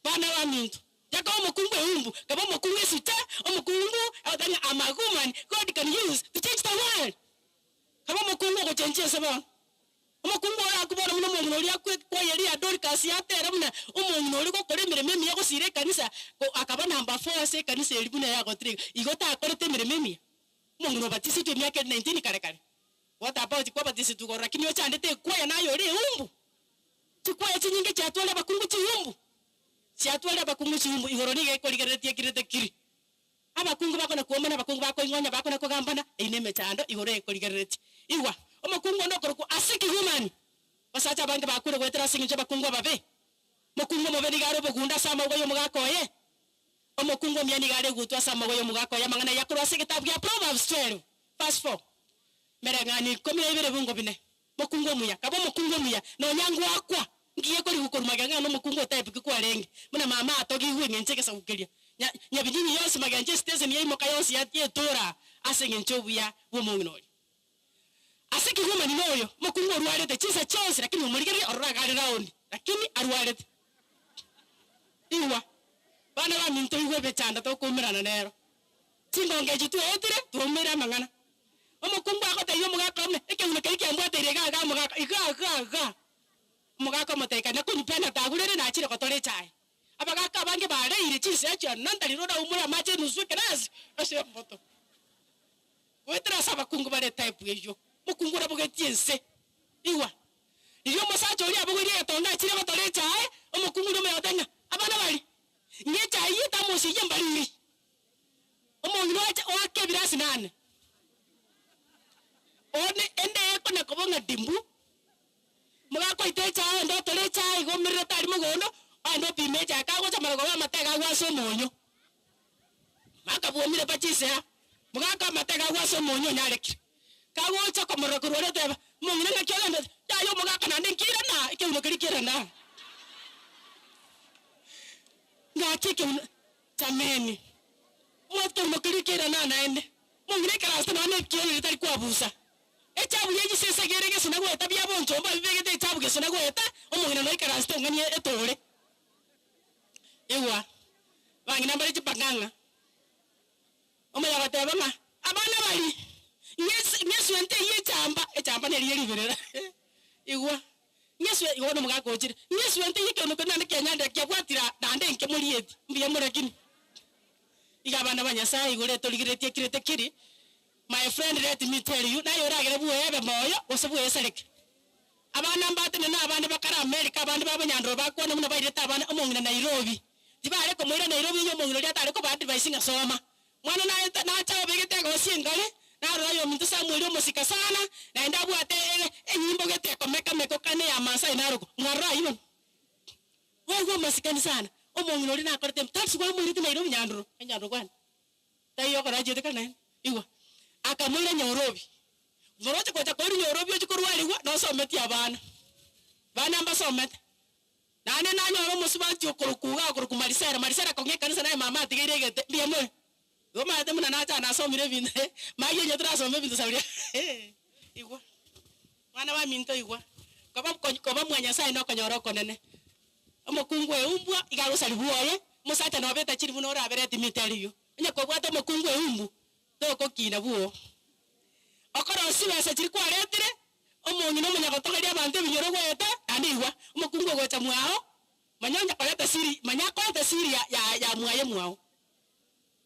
S22: Bana baminto, yakaba omokungu eumbu, kaba omokungu esita, omokungu agoteba ng'a am a woman God can use to change the world. Kaba omokungu ogochenchia ense bono. Omokungu orakwe bono buna omong'ina oria akwe koyeria ya Dorcas yatera buna omong'ina oria gokora emeremo emiya gosira ekanisa ko akaba number four ase ekanisa eria buna yagotire iga. Igo takorete emeremo emiya. Omong'ina obatisetwe emiaka ere 19 kare kare. What about kwabatisetwe igoro lakini ochandete ekwaya naye ore eumbu? Chikwaya chinyinge chiatware abakungu chiumbu. Chiatware abakungu chiumbu igoro nigo ekorigereretie ekirete kiri. Abakungu bakona kwomana, abakungu bakoing'onya, bakona kogambana, eyio nemechando igoro ekorigereretie. Igwa, omokungu onde okorokwa Asiki Woman. Abasacha abange bakure goetera ase engencho y'abakungu ababe. Omokungu omobe nigo are obogundo ase amauga y'omogaka oye. Omokungu omuya nigo are egutwa ase amauga y'omogaka oye. Amang'ana aya korwa ase egetabu gia Proverbs 12 verse 4. Emereng'anio ikomi na ibere ebungo bine. Mokungu omuya, kaba omokungu omuya, nonya ngwakwa, ngiye korigwa korwa magega ng'a nomokungu otaebuki kwarenge, buna mama atogigwe eng'encho egesaku keria. Nya, nyabinyinyi yonsi magencho esiteseni yaimoka yonsi ya, yetoora ase eng'encho obuya bw'omong'ina oria. Ase ekegwomani noyo, omokungu orwarete chinsa chionsi, lakini omorigereria ororo agare round, lakini arwarete. Igwa, bana baminto igwa emechando tokoumerana nero. Chingongo echi twaetire, twaumeire amang'ana. Omokungu agotebia omogaka ome, ekeuno keria kiambwateire iga iga omogaka, iga iga iga. Omogaka omotebia, kanya konywa tagurere nachire gotora echae. Abagaaka abange bareire chinsa echio na ntari roraumore amache enusu ekerasi ase omoto. Goetera ase abakungu bare etype eyio, mokungu orabogetie ense. Igwa, riria omosacha oria abogoirie egetonga achire gotora echae, omokungu oria omoyo agoteba ng'a abana baria, ng'a echae eyio etamosi eyio mbariri. Omong'ina oache oake ebirasi nane. One ende ekona koba ng'a dimbu, Mogakoita echae onde otore echae igo omererete aria mogondo, oende opime echae, kagocha marogoba amatega agwo ase omonyo. Bakabwomire pa chinseha, mogaka amatega agwo ase omonyo onyarekire. Kagocha komorora korwa aria oteba, Omong'ina ng'aki ogendete? Yaya omogaka naende nkirana, ekeuno keria kirana. Ngaki ekeuno, chameni, omwate ekeuno keria kirana naende. Omong'ina ekaransete nonya na ekieni ritari kwabusa. Echabu ye chisese kere gesona goeta biabonchomba bibegete echabu gesona goeta, omong'ina noikaransete ong'anie etoore. Igwa, abang'ina mbare chipang'ang'a. Omoyo agateba ng'a abana baria, ng'eswente eyio echamba, echamba neri ye riberera. Igwa, ng'eswe igo bono omogaka ochire, ng'eswente eyio ekeunoko naende kianyandire kiabwatire aa naende nkemorieti, mbuya more lakini. Iga abana ba Nyasaye igoro etorigereretie ekirete keri, My friend let me tell you, naye oragere bwebe moyo gose bwesareke. Abana mbatenene na abande bakare America, abande babo Nyandoro bakwane buna bairete abana omong'ina Nairobi. Tibare komoira Nairobi onye omong'ina oria atare koba advice ng'a soma. Mwana naye nacha obegete egosi engare, narora aye ominto Samuel omosika sana, naende abwate enyimbo gete ekomeka meko kane ya Maasai Narok. Mwarora ayio bono? Boigo omosikani sana, omong'ina oria nakorete tari kwamoirete Nairobi Nyandoro, Nyandoro kwane. Taiyo okorachiete kare naende. Igwa, akamoira nyorobi. Moroche gocha koirwa nyorobi ochie korwarigwa nosometie abana. Bana mbasomete. Naende nanyora omosubati okorokwa iga akorokwa Marisela. Marisela akong'a ekanisa naye mama atigeire egete. Mbuya more? Igo omanyete buna nacha nasomire ebinto maki onye torasome ebinto saburia igwa. Mwana baminto igwa, koba koba mwa Nyasaye nokonyora okonene. Omokungu eumbwa iga agosarigwa oye, omosacha nobeta chiri buna orabere etimiti ariyo. Onye kobwate omokungu eumbu, togokina bwoo. Okorosia chibesa chiria kwaretire, omong'ina omonyagotogeria abanto ebinyoro goeta, naende igwa, omokungu ogocha mwao, manya onye koreta siri, manya akorete siri ya ya ya mwaye mwao.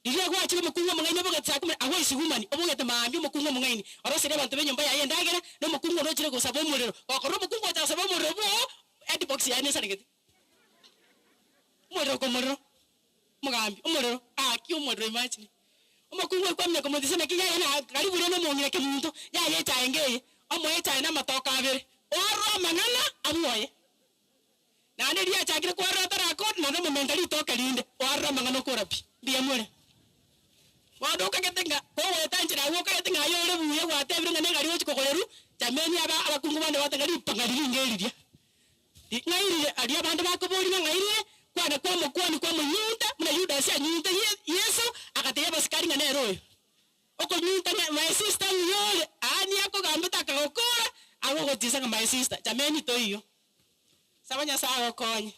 S22: Riria gwachire omokungu omong'aini obogete saa kumi, agwo isigumani, obogete maambia omokungu omong'aini, oroserie abanto b'enyomba yaye endagera, na omokungu onde ochire gosaba omorero. Gokorora omokungu ocha gosaba omorero bwoo, headbox yaye nesaregete. Omorero komorero, omogambi, omorero, gaki omorero imagine. Omokungu oyo kwamanya komotisia naki yaya na karibu rende omong'ina kemunto, yaya echae ngeye, omoe echae na amatoke abere, orore amang'ana abwoye. Naende riachakire kwarora atarakora, naende omomenta ritoke rinde, oarore amang'ana okora pi. Mbuya more. Bono okagete ng'a kogoeta enchera agwo okagete ng'a aye ore buya gwatebire ng'a negari gochi kogoreru, chameni aba abakungu bande bagoteba ng'a ripang'a riria inga eriria. Ri ng'ai rire aria abande bakoboria ng'a ng'ai rire, kwana kwamokwani kwamonyunyunta, buna Yudasi anyunyunte Ye Yeso, agatebia abasikari ng'a nere oyo. Okonyunyunta ng'a my sister ng'uya ore, aa niye akogambete akagokora, agogotiisa ng'a my sister, chameni toiyo. Saba Nyasae agokonye,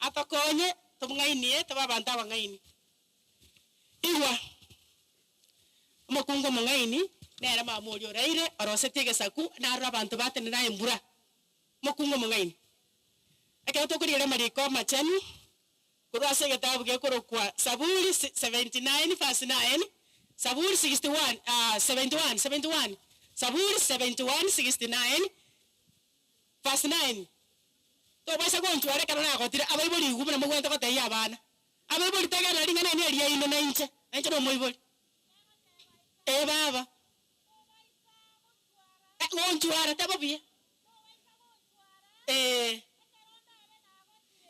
S22: atokonye tomong'ainie tobe abanto abang'aini. Igwa, omokungu omong'aini nere mama oria oraire orosetie egesaku narore abanto batenena aye mbura. Omokungu omong'aini. Ekero tokorigereria amariko amachenu korwa ase egetabu gekorokwa Saburi 79 verse 9, Saburi 61 71 71 Saburi 71 69 Verse 9, Tobaisa gonchwara ekero nagotire, abaibori igwe buna mogwenerete gotebia abana. Abaibori tegerera ring'ana eri eriaino nainche, nainche nomoibori. Ee baba. Eh, gonchwara, teba buya. Ee.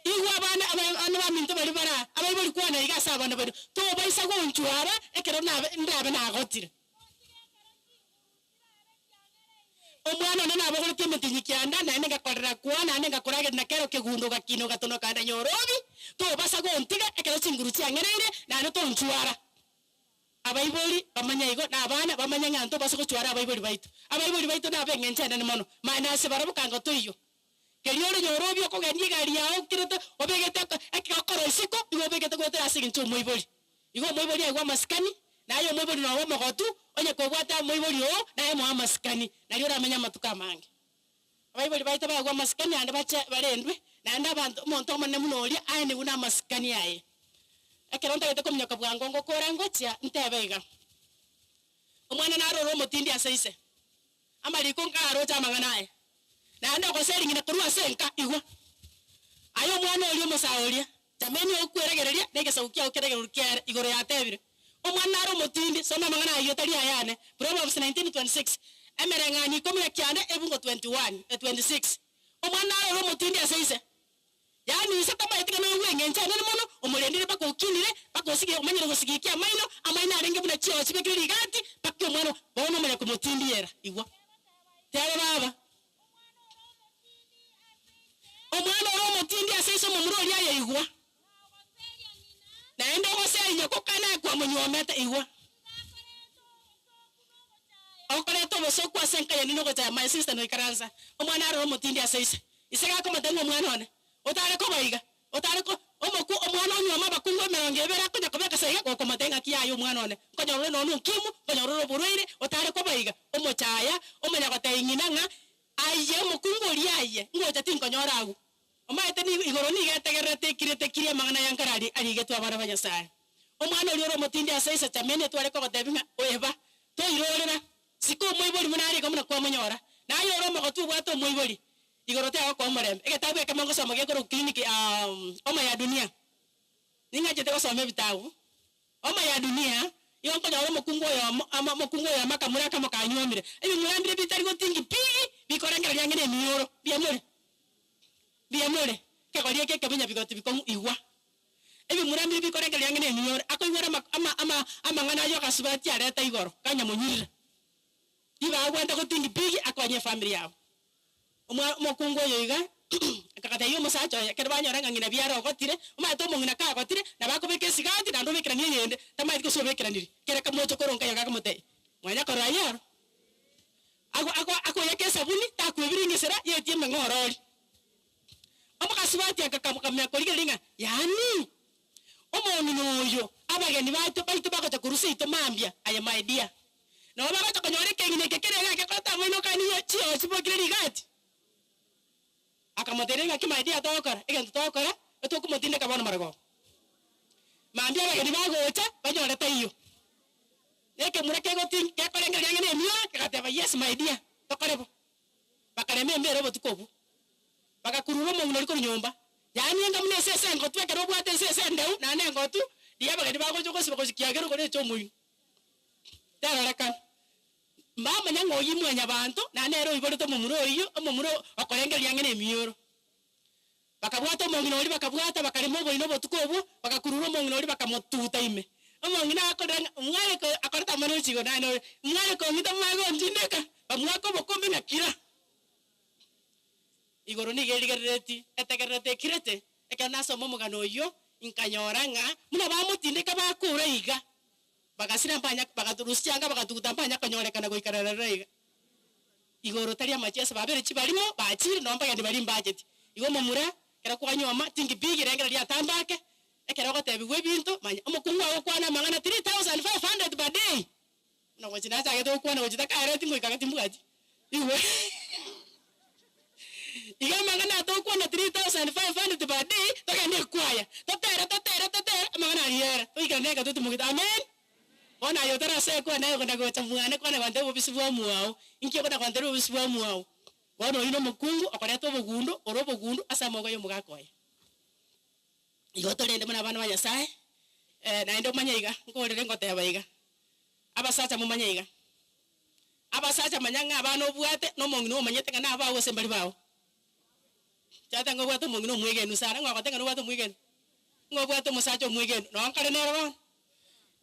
S22: Igwe abana, abana baminto baria bare aa, abaibori kwana iga ase abana baino, tobaisa gonchwara ekero nabe ndabe nagotire. Omwana one nabogoretie emetienyi kianda, naende ngakorera kwaa, naende ngakorageria na kero kegundo ogakina ogatonoka nda nyorobi, tobasa gontiga ekero chinguru chiang'ereire, naende tonchwara. Abaibori bamanye igo, na abana bamanye ng'a ntobasa gochwara abaibori baito. Abaibori baito nab'engencho enene mono, mani ase barabwo kanga toiyo. Keria ore nyora obie okogendia egari yao okirete obegete ekegokoro isiko, igo obegete goetera ase engencho y'omoibori. Igo omoibori aigwe amasikani, na aye omoibori nobe omogotu, onye kobwate omoibori oo, naye moe amasikani, nario oramenye amatuko amange. Abaibori baito baegwe amasikani naende bache barendwe, naende abanto omonto omonene buna oria aenigwe namasikani aye. Ekero ntagete kominyoka bwango ngokora ngochia ntebe iga, Omwana narore omotindi ase ise, amariko nkaroche amang'ana aye, naende ogoseria ng'ina korwa ase enka, igwa! Aye omwana oria omosae oria, Jameni okweragereria na egesaku kiao keregerwe kiaere, igoro yatebire. Omwana nare omotindi, soma amang'ana ayio tari ayane, Proverbs 19:26, Emereng'anio ikomi na kianda ebungo 21, 26. Omwana nare ore omotindi ase ise, yaani ise tamaeti ng'a noigwe eng'encho enene mono, omorendire mpaka okinire, mpaka osige omanyire gosigikia amaino, amaino arenge buna chiogo chibekire rigati, mpaka omwana bono omanya komotindiera. Igwa. Teba baba. Omwana ore omotindi ase ise omomura oria ayaigwa, naende ogoseria nyoko kane akwamonyuomete, igwa. Okoreta obosoku ase enka yaino nogochaya my sister noikaransa, omwana arore omotindi ase ise. Ise gakomotebia ng'a omwana one, otare koba iga, otare ko omoku omwana onyuome abakungu emerongo ebere akonya kobeka ase iga, gokomotebia ng'aki yaya omwana one, nkonyora ore nonya ukimwi, nkonyora ore oborwaire, otare koba iga, omochaya, omanya gotebia ng'ina ng'a Aye omokungu oria aye, ngocha tinkonyora agwo. Omanyete nigo igoro nigo etegererete ekirete kiria amang'ana aya nkare aria arigetwe abana ba Nyasae. Omwana oria ore omotindi ase ise Chameni etware kogotebia ng'a oeba, toirorera, sika omoibori buna are igo buna kwamonyora. Naye ore omogotu obwate omoibori, igoro tegokoa omorembe. Egetabu ekemo ngosoma gekorokwa Kliniki ya Homa ya Dunia. Ning'anchete gosoma ebitabu. Homa ya Dunia, igo nkonyora omokungu oyomo ama omokungu oyomo akamura akamo kanyuomire. Ebimura mbire bitari gotingi pi, bikorengereria ang'e nemioro. Mbuya more? Mbuya more? Ekegori eke ekebe nyabigoti bikong'u igwa. Ebimura mbire bikorengereria ang'e nemioro. Akoigwera ama ama ama amang'ana ayio agasubati areta igoro, kanyamonyirira. Ribaga agwente gotingi pigi akonye efamiri yabo. Omwa omokungu oyo iga akagatebia omosacha oye, ekero banyora ng'a ng'ina biara ogotire, omanyete omong'ina kagotire, nabo akobeka esigati naende obekeranie eyende, tamanyeti gose obekeranirie. Kera kamocha koronka iga akamotebia, mwanya korora ayio aro, ago ago akoyaka esabuni, takwebiringisera, yetie emeng'orori. Omokasubati akakamia korigereria ng'a yaani, omong'ina oyo, abageni baito baito bagocha korwa seito mambia, aye my dear, Nabo bagocha konyora ekeng'ina eke kere iga gekoreta amaino kani chiogo chibokire rigati. Akamotebia, Ng'aki my dear togokora? Egento togokora, etokomotindeka bono marogoba. Mambia abageni bagocha, banyore taiyo. Na ekemura kegoti gekorengereria ang'e nemioro, kegateba, Yes my dear, tokore bo. Bakarema embeera obotuko obwo, bagakurura omong'ina oria korwa nyomba. Yaani enga buna esese engotu ekero obwate esese endeu naende engotu, riria abageni bagocha gosiba gochia kiagera okore echa omoino. Terorekana. Mbamanya ng'a oyio mwanyabanto, naende nere oiborete omomura oyio, omomura okorengereria ang'e nemioro. Bakabwata omong'ina oria, bakabwata, bakarema oboina obotuko obwo, bagakurura omong'ina oria, bakamotuguta ime. Omong'ina agakorera ng'a mware ko akorete amang'ana onsi igo naende ore, mware kong'ita mware gontindeka, bamoaka obokombe ng'a kira. Igoro nigo erigerereti, etegererete ekirete, ekero nasoma omogano oyio, inkanyora ng'a buna bamotindeka bakure iga, Bagasira mbanya, bagaturusia anga, bagatuguta mbanya konyorekana goika rero iga. Igoro tari amachiesa, babere chibarimo, bachire, nonya mbageni baria mbacheti. Igo omomura, ekero kwanyuoma, tingibigi rengereria atambe ake, ekero ogotebigwa ebinto, manya omokungu agokwana amang'ana 3500 per day, buna gochi nachagete gokwana gochi takaereti ngoika ake timbwati, igwe Iga amang'ana aya togokwana 3500 per day, togende ekwaya, totere totere totere, amang'ana aria ere, toikerane enka totimogete. Amen! Bono aye otarasoa ekwaya naye okona gocha mwane kwana gontebia obobisi bwa mwao, inki okona gontebia obobisi bwa mwao? Bono oyio na omokungu okoreta obogundo, ore obogundo ase amauga y'omogaka oye. Igo torende buna abana ba Nyasaye, naende omanye iga, nkorere ngoteba iga, abasacha momanye iga. Abasacha manya ng'a abana obwate, na omong'ina omanyete ng'a nabao gose mbari bao. Tata ng'a obwate omong'ina omwegenu sana, ng'a ogote ng'a nobwate omwegenu, ng'a obwate omosacha omwegenu, nonye nkare nere bono.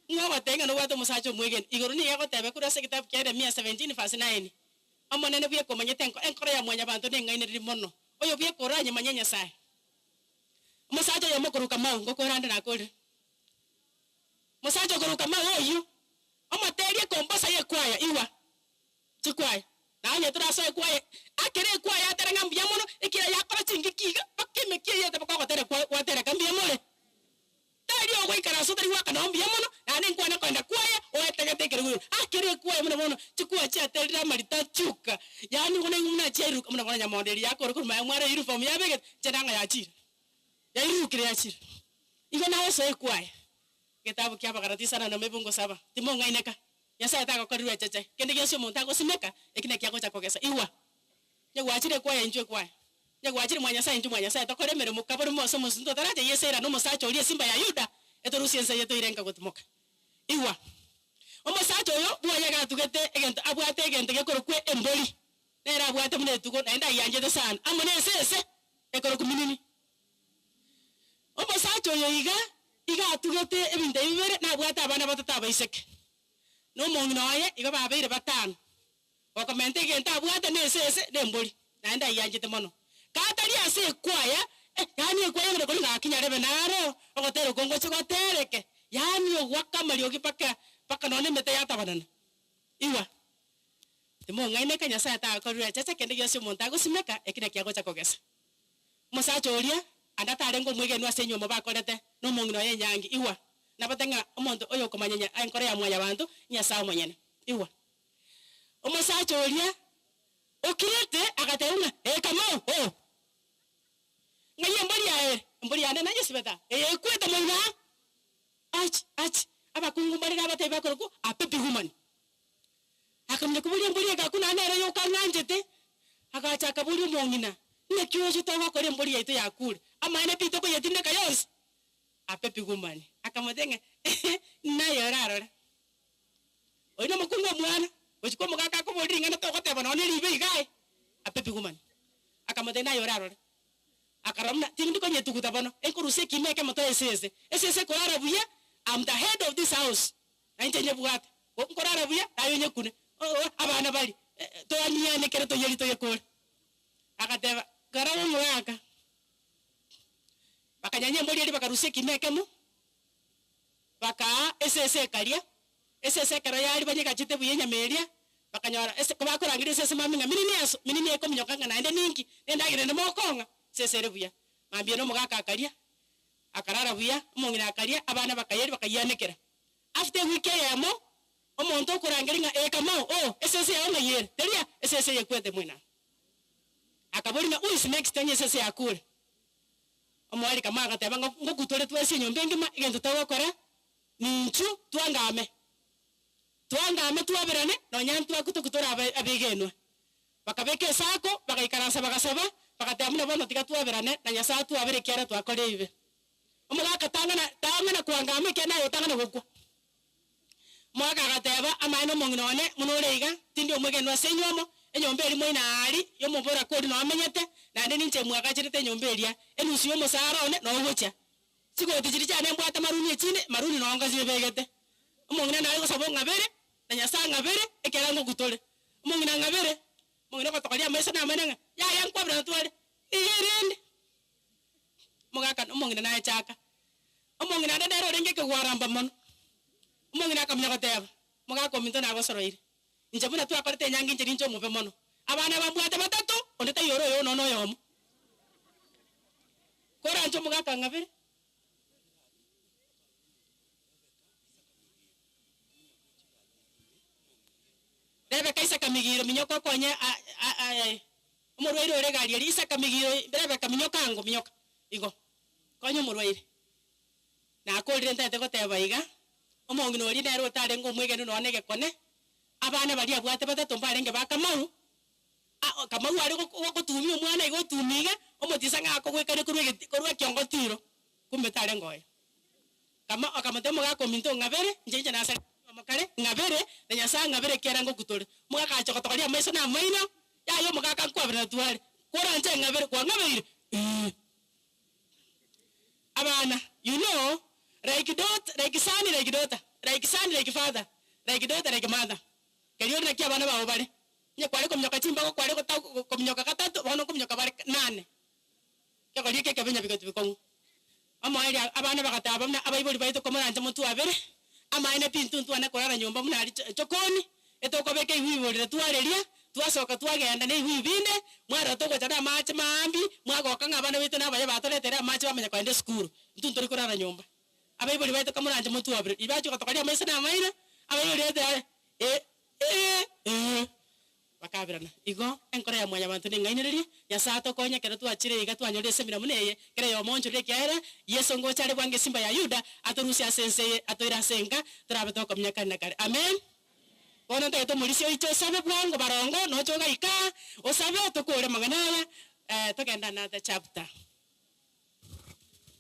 S22: Ng'a ogote ng'a nobwate omosacha omwegenu. Igoro nigo egoteba korwa ase egetabu kia Yeremia 17 verse 9, Omonene bweka omanyete enko enkoro ya mwanyabanto neng'ainereria mono, oyo bweka oranyemanye Nyasae. Omosacha oyomo okoruka mau, ngokora ande nakorire. Omosacha okoruka mau oyio. Omoterie ekombosa y'ekwaya, igwa, chikwaya, na onye torasoe ekwaya, akere ekwaya atere ng'a mbuya mono, ekiagera yakora chingaki iga, mpaka emekia eyete mpaka ogotera kwa gwatereka mbuya more. Tari ogoikaransa otari goaka nao mbuya mono, naende nkwane kogenda kwaya, oetagete ekerogo igoro. Akere ekwaya buna bono, chikwaya chiaterire amarita achiuka, yaani igo naigwe buna chiairuka, buna bono nyamondo eria yakora korwa maega mware uniform yabegete, inche nang'a yachire, yairukire yachire. Igo naye osoe ekwaya. Egetabu kia Abagalati isano na ebungo saba, Timong'aineka, Nyasae tagokorerwa echeche, kende gionsi omonto agosimeka, eki nakio agocha kogesa. Igwa! Onye gwachire ekwaya inchwe ekwaya, onye gwachire mwa Nyasae inchwe mwa Nyasae, tokore emeremo kabore mose omosunte otaracha Yeso erane omosacha oria esimba ya Yuda, etorusie ense eye toire nka gotimoka. Igwa! Omosacha oyo bwoye iga atugete egento abwate egento gekorokwa embori, nere abwate buna etugo, naende ayianchete sana, amo nesese ekorokwa minini. Omosacha oyo iga, iga atugete ebinto ebi bibere, nabwate abana batato abaiseke, na omong'ina oye, igo babeire batano. Gokomenta egento abwate nesese na embori, naende ayianchete mono. Katari ase ekwaya, eh, yaani ekwaya buna koria ng'aki nyarebe naro, ogotera okwo ngochia gotereke, yaani ogoaka amariogi mpaka, mpaka nonya emete yatabanana. Igwa, timong'aineka Nyasaye tagokorire echeche kende gionsi omonto agosimeka, eki nakio agocha kogesa. Omosacha oria ande atarenge omwegenwa ase enyiomo bakorete nomong'ina oye enyangi. Igwa, nabote ng'a omonto oyokomanyenya enkoro ya mwanyabanto Nyasae omonyene. Igwa, omosacha oria okirete agateba ng'a, Ee Kamau, oo! Ng'ai embori yaye ere? Embori yane nayesibete aa, eye ekwete moino aa. Achi, achi, abakungu mbare nabatebi bakorokwa a baby woman. Akamanya koboria embori egakwa naende nere yoka ang'anchete, agacha akaboria omong'ina, Naki oche togokora embori yaito yakure, amaene pi tokoyetindeka yonsi? A baby woman akamotebia ng'a ehe, naye orarore. Oyio nomokungu omwana, gochia kwa omogaka akoboria ring'ana togoteba nonya ribe iga aye, A baby woman. Akamotebia naye orarore. Akarora buna tindi konyetuguta bono, enkorusia ekiimo ekemo toe esese. Esese ekorara buya, am the head of this house. Na inche nyebwate, nkorara buya, naye onyekune, oo abana baria, toanyiane ekero toyerie toyekore. Agateba, Karaba omogaka. Bakanyanya embori eria bakarusia ekimo ekemo, bakaa esese ekaria, esese ekero yaria banyegachete buya enyama eria, bakanyora ese kobakorangeria esese mambia ng'a minini aso, minini ekominyoka ng'a naende ninki, nendagera ende mokong'a, esese ere buya. Mambia na omogaka akaria, Akarara buya, omong'ina akaria, abana bakayeria bakayianekera. After ewiki eyemo, omonto okorangeria ng'a ee Kamau, oh, esese yao ng'ai ere? Teria, esese eye ekwete mwene aa. Akaboria ng'a who is next onye esese yakure? Omoerio Kamau agateba ng'a ngokutore twensi enyomba engima, egento togokora ninchu twangame. Twangame twaberane, nonya ntwakwe tokutore abe abegenwa. Bakabeka esako, bagaikaransa bagasaba, bagateba buna bono tiga twaberane, na Nyasae atwabere ekiagera twakora ebibe. Omogaka tang'ana tang'ana koangama ekiagera naye otang'ana gokwa. Omogaka agateba, Amaene omong'ina one, buna ore iga, tindi omwegenwa ase enywomo, enyomba eria moino aaria y'omoboraka oria noo amenyete, naende ninche mwagacherete enyomba eria, enusu y'omosara one noo ogochia. Chigoti chiria chiane mbwate maruni echinde, maruni noo ngazibegete. Omong'ina nare gosaba ong'abere, na Nyasae ang'abere, ekiagera ngokutore. Omong'ina ang'abere, omong'ina ogotokoria amaiso namanyene ng'a yaya nkwabera natware, iga erende. Omogaka omong'ina nayechaka, omong'ina ande nere orenge ekegwaramba mono, omong'ina akamanya goteba, omogaka ominto nagosoroire, inche buna twakorete enyangi inche ninche omobe mono, abana aba mbwate batato, onde taiyo ore oyono na oyomo. Koranche omogaka ang'abere. Rebeka Isaka migiro minyoka okonye omorwaire ore egari eria Isaka migiro Rebeka minyoka ango minyoka igo konya omorwaire. Nakorire ntagete goteba iga, omong'ina oria nere otarenge omwegenu nonya na egekone, abana baria abwate batato mbarenge ba Kamau, Kamau are gotumia omwana iga otumia iga, omotisa ng'a akogwekania korwa egeti korwa ekiongo tiro, kumbe tarenge oye. Kama akamotebia omogaka ominto ng'abere, inche inche nasarete omokare, ng'abere, na Nyasae ang'abere ekiagera ngokutore. Omogaka agacha gotogoria amaiso na amaino, yaya omogaka nkwabera natware, koranche ng'abere, kwang'abeire? Ee. Abana, you know, like daugh like son like daughter, like son like father, like daughter like mother. Keria ore naki abana bao bare. Onye kware kominyoka chimbago kware gota kominyoka gatato, bono nkominyoka bare nane. Ekegoria eke ekebe nyabigoti bikong'u. Omoerio abana bagataba buna abaibori baito komoranche motwabere, Amaene pi intwe ntwane korara nyomba buna aria chokoni, etokobeka ebibuyu borere twareria, twasoka twagenda na ebibuyu binde, mwarora togocha na amache maambia, mwagoka ng'a abana baito nabaya batoretere amache bamanya kogenda esukuru. Intwe ntori korara nyomba. Abaibori baito kamoranche motwabire, ribache gotokoria amaiso na amaino, abaibori baito bare eh eh eh. Bakabirana. Igo enkoro ya Mwanyabanto neng'ainereria, Nyasae atokonye ekero twachire iga twanyorire esemina buna eye, kera oyomo onchorire ekiagera Yeso ngocha are bwango esimba ya Yuda, atorusie ase ense eye, toire ase enka, torabe tokominya kare na kare. Amen. Bono ntagete omorisia oiche osabe bwango barongo, noche ogaika aa, osabe tokore amang'ana aya, eh, togende another chapter.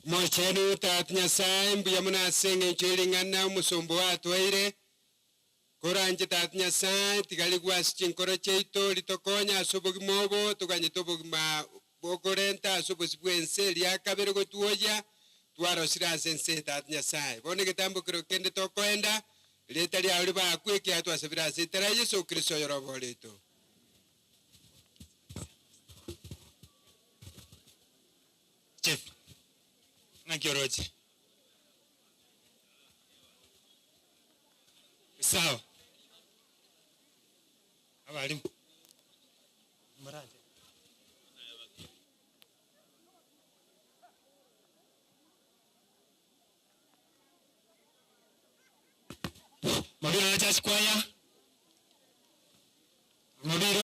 S4: Omochenu Tata Nyasae, mbuya mono ase eng'encho ye ring'ana omosomba oo atweire. Koranche Tata Nyasae, tiga rigwe ase chinkoro chiaito, ritokonye ase obogima obo, toganyete obogima bokorenta ase obosio bw'ense eria kabere gotwoyia, twarosire ase ense eye Tata Nyasae. Bono egetambokero kende tokoenda, erieta riao ribakwe, ekiagera twasabire ase etara ya Yeso Kristo oyore oboreto.
S5: Chief, ng'aki oroche? Sawa. Abalimu. Morache. Mobiro na church choir. Mobiro.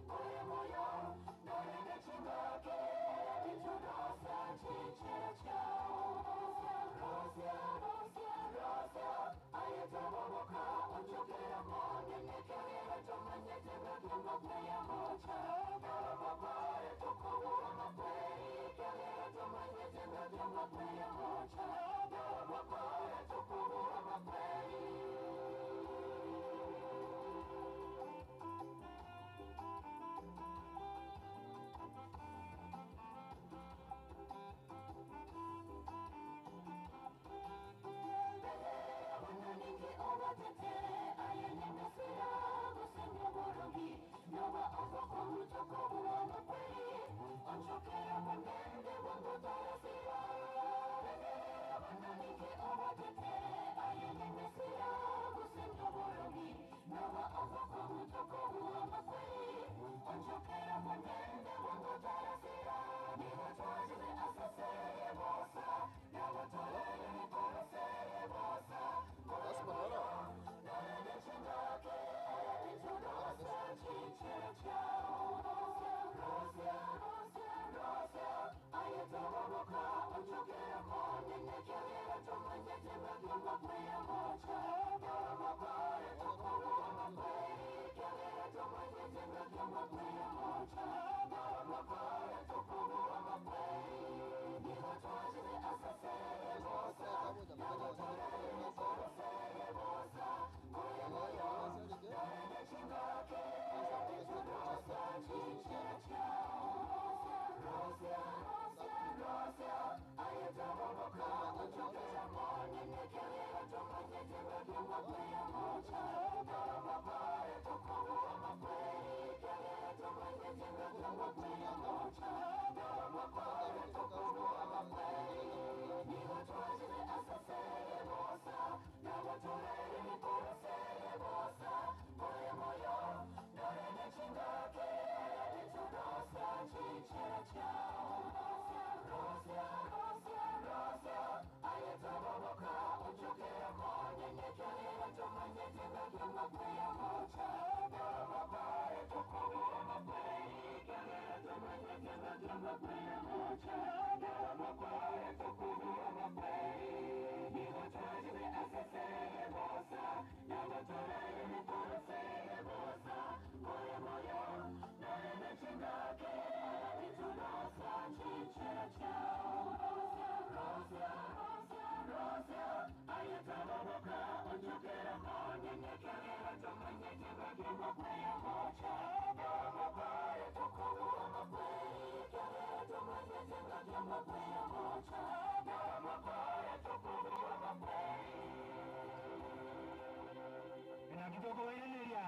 S5: Naki tokobairaneria?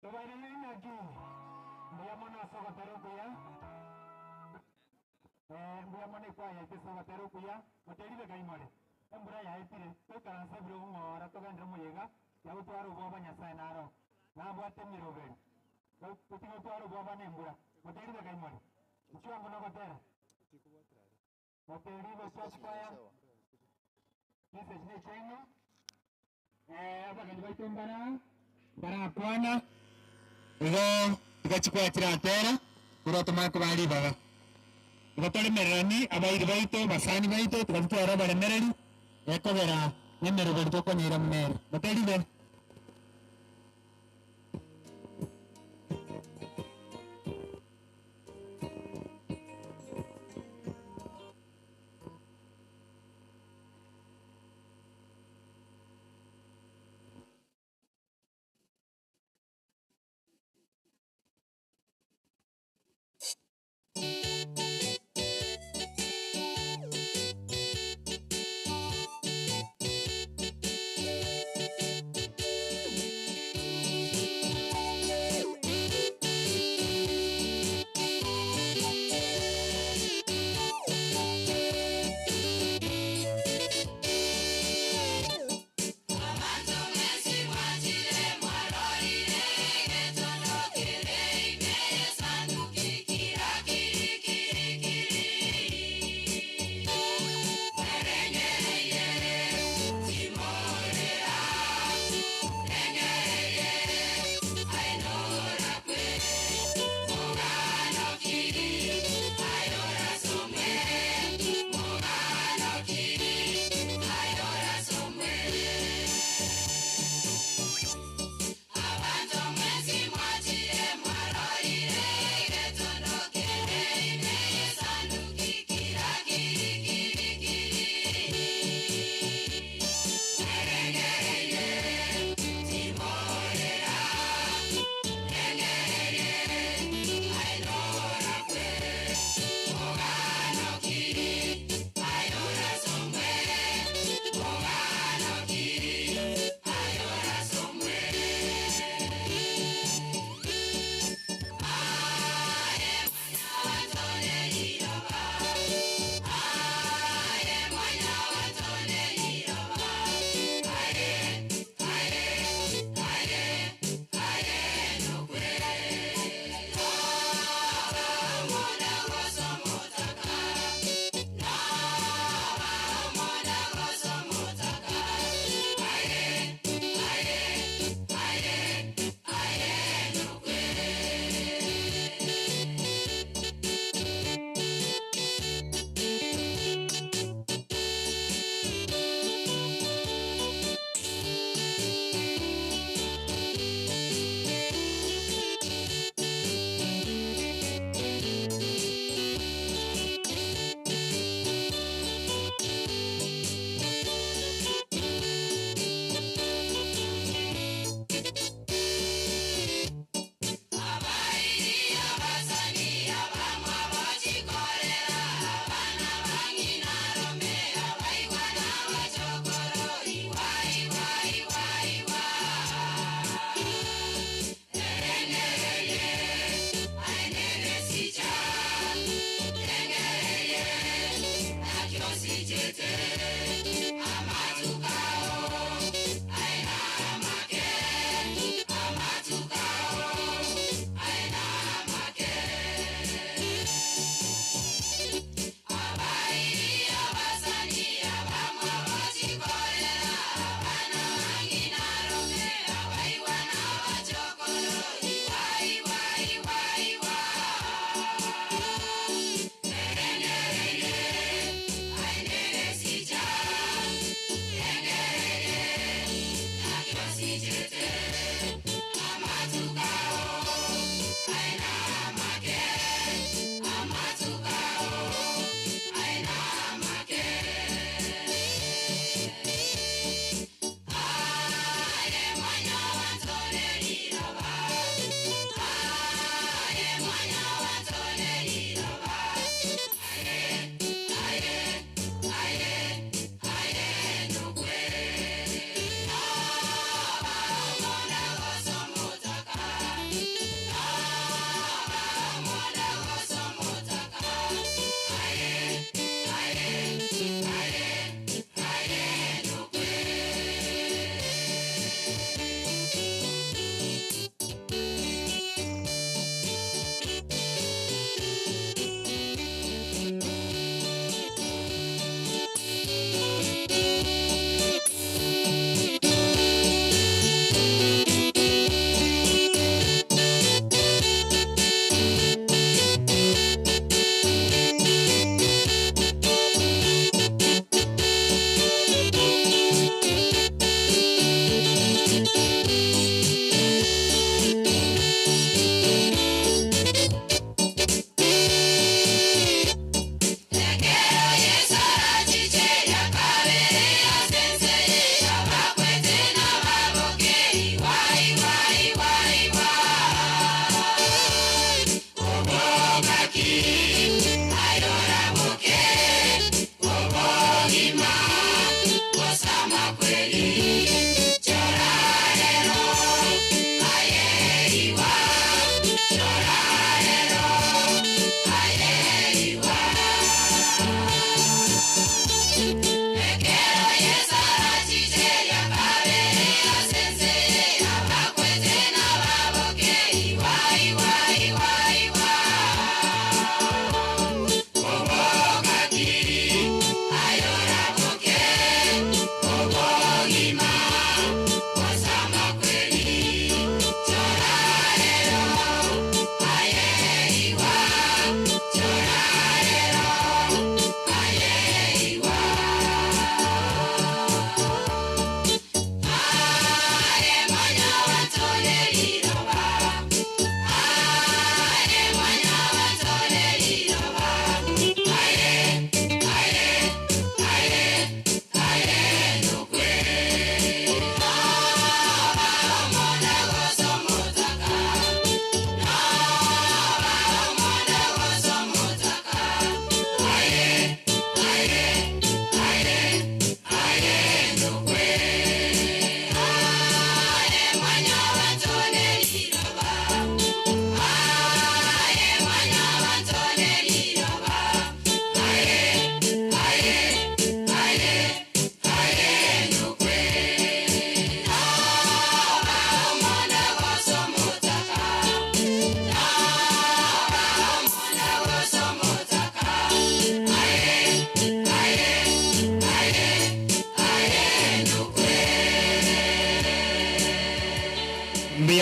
S5: Tobairanerie naki? Mbuya mono ase ogotera okuya. Eh, mbuya mono ekwaya yaito ase ogotera okuya. Moterire kai more? Embura yaetire, toikaranse ebirogo ng'ora togenderere omoyega, tiga gotwara obwoba Nyasae naro nabwate emeroberi. Totige gotwara obwoba na embura. Moterire kaimore? Inchuo ango nogotera. Moterie gochia kwaya. Chinsa echi nechiaino. Abageni baito mbara barakwana, igo tiga chikwaya chiratera, korwa tomanye kobaa ribaga. Igo toremererani abairi baito, abasani baito, tiga totware oboremereri, ekogera nemeroberi tokonyeira buna ere. Moteribe.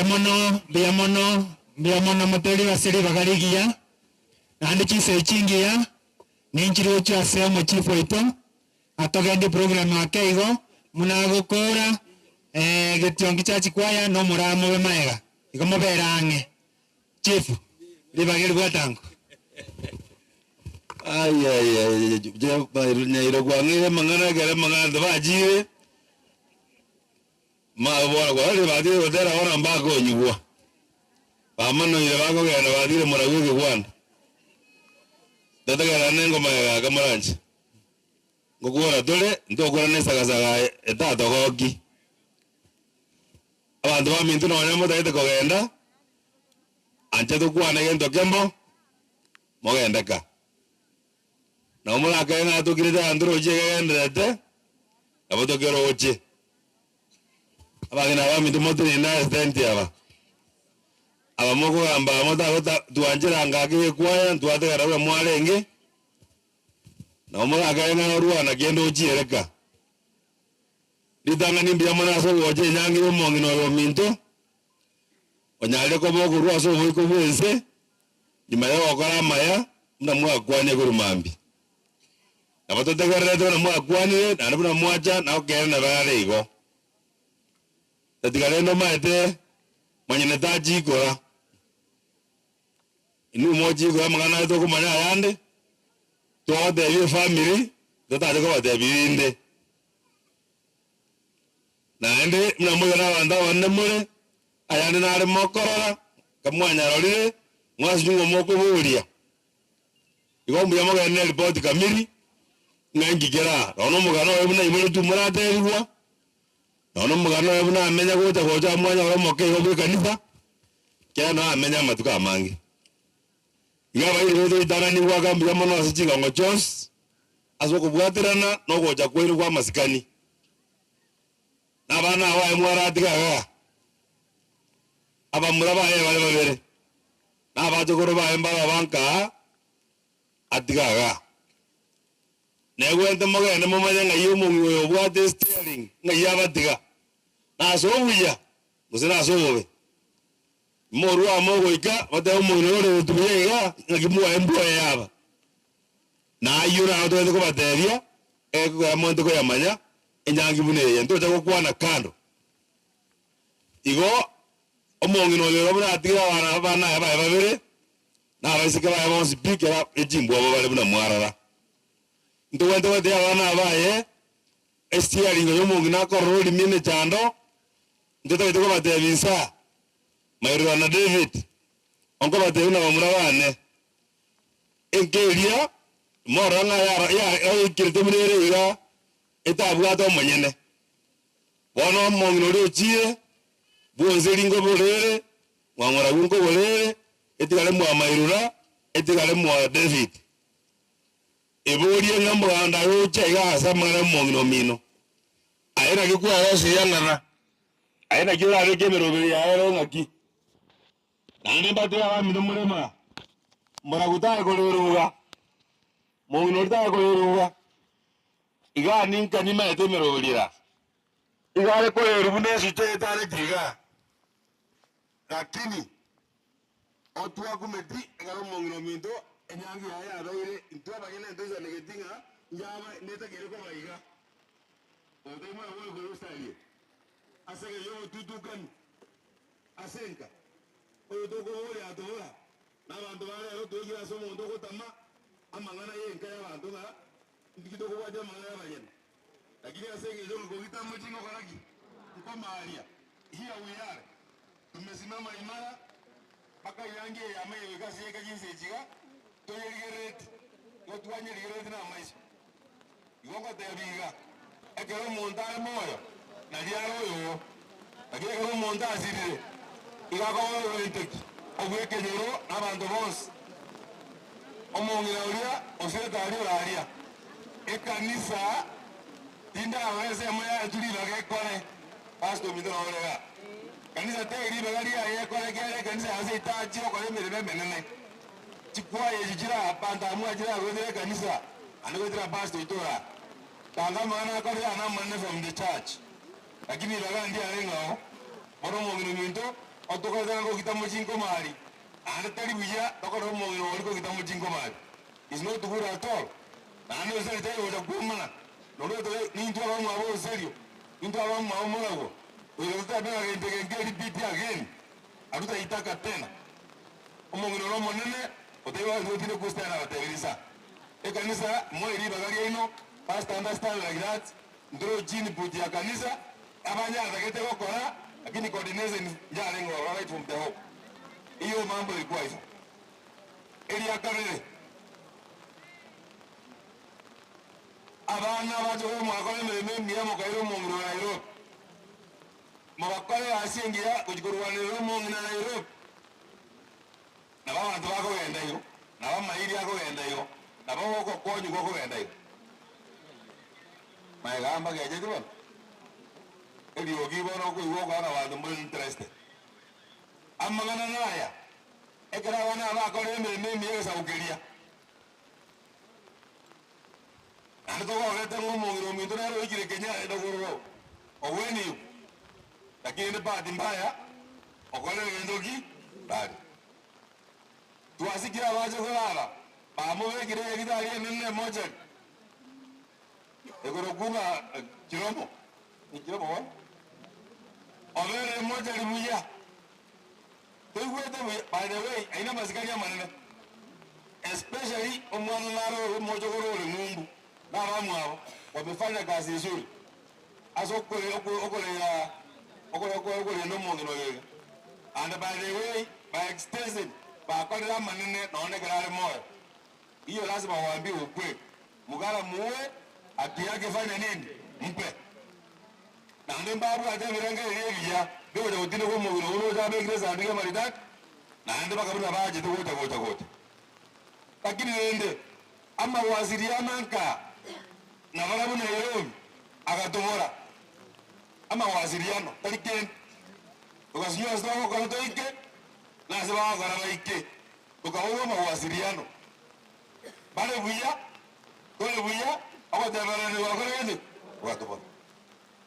S5: Mbuya mono, mbuya mono, mbuya mono moterie ase ribaga rigiya, naende chinsa echi chingiya, ninchirochie ase omochifu oito, atogendie program ake igo, buna agokora getiongi chia chikwaya na omoraa mobe maega, igo mobere ang'e. Chief, ribaga eri bwatango.
S16: Nyairo kwang'eire amang'ana ekero amang'ana tibachire, bono kwarorire batire gotera bono mbakonyigwa, bamanoire bakogenda batire moragwe ekegwanda. Totegererane na engoma eye gaka moranche. Ngokora tore, ntokora na esagasaga etatogoki. Abanto baminto nonya motagete kogenda, ancha tokwane gento kemo, mogende ka. Nabo morakage ng'a tokirete abanto roche egegendererete, nabo tokeroche. Abageni abaminto motenene ase tent aba, aba mokogamba aba motagota twanchera ngaki ekwaya ntwategera buna mwarenge, nabo morakage ng'a orwana kende ochiere ka. Ritang'ani mbuya mono ase ogocha enyangi y'omong'ina oyo ominto, onyarire koba okorua ase oboiko bw'ense, nyuma y'ogokora amaya, buna mwakwania korwa mambia. Nabo totegererete buna mwakwanire, naende buna mwacha, na ekeene nabe are igo. Tatiga rende omaete, monyene tachikora. Inwe mochikora amang'ana aye tokomanya ayande, togotebia efamiri, totache kobatebia rinde. Naende buna moiga nabanto abanene more, ayande nare mokorora, kamwanyarorire, mwasinywa ng'a mokoboria. Igo mbuya mogende ne ripoti kamiri, ng'a inki kere aa. Nonya omogano oye buna aiboretwe moraterigwa, nonya omogano oye buna amenya gocha gocha mwanyora omoke igo bwa ekanisa, kera nonya amenya amatuko amange. Iga abairi baito ritang'ani goaka mbuya mono ase chigongo chionsi, ase okobwaterana na ogocha kwaino kw'amasikani. Na abana abo aye mwaratiga iga, abamura baye bare babere, na abachokoro baye mbare abanka aa, atiga iga. Negwente mogende momanye ng'ai omong'ina oyo obwate esteering, ng'ai abatiga, nase obuya gose nase obobe. Morue amo goika batebe omong'ina oyo ore buya iga, ng'aki mwaye mbwoye aba. Na ayio naro togende kobatebia, ekero moente koyamanya, enyangi buna eye, ntocha gokwana kando. Igo omong'ina oyo ere buna atigire abana abana aye baye babere, na abaiseke baye bonsi pi kera echimbwa abo bare buna mwarara. Ntogwente gotebia abana aba baye, esteering y'omong'ina akorora orimi emechando, ntotagete kobatebia insaa, mairura na David, onkobatebia buna bamura bane. Enka eria, morore ng'a yaikerete buna ere iga, etabwate omonyene. Bono omong'ina oria ochiire, bwonsi nkoborere, mwamoragwo nkoborere, etigare mwamairura, etigare mwa David. Eborie ng'a omoganda aye oche iga ase amang'ana y'omong'ina omino. Aye naki kwarosirie ang'ana? Aye naki orabeke emeroberi yaye ere ng'aki? Naende mbatebe abamino morema, moragu tare koreruga, mong'ina oria tare koreruga, iga ninka nimaete emeroberi era. Iga are koreru buna esucha etareti igaa, lakini otwakumeti ekero omong'ina ominto enyangi yaye yabeire, intwe abanyene ntoisanegeti ng'a yaba netakeire koba iga. Otaimwa nabo okorusaria ase engencho y'obotutukani. Ase enka, oyo tokoboria atobora, na abanto ba rero toigire ase omonto ogotama amang'ana y'enka y'abanto ng'a intiki tokobwatia amang'ana y'abanyene. Lakini ase engencho ng'a kogitama chingokora ki? Nkomaria. Here we are, tumesimama imara mpaka enyangi eye yamanye goika ase yaika chinsa echi iga, toyerigerereti, igo twanyerigerereti namaiso. Igo ngotebia iga, ekero omonto are moyo, nario are oyoo, lakini ekero omonto asirire, igo akoba obwenteki obw'ekenyoro na abanto bonsi. Omong'ina oria osirete aria ore aria, ekanisa tindarora ensemo yaye tu ribaga ekore, pastor ominto nabo ore igaa. Kanisa teri ribaga riaye ekore ekiagera ekanisa ya ase etachi gokora emeremo emenene. Chikwaya echi chire aa, abanto aba mwachire aa goetera ekanisa, naende goetera pastor oito ore aa. Tanga amang'ana akorire aa namanene from the church, lakini ribaga ndiarenge oo. Bono omong'ina ominto. Otokorete ng'a kogita mochinkomari, naende tari buya tokore omong'ina oria kogita mochinkomari. Is not good at all. Naende oserio tari gocha kwomana, noria otoge nintwe abamwabo oserio, nintwe abamwabo moragwo, goika totabe ng'a gento eke nkeri repeat again, hatutaitaka tena. Omong'ina ore omonene, otaiba gotinde kustahili abatebirie sa. Ekanisa, moe ribaga riaino, pastor understand like that, ntorochi input ya kanisa, abanyatagete gokora, lakini coordination yarenge ororo right from the hop. Hiyo mambo ilikuwa hivyo. Eria kabere, abana bache komwakora emeremo emiya mokaira omong'ina o Nairobi. Mobakore egasi engiya gochia korwanerera omong'ina Nairobi. Nabo abanto bakogenda igo, nabo amairi akogenda igo, nabo ogokonywa gokogenda igo. Magega mbagecheti bono, eriogi bono okoigwa okoa ng'a abanto mbare interested. Amang'ana naya, ekero abana aba bakorire emeremo emiya egesaku keria, naende togogete ng'a omong'ina ominto nere oikire Kenya aende korora oo, ogweniigwe, lakini rende bahati mbaya, okorire gento ki? Bari. Twasikire abache korara, bamobekire enyagitari enene emochari, ekorokwa ng'a Chiromo, ni Chiromo bono? Oberire emochari buya, toigwete buya, by the way, aye namasikani amanene, especially omwana naro ore omochokoro ore ng'umbu, na abamwabo, wamefanya kazi nzuri, ase okore okorera okore okorenda omong'ina oyo iga. And by the way, by extension, bakorire amanene nonya ekero are moyo. Hiyo lazima waambiwe ukweli. Mugara muue, haki yake fanya nini? Mpe. Naende mbabwate ebirengererio ebiya biogocha gotindekwa omobere oyio oroche abekire esanduki y'amaridadi, naende bakabuna bachete gocha gocha gocha. Lakini rende amawasiliano aka nabarabwo Nairobi agatobora amawasiliano tari kende. Togasinywa ase togokora toike na ase bagokora baike, tokaborwa amawasiliano. Bare buya, tore buya, ogotebererania gwakore gete gwatobora.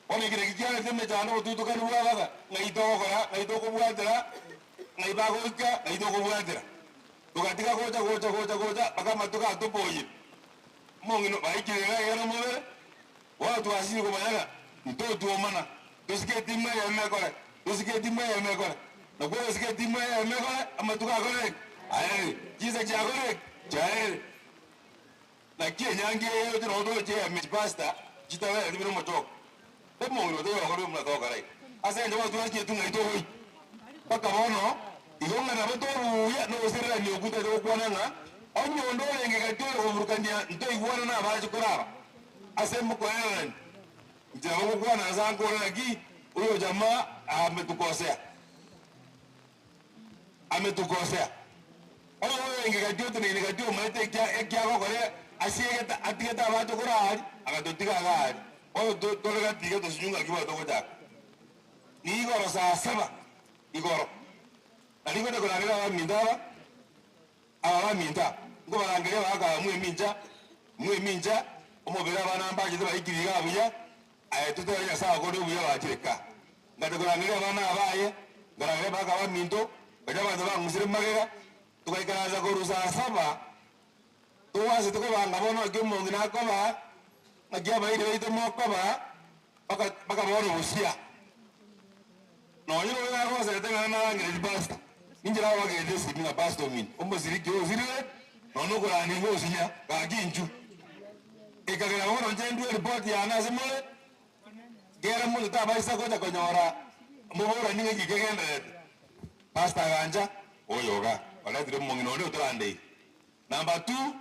S16: Bono eki nakio kiarete emechando obotutukani bw'abaga, ng'ai togokora, ng'ai tokobwatera, ng'ai bagoika, ng'ai tokobwatera. Togatiga gocha gocha gocha gocha mpaka amatuko atoboyire. Omong'ina baikire iga iga nomobere, bono twasire komanya ng'a ntotwomana, tosike etimu eyemo ekore, tosike etimu eyemo ekore. Nakwo ogosika etimu eyemo ekore, amatuko akore ki? Aerire. Chinsa chiakore ki? Chiaerire. Naki enyangi eye eroche nabo toroche eyemo chipastor chitabereti buna omochoko. Omong'ina otoiyo okorire buna togokora iga. Ase engencho bono twachire ng'ai togoika. Mpaka bono igo ng'a nabo tobuya nogosererania okwo tari gokwana ng'a onye onde orenge gati ore koburukania ntoigwana nabache koraba ase mokoererania. Inche nabo ngokwana ase ankore naki oyo jamaa ametukosea. Ametukosea. Oyo orenge gati oteneine gati omaete ekia ekiagokora asiegete atigete abache kora aria agatotiga iga aria. Bono tore gati iga tosinyu ng'aki bono togochaka. Niigoro saa saba igoro, na rigocha korangeria abaminto aba, aba baminto aba, nkobarangeria abagaaka mwemincha, mwemincha, omobere abana mbachete baikire igaa buya, aye totebe Nyasae okore obuya bachire ka. Ngacha korangeria abana aba baye, nkarangeria abagaaka baminto, ngacha abanto bang'usire magega, togaikaransa korwa saa saba, togwasete kobanga bono naki omong'ina akoba, naki abairi baito mokoba, mpaka mpaka bono bosia. Nonye noyo nagosete ng'a narangeretie pastor, ninche nagoakerete esimi ng'a pastor omino, omosiriki oyo osirire, nonye okorandia inwe osinya, gaki inchuo. Ekagera bono inche ndue eripoti yane ase more, kera monto tabaisa gocha konyora moborani ng'aki kegendererete. Pastor agancha, oyo iga, oretire omong'ina onde otorandeire. Number two,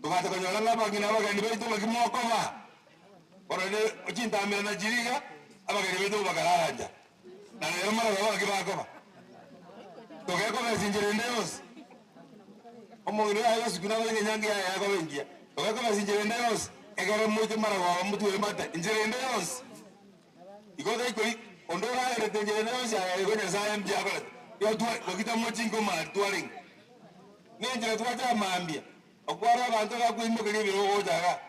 S16: togacha konyora ng'a abang'ina abageni baito ng'aki mokoba. Bono rende chintamerana chiria iga, abageni baito bakarara ncha. Na rero maragoba ng'aki bakoba. Togekoba ase enchera ende yonsi. Omong'ina oyo aye gosukwa nabare ng'a enyangi yaye yakoba engiya. Togekoba ase enchera ende yonsi, ekero moche maragoba motwere mate, enchera ende yonsi. Igo taikori onde oraerete enchera ende yonsi aye igo Nyasae mbuya akorete. Igo twa gokita mochinko mari twarenge. Nenchera twacha mambia, okware abanto bakoimokeria ebirogo gocha igaa,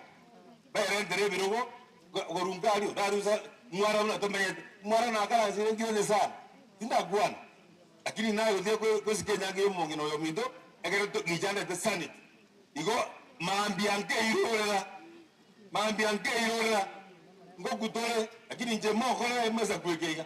S16: baerentere ebirogo korwa nkaria, narusa mwara buna tomenyete, mwara nakaransire nkirete sana, tindakwana. Lakini naye gotiga gosika enyangi y'omong'ina oyo ominto, ekero gichandete sanity. Igo mambia nkeirorera, mambia nkeirorera, ngokutore, lakini inche mokore emesaku eke iga.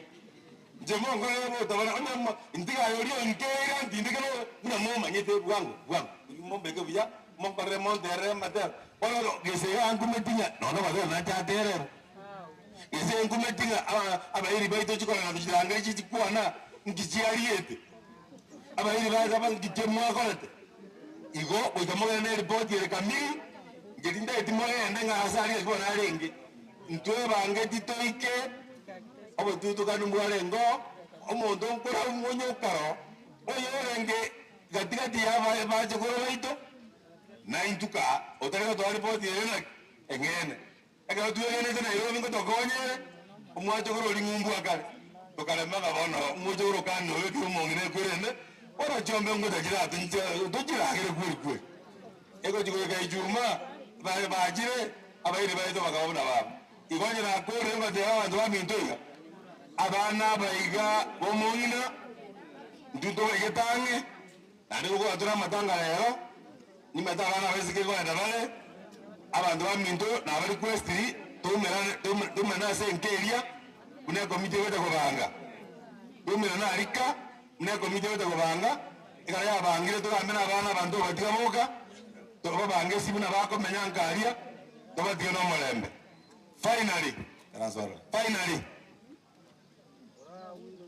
S16: Inche monkore botabana, onye mo ntigaye oria onkeira ntindeke no buna momanyete bwango bwango. Mombeke buya, monkorere monterere amatero. Bono gese iga nkumeti ng'a nonya amatero nache atererwe. Gese nkumeti ng'a aba abairi baito chikorera gochirangeri chichikwana nki chiariete. Abairi baye aba nki mwakorete. Igo goika mogende ne eripoti ere kamiri, inche tintageti mogende ng'a ase aria bono arenge. Ntwebangeti toike obotutukanu mbwarengeo, omonto nkore omonyokaro oyorenge gati gati y'abachokoro baito, na intwe kaa otari gotoa ripoti ere naki eng'ene. Ekero twegenete Nairobi ngotokonyere, omwachokoro oria ng'umbu akare, tokarema ng'a bono omochokoro okane oyo ekero omong'ina ekwerende, bono chiombe ngocha chiratunche tochiragere kweri kweri. Egochi goika Ijumaa, baye bachire, abairi baito bakaba buna baba. Igo onye nakorire ngoteba abanto baminto iga, abana aba iga b'omong'ina, intwe ntobaigete ang'e, naende gokogwa tore amatanga rero, nimanyete abana abaiseke nkoenda bare, abanto baminto naba requestiri toumerane toumerane ase enka eria, buna ekomiti egocha kobanga, toumerane arika, buna ekomiti egocha kobanga. Ekero yabangire togambe nabana abanto obatiga boka, tobabange ase buna bakomenya nka aria, tobatige nomorembe. Finally, finally,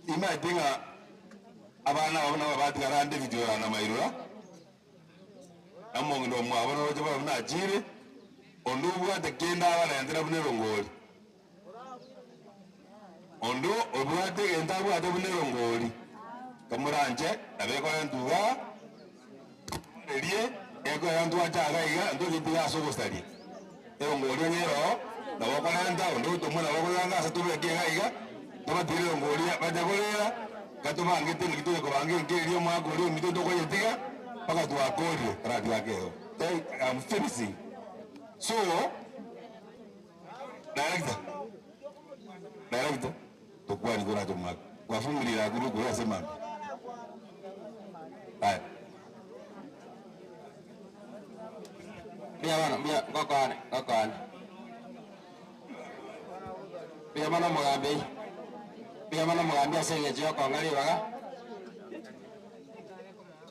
S16: nimaete ng'a abana aba buna babatigara David oyo na Mairura, na omong'ina omwabo noroche bono buna achire, onde obwate kende abarentera buna erongori. Onde obwate egento abwate buna erongori, kamoranche nabo ekorentwa igaa, erie ekoera ntwache iga iga, ntogetiga ase ogosaria. Erongori onye ere oo, nabo okorenta, onde otomwa nabo okoyanga ase tobeke iga iga, tobatigere erongori bache korera, iga tobangete naki tonya kobanga enka eria omwaka oria ominto tokoyetiga, mpaka twakorire, karatiga akego. I'm finishing. So. Director, director, tokwani korache omwaka. Kwafumirire akure okure ase mambia. Aya.
S19: Mbuya bono, mbuya ngokoane, ngokoane. Mbuya mono omogambi, mbuya mono omogambi ase eng'encho ya okong'a ribaga.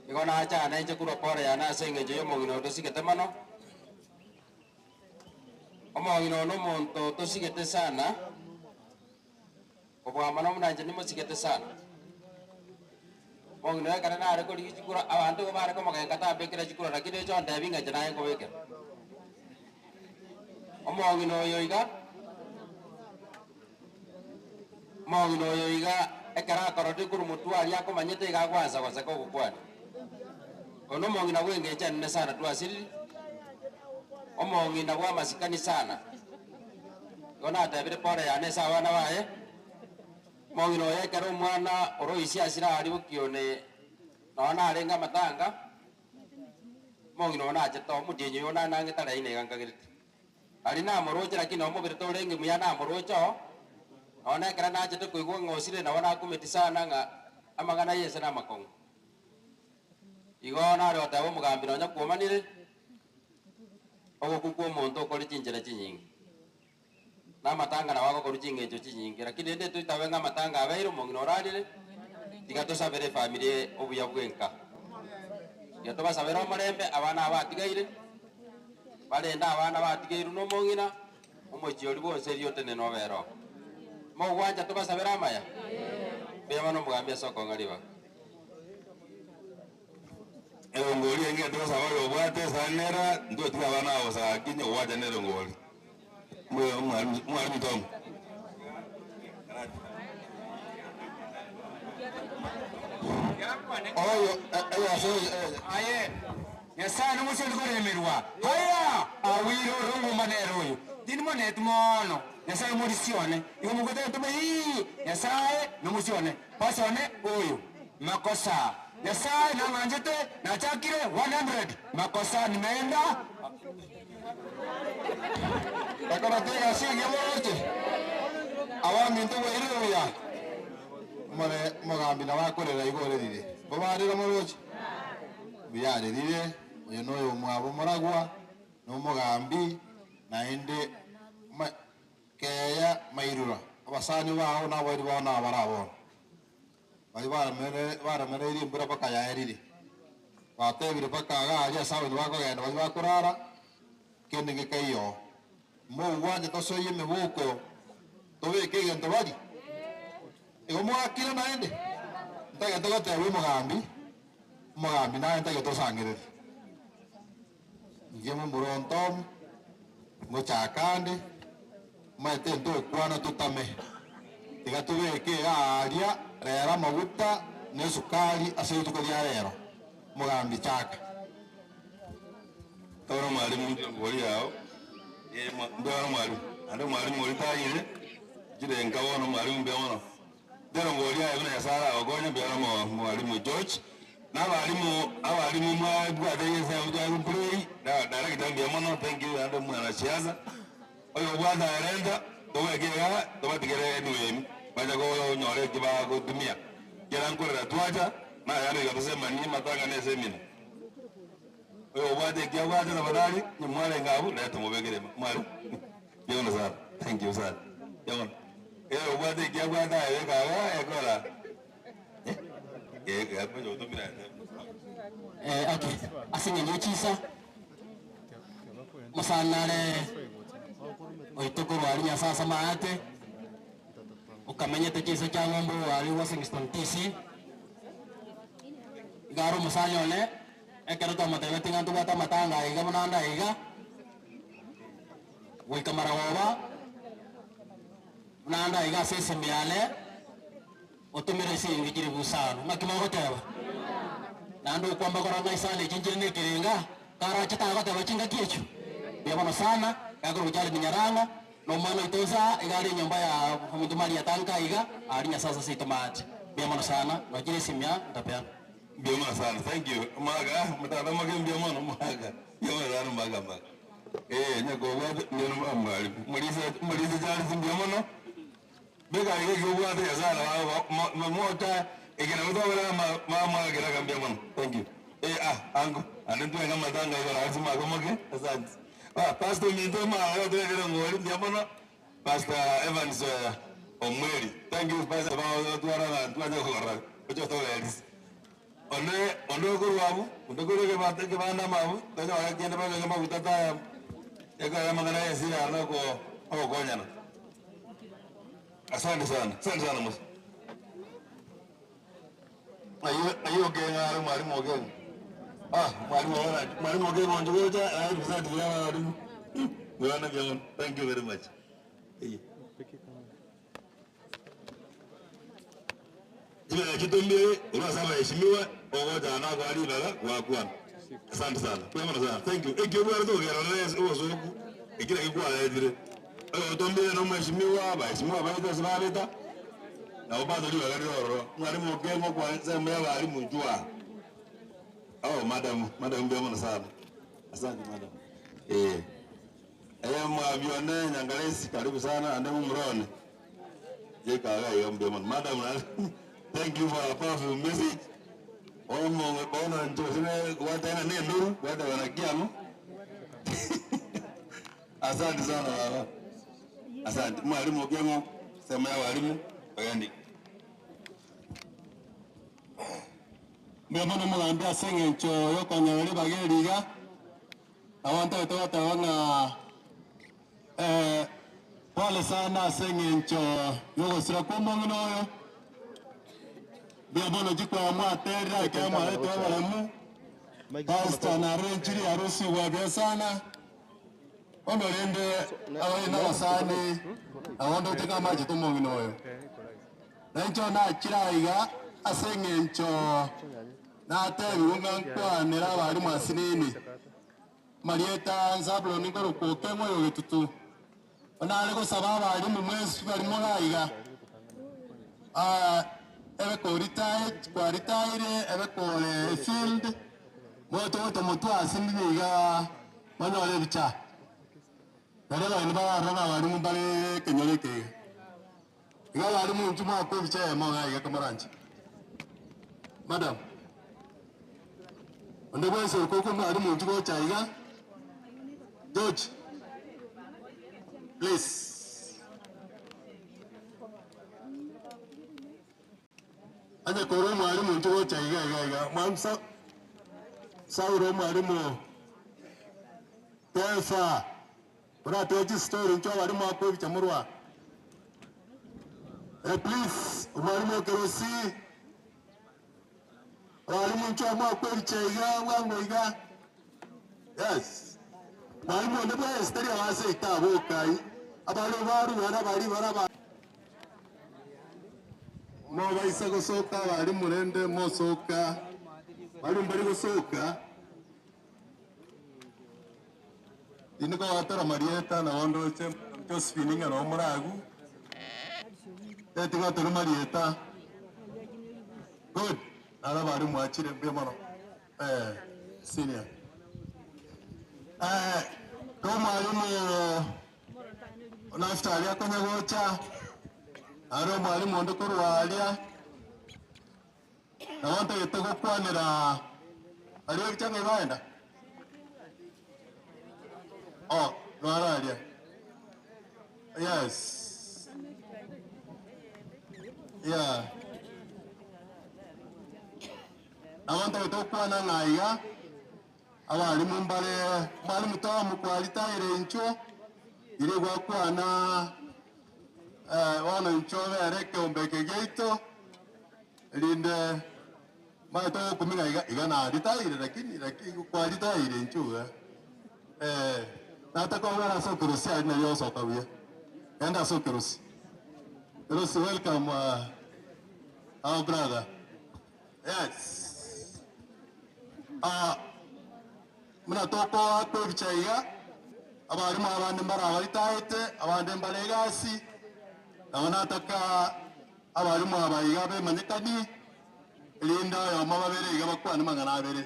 S19: Igo nachana inche korwa pore yane ase eng'encho ya omong'ina oyo tosigete mono. Omong'ina oo nomonto tosigete sana, kobua mono buna inche nimosigete sana. Omong'ina oyo ekero nare korigia chikura, abanto igo bare komogenka tambekera chikura lakini oche ontebie ng'a inche naye nkobekera. Omong'ina oyo iga, omong'ina oyo iga ekero akororire korwa motwe aria akomanyete iga agwansa goseka ogokwania. Oyo nomong'ina bw'engencho enene sana twasiriri, omong'ina bw'amasikani sana. Igo natebire pore yane ase abana baye, omong'ina oyo ekero omwana oroisia asire aria bokione nonya narenge amatanga, omong'ina oyo nachete oo, omotienyi oyo nanangete aria aina iga nkagerete. Aria namoroche, lakini omobere torenge muya namoroche oo, nonya ekero nachete koigwa ng'a osire nabo nakumeti sana ng'a amang'ana y'ense namakong'u. Igo nare goteba omogambi nonya kwomanire, ogokwa kw'omonto okore chinchera chinyinge, na amatanga nabo agokorwa ching'encho chinyinge, lakini rende toitabe ng'a amatanga abeire omong'ina orarire, tiga tosabere efamiri eye obuya bw'enka. Tiga tobasabere omorembe abana aba batigaire, barende abana batigairwe na omong'ina, omochie oria bwonsi erio otenene obere oo. Mogwancha tobasabere amaya? Mbuya mono omogambi ase okong'a ribaga.
S16: Erongori enge togosaba oyo obwate esani nera ntotiga abana aba bosa gaki onye gwacha na erongori. Mwalimu mwalimu Tom.
S7: Oyo aye Nyasaye nomochori koremerwa haya awire oronguma nere oyo tindi moneti mono Nyasaye omorisia one igo mogoteba tome ii Nyasaye nomosia one Pastor one oyo makosa Nyasaye nang'anchete nachakire 100 makosa nimeenda.
S8: Ekero tegasi eria moroche, abaminto bwairire buya. More omogambi nabo akorera igo orerire. Mbobarire moroche? Mbuya arerire, oyo noyo omwabo omoragwa, na omogambi, naende ma keya mairura. Abasani bao na abairi bao nabare bono. Baria baremere baremereirie embura mpaka yaerire. Batebire mpaka iga aria ase abanyene bakogenda baria bakorara, kende ngekaiyo. Mogwancha tosoyie emeboko, tobeke egento barie? Igo mwakire naende? Ntagete gotebia omogambi, omogambi naye ntagete osangererie. Inche momura ontomu, ngochaka ande, omanyete ntokwana totame. Tiga tobeke iga aaria rero amaguta na esukari ase rituko ria rero. Omogambi chaka.
S16: Tore omwalimu ngori yao, mbuya mono mwalimu, naende omwalimu oria tayire, nchire nka bono omwalimu mbuya mono. Ndero ngori aye buna Nyasaye aragokonye mbuya mono mwalimu George, na abalimu abalimu mwabwate ensemo twa play, director mbuya mono thank you naende mwanasiasa, oyo obwate aerenta tobeke igaa tobatigere anyway bacha konyora eki bagotumia, ekero nkorera twacha, nayande goika tosemanie matanga na esemina. Oyo obwate eki abwate tafadhali, onye mwarenge abwo, reta mobekere mwalimu. Mbuya mono sana, thank you sana. Mbuya mono. Oyo obwate eki abwate aye beka igaa ekora eh, eh, eh, otomire aye.
S9: Eh, okay. Ase eng'encho ye chinsa, omosani are oito korwa aria Nyasae ase amaate, okamenyete chinsa chia ng'ombe aria Washington DC, iga are omosani one, Ekero twamotebetie ng'a ntobwate amatanga aiga buna ande aiga, goika maragoba, buna ande aiga ase esimi yane, otomere esiringi chilifu isano. Ng'aki mogoteba? Naende okwamba korora ng'a isano echi nchire na ekerenga, karache tagoteba chingaki echio. Mbuya mono sana, gakorokwa Jared Nyarang'o, na omwana oito nsa iga are enyomba ya omonto Maria Tanka aiga, aria Nyasae ase seito mache. Mbuya mono sana, nochire esimi aa, ntapeana.
S16: Mbuya mono sana thank you omwaka motata moke mbuya mono omwaka mbuya mono sana omwaka maka eh nyakobwate mbuya mono mwalimu omorisia omorisia Charles mbuya mono beka iga eki obwate nyasaye nabo mocha eke nabo twabera ma mamwakera iga mbuya mono thank you eh ah ango naende ntwenge amatanga igoro ase omwaka omoke asante ah pastor ominto omwaka otwekere ng'ori mbuya mono Pastor Evans Omweri thank you pastor bagotwara abanto bache kogora oche otoberisi onde onde okorwa abwo onde korwa ekebanda ekebanda amo abwo tonyore kende babeke amaguta taya ekero amang'ana ya ense yane oko ogokonyana. Asante sana asante sana Musa. Ng'ai ng'ai Okengo are mwalimu Okengo ah mwalimu oyo mwalimu Okengo onche gocha aye represent ya abalimu mbuya mono thank you very much eeh. Chibesa chitombire korwa ase abaheshimiwa ogocha nakoa ribaga gwakwana. Asante sana mbuya mono sana thank you eki obwenerete kogerora ase obosoku eki nakio kwaretire oyo otombire na omweshimiwa abaheshimiwa baito ase babeta nabo bado ribaga rire ororo mwalimu Okengo kwa ensemo ya abalimu jua oh madam madam mbuya mono sana asante madam eh. Eye mwami one Nyangaresi karibu sana ande momura one. Jekaga iga mbuya mono. Madam thank you for a powerful message. Omo bono inche gose ne gwateba ne endoru gwateba naki amo. Asante sana baba. Asante. Mwalimu Okengo sema ya walimu ogendi.
S1: Mbuya mono omogambi ase eng'encho yokonyora ribaga eri iga, nabo ntagete goteba ng'a Pole sana ase eng'encho y'ogosira kw'omong'ina oyo. Mbuya mono chikwaya mwaterire ekero mwaretire oboremu. Pastor narore enchiri yarusigwe buya sana. Bono rende abairi na abasani nabo ndoche ng'a machete omong'ina oyo. Na inche nachire aiga ase eng'encho natebigwe ng'a nkwanere abalimu asinini. Marieta Zabuloni nkorokwa Okeng'u oyo getutu, onare gosaba abalimu mwensi bari more aiga, ebe kwaritaire, ebe kore efield, moche gocha motwe ase nigo iga monyore ebicha. Nario abageni bararore ng'a abalimu mbare ekenyoro eke iga.
S16: Iga abarimu inchuo mwakwa ebicha eyemo iga iga komoranche. Madam, onde bwensi okoka omwarimu inchuo gocha iga, George, please. Onye kore omwalimu inchuo gocha iga iga iga, mwalimu Sa- Saulo omwalimu Kefa, oratoe chistori inchuo abarimu akwa ebicha morwa. Eh, please, omwalimu okerosi, abarimu inchuo mwakwa ebicha iga bwango iga. Yes. Mwalimu onde bwensi tari ase etaboka abare barugana bari baraba mobaisa gosoka abarimu rende mosoka bari mbari gosoka iniko watara marieta na ondoche Josephine ng'ero moragu etigatore marieta good nara abarimu achire mbuya mono eh senior eh ko mwalimu Naftali akonya gocha are omwalimu onde korwa aria nabo ntagete gokwanera aria ebichanga baenda oh nwara aria yes yeah nabo ntagete gokwana ng'a iga abarimu mbare mwalimu Tom kwaritaire inchuo ire gwakwana bono inchuo bere ekeombe eke giaito rinde maete gokumina iga iga naritaire lakini lakini kwaritaire inchuo eh natakobera ase okerosi ari nario osoka buya enda ase okerosi Kerosi welcome our brother yes muna tokoakwa ebicha iga abarimu abande mbara abaritaete abande mbare egasi nabo nataka abarimu aba iga bemanyekani erinde oyomo babere iga bakwane mang'ana abere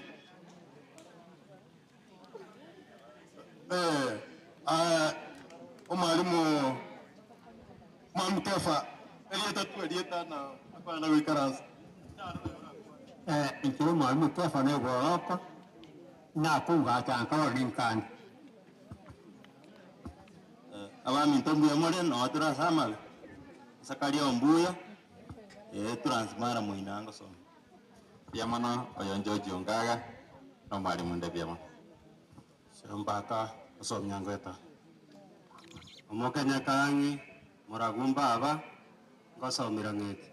S16: omwarimu mwalimu Kefa erieta tu erieta na akwana goikaransa
S12: Inche mwalimu Kefa negoroko nakugacha nkarora ninkande
S13: abaminto mbuya more noo turasamabe sakaria ombuya turansimara moina ngosoma
S23: Mbuya mono oyo George Ongaga na omwalimu nde buya mono.
S24: Sirombaka osomia ngweta omokenya kang'i muragumba aba ngosomera ng'eti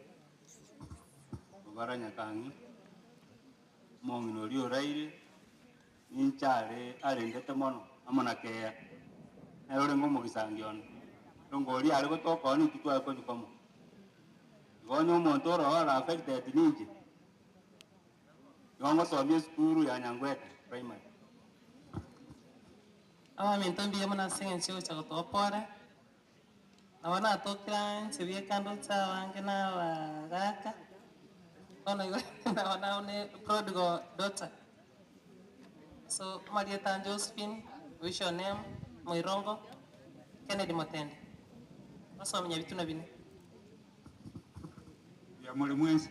S25: obaranya kang'i omong'ina oria oraire ninchare arendete mono amo na keya nere orenge omogisangi one rongo oria are gotoka one intwe tware konywa mo igo onye omonto oroho ora affected ninche igo ngosomia esukuru ya Nyangwete primary.
S26: Abaminto mbuya mono ase eng'encho ya gocha gotopora, nabo natokire inche bieka ndoche abange na abagaka, bono igo nabo nabo prodigal daughter. So amarieta Josephine, wish your name, Moirongo, Kennedy Motende. Basomenya bituna bine.
S27: Ya muri mwensi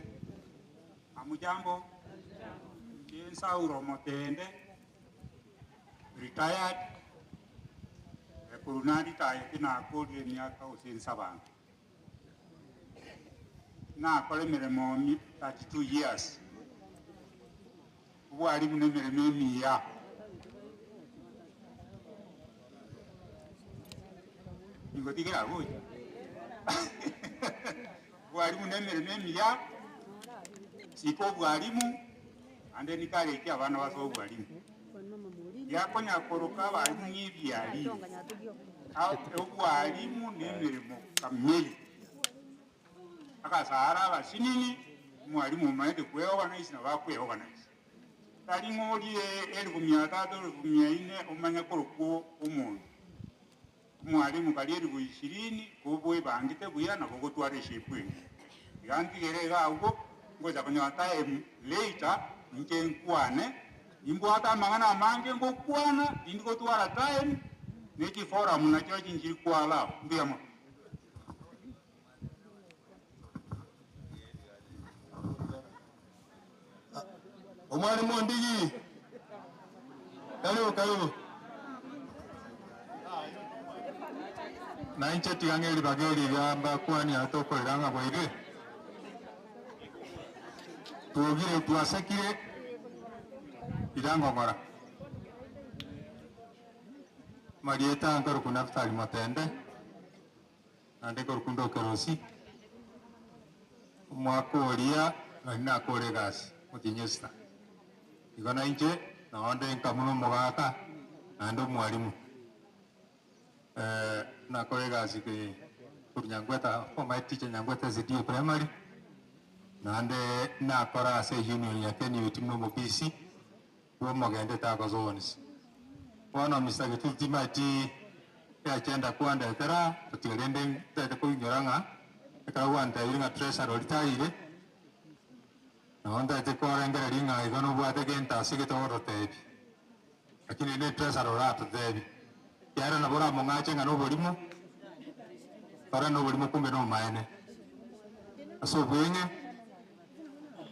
S27: amujambo ndi Saulo Motende retired ekuruna retired nakorire emiaka gose nsabange nakora emirimo 32 years obwarimu na emirimo emiya ningotigera gocha obwarimu na emirimo emiya sika obwarimu ande nikarekia abana base obwarimu yakonyakoroka abarimu ng'ebiarire obwarimu na emirimo kamili akasara abasinini omwarimu omaete kweorganize na bakweorganize tari ng'orie elifu mia tatu elifu mia nne omanye korokwo omonto omwarimu kari elifu ishirini kobwebangete buya nabo gotwara eshape ende iga ntigere iga abwo ngocha konyora time later inche nkwane nimbwate amang'ana amange ngokwana rindi gotwara time na echiforum nachio chinchiri kwala abo mbuya mono.
S13: Omwalimu Ondigi, karibu karibu.
S6: Nainche tiga ng'a eribaga eri riria mbakwani aa tokorera ng'a bwaire, twogire twasekire ira ngong'ora. Amarieta nkorokwa Naftali Motende, naende nkorokwa ndoke Rosi, omwaka oria nari nakore egasi omotienyi osita. Igo nainche nonde nkamuna omogaka naende omwalimu. Nakore egasi korwa Nyangweta, former teacher Nyangweta SDA Primary, naende nakora ase union ya KNUT buna omobisi bwa omogende tagosa onsi. Bono Mister Githuthi timanyeti eagenda kwandetera, gotiga rende ntagete koinyora ng'a ekero gwantebirie ng'a treasurer oritayire, nabo ntagete korengereria ng'a igo nobwate gento ase gete ogototebia. Lakini rende treasurer oratotebi, ekiagera nabo oramong'ache ng'a noborimo, tore noborimo kumbe nomaene. Ase obweng'e,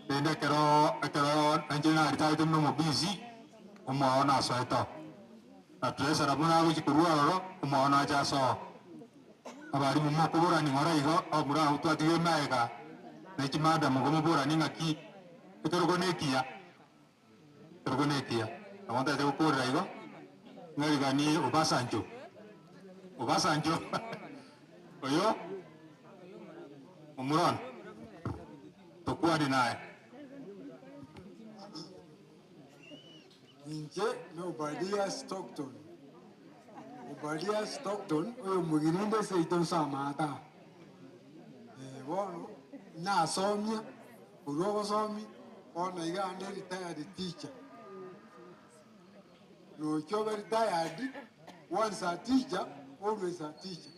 S6: rende ekero ekero nainche naritaete buna omobisi, omwao nasoete oo. Na treasurer buna agochia korwa ororo, omwao nache ase oo. Abalimu mokoborani ng'ora igo, abamura abwo twatigire magega, ne chimadam igo moborani ng'aki, ekerogo nekiya. Ekerogo nekiya, nabo ntagete gokorera igo, ng'a rigani Obasanjo, Obasanjo oyo omura one, tokwane naye.
S11: Inche n'Obadia Stockton, Obadia Stockton, oyomogirinde seito nse amaata. Bono nasomia. Korwa obosomi bono iga ande retired teacher. Nochia obe retired, once a teacher, always a teacher.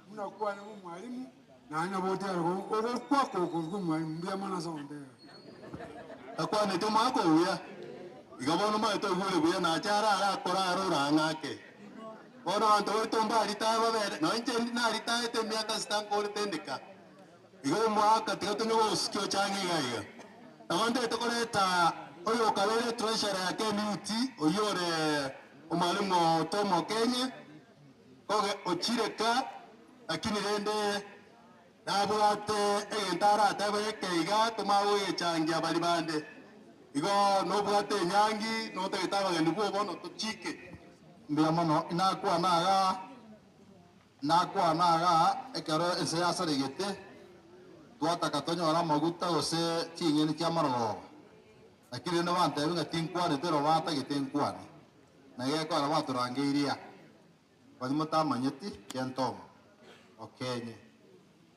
S11: Buna kwane bwa omwalimu, naende nabo otigare ogokwa kokorwa omwalimu, mbuya mono ase ogontebia.
S13: Takwaneti omwaka obuya, iga bono omanyete oigure buya nache arare akore arore ang'e ake. Bono abanto baito mbaritae babere, nonya inche naritaete emiaka sita nkorete ndeka. Igo omwaka tiga tonywe gosikia ochange iga iga. Nabo ntagete koreta oyo okabeire treasurer ya KNUT oyio ore omwalimu Tom Okenye oge ochire ka lakini rende nabwate egento aratebe eke iga tomanye goyechangia baria bande. Igo nobwate enyangi notagete abageni bwo bono tochike.
S8: Mbuya mono inakwana igaa. Nakwana igaa, ekero ense yasaregete, twataka tonyore amaguta gose chinyeni chi'amarogoba. Lakini rende bantebia ng'a tinkwanete ero batagete nkwane, na gekogera batorangeirie aa. Baria motamanyeti Kentomo, Okenye,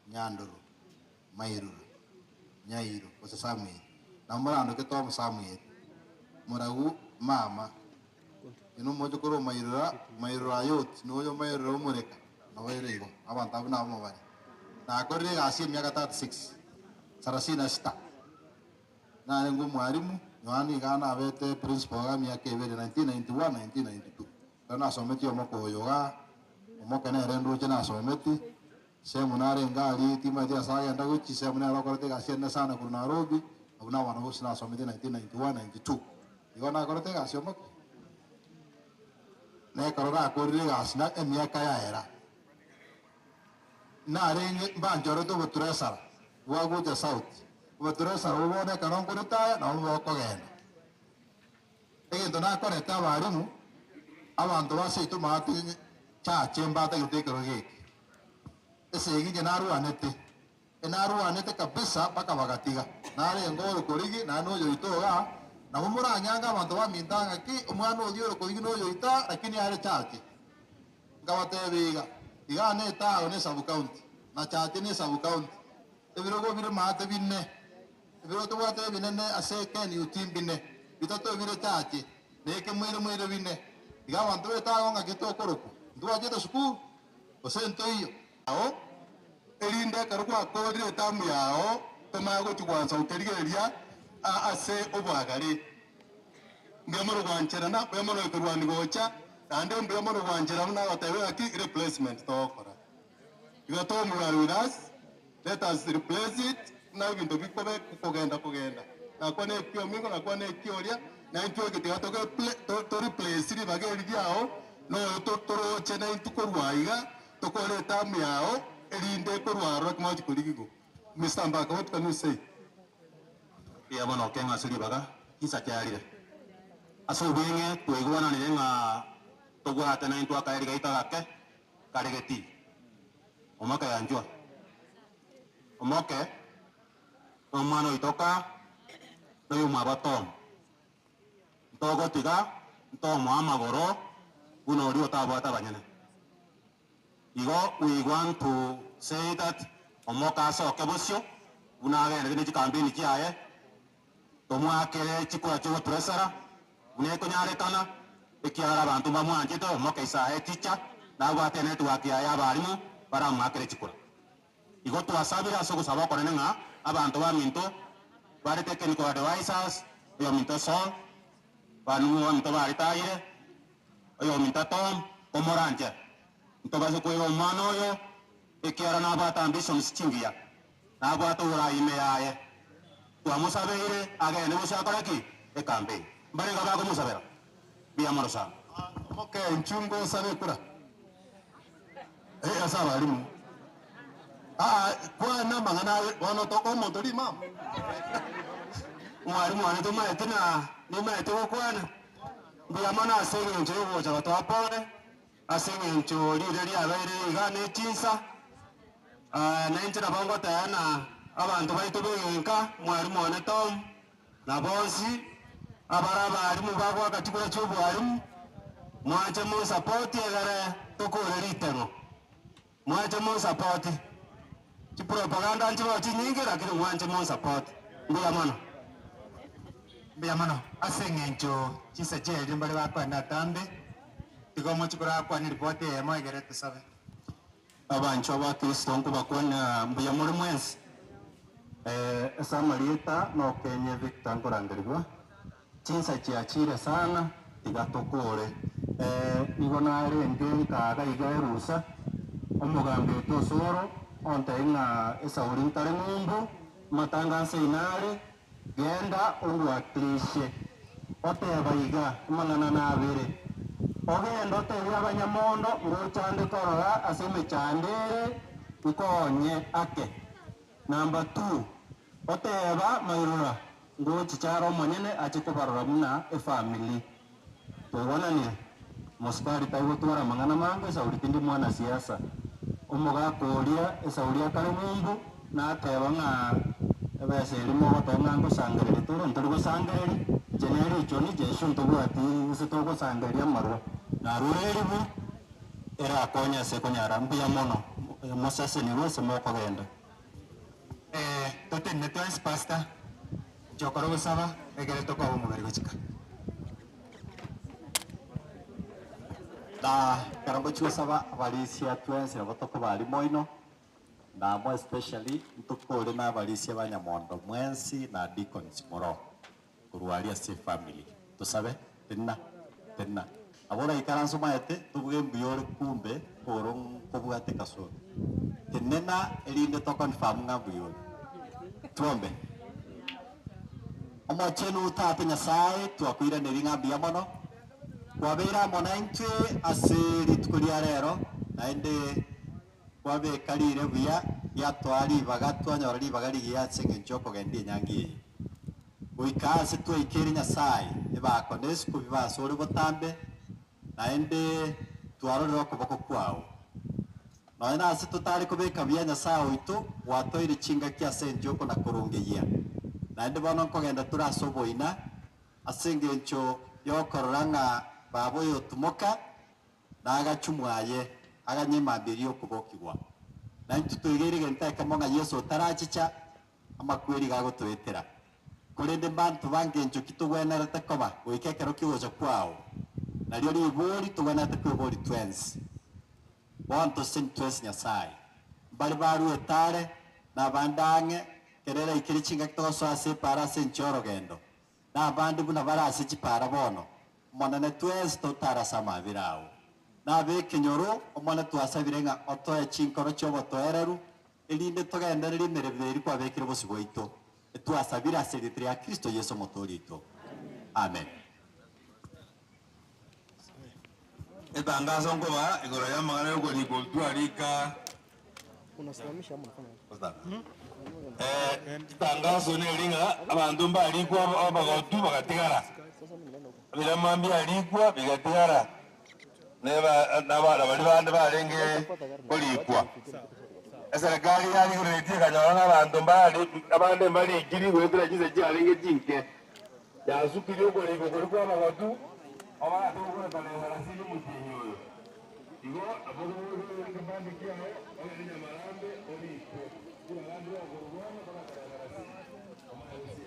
S8: Nyandoro, Mairura, Nyairo, gose Samueli, nabo morandoke Tom Samueli, Moragu, mama, Inwe moche korwa Mairura, Mairura Ayoti, na oyo Mairura Omoreka, nabo ere igo. Abanto abwo nabamo bare. Nakorire egasi emiaka 36, sarasini na sita. Narenge omwalimu, Yohana iga nabete principal iga emiaka ebere, 1991, 1992. Ekero nasometie omoka oyo igaa, omoke nere ndoche nasometie, Semu narenge aria, timanyeti ase agenda gochia, Semu nere okorete egasi enene sana korwa Nairobi, abwo nabana bonsi nasometie 1991, 92. Igo nakorete egasi omoke. Na ekero nakorire egasi na emiaka yaera, narenge mbanchorete oboturesara bwa gocha South. Oboturesara obwo bono ekero nkoritaya nabo bokogenda. Egento nakorete abalimu, abanto ba seito maate chache mbatagete ekero geke. Esegi inche narwanete, enarwanete kabisa mpaka bagatiga. Narenge ore korigi naende noyoito igaa, nabo moranyange abanto baminto ng'a ki, omwana oyio ore korigi noyoito aa, lakini are chache. Nkabatebia iga, igaa ne etago ne sub county, na chache ne sub county, ebirogo bire maate bine. Ebirogo tobwate ebinene ase KNUT mbine, bitato ebire chache, na ekemoire moire bine. Iga abanto b'etago ng'aki tokorokwa? Ntwachete sukuru? Gose ntoiyo? Ao, erinde ekero gwakoorire etamu yao, tomanye gochia gwansa gokerigereria ase oboagare. Mbuya mono gwancherana, mbuya mono ekerwani gocha, naende mbuya mono gwancherana buna agoteba ng'aki replacement togokora. Igo Tom you are with us, let us replace it buna ebinto bikobe kogenda kogenda.
S13: Nakwana ekio omingo, nakwana ekio oria, na intwe egetiga toge to to replace ribaga eri riao, na oyo to toroche na intwe korwa iga, tokore eterm yao, erinde korwa aroro ekemo korigigwa. Mister Mbaka, what can you say?
S24: Mbuya mono okeng'a ase ribaga chinsa chiarire. Ase obweng'e twaigwananire ng'a tobwate naintwe akaeri gaito agake kare getii. Omoke yanchwa. Omoke nomwana oito ka, noyomwabo Tom. Ntogotiga ntomoa amagoro buna oria otabwate abanyene. Igo we want to say that omoke asoke bosio buna agenderete ne chikampeni chiaye, tomoakere chikura chiogoturesera buna ekonyarekana, ekiagera abanto mbamwanchete omoke ise aye teacher, nabwate enetwork yaye abalimu baramoakere chikura. Igo twasabire ase ogosaba okonene ng'a abanto baminto bare technical advisers, oyominto Saul, banu baminto baritayire, oyominto Tom, komoranche ntobase koiba omwana oyo, ekiagera nabwate ambitions chingiya, nabwate oborai ime yaye. Twamosabeire agende gose akore ki? Ecampaign. Mbarenge abakomosabera? Mbuya mono sana.
S13: Omoke inchu ngosabe ekura eh ase abalimu aa kwana amang'ana aye bono tokoa omonto rimama.
S24: Omwalimu one tomaete na nimaete gokwana, mbuya mono ase eng'encho yogocha gotoa pole, ase eng'encho riria riabeire iga ne chinsa, na inche nabo ngoteba na abanto baito b'egenka, omwalimu one Tom, na bonsi abare abalimu bagoaka chikura chi'obwalimu, mwanche monsapoti egere tokore riteng'o. Mwanche monsapoti. Chipropaganda nchiroo chinyinge lakini mwanche monsapoti. Mbuya mono.
S10: Mbuya mono. Ase eng'encho chinsa chiaerire mbare bakoenda atambe, tiga omochie korakwane ripoti eyemo egere tosabe.
S24: Abanchwa ba Kristo nkobakwania mbuya more mwensi. Ase amarieta nokenye Victor nkorangerigwa, chinsa chiachire sana tiga tokore. Nigo narenge nkaga iga erusa, omogambi oito Osoro ontebia ng'a esauri ntare ng'umbu, amatanga nse inare, Genda ongwakilishe, oteba iga, Amang'ana nabere. Ogende otebie abanyamondo, ngocha nde korora ase emechando ere, nkonye ake. Number two, oteba mairora, ngochicha are omonyene ache kobarora buna efamily. Twaigwananire? Mosikari tari gotwara amang'ana mange, esauri tindi mwanasiasa. Omogaka oria esauri akare ng'umbu, nateba ng'a ebesa eria mogoteba ng'a ngosangereria tore, ntori gosangereria, inche nere richoni, jesho ntobwati gose togosangereria amarwa. Narure eribu, erakonye ase konyara. Mbuya mono, mosesenigwe ase mokogenda.
S10: Totenene twensi pastor, inche okore ogosaba ekere tokoba omobere gochika.
S23: Na ekero ngochia gosaba abarisia twensi nabo tokoba aria moino, na more especially ntokore na abarisia ba Nyamondo mwensi na deacons moro korwa aria ase efamily. Tosabe, tenena, tenena. Nabo oraikaranse omaete tobuge mbuya ore kumbe oro nkobwate kasoro. Tenena erinde to confirm ng'a mbuya ore. Tuombe. Omochenu Tata Nyasae, twakoiraneria ng'a mbuya mono kwabeire amo naintwe ase rituko ria rero, naende kwabeka rire buya riatoa ribaga twanyora ribaga rigiya ase engencho y'okogendia enyangi eye. Goika aase twaikeire Nyasae, ebaako na esiko bibe asore botambe, naende twarorire okoboko kwao. Nonya nase totare kobeka buya Nyasae oito, gwatoire chingaki ase enchoko na korongeyia. Naende bono nkogenda tore ase oboina, ase engencho y'okorora ng'a baba oyotumoka nagachumwa aye, aganye mambia eria y'okobokigwa. Naintwe toigeire egento ekemo ng'a Yeso otarachicha, amakweri iga agotoetera. Korende mbanto ba ngencho ki togwenerete koba goika ekero ki'ogocha kwao? Nario ribori togwenerete kweboria twensi. Bono toseseni twensi Nyasae. Mbare baruete are, na abande ang'e, ekero eraikire chingaki togosoa ase epaara ase enchera y'orogendo, na abande buna bare ase chipaara bono, Omonene twensi totare ase amabera ao. Na ab'ekenyoro, Omonene twasabire ng'a otoe chinkoro chi'obotoereru, erinde togendererie emeremo eria kwabekire bosio bwaito. Twasabire ase erieta ria Kristo Yeso Omotoori oito. Amen.
S16: Etangaso nkoba igoro y'amang'ana y'okorikwa twarika Etangaso neri ng'a abanto mbarikwa abagotu bagatigara, ebirema mbiarikwa bigatigara, na abana baria bande barenge korikwa. Eserekari yarigereretie ekanyora ng'a abanto mbare abande mbarikiri goetera chinsa chiarenge chinke, yasukirie okorikwa koria kwa abagotu, obarate gokora tarehe sarasini omotienyi oyo. Igo nabo ogoika ekebande kiao ogende nyamarambe orikwe, buna abande bakorwa bono mpaka tarehe sarasini. Omanye gose.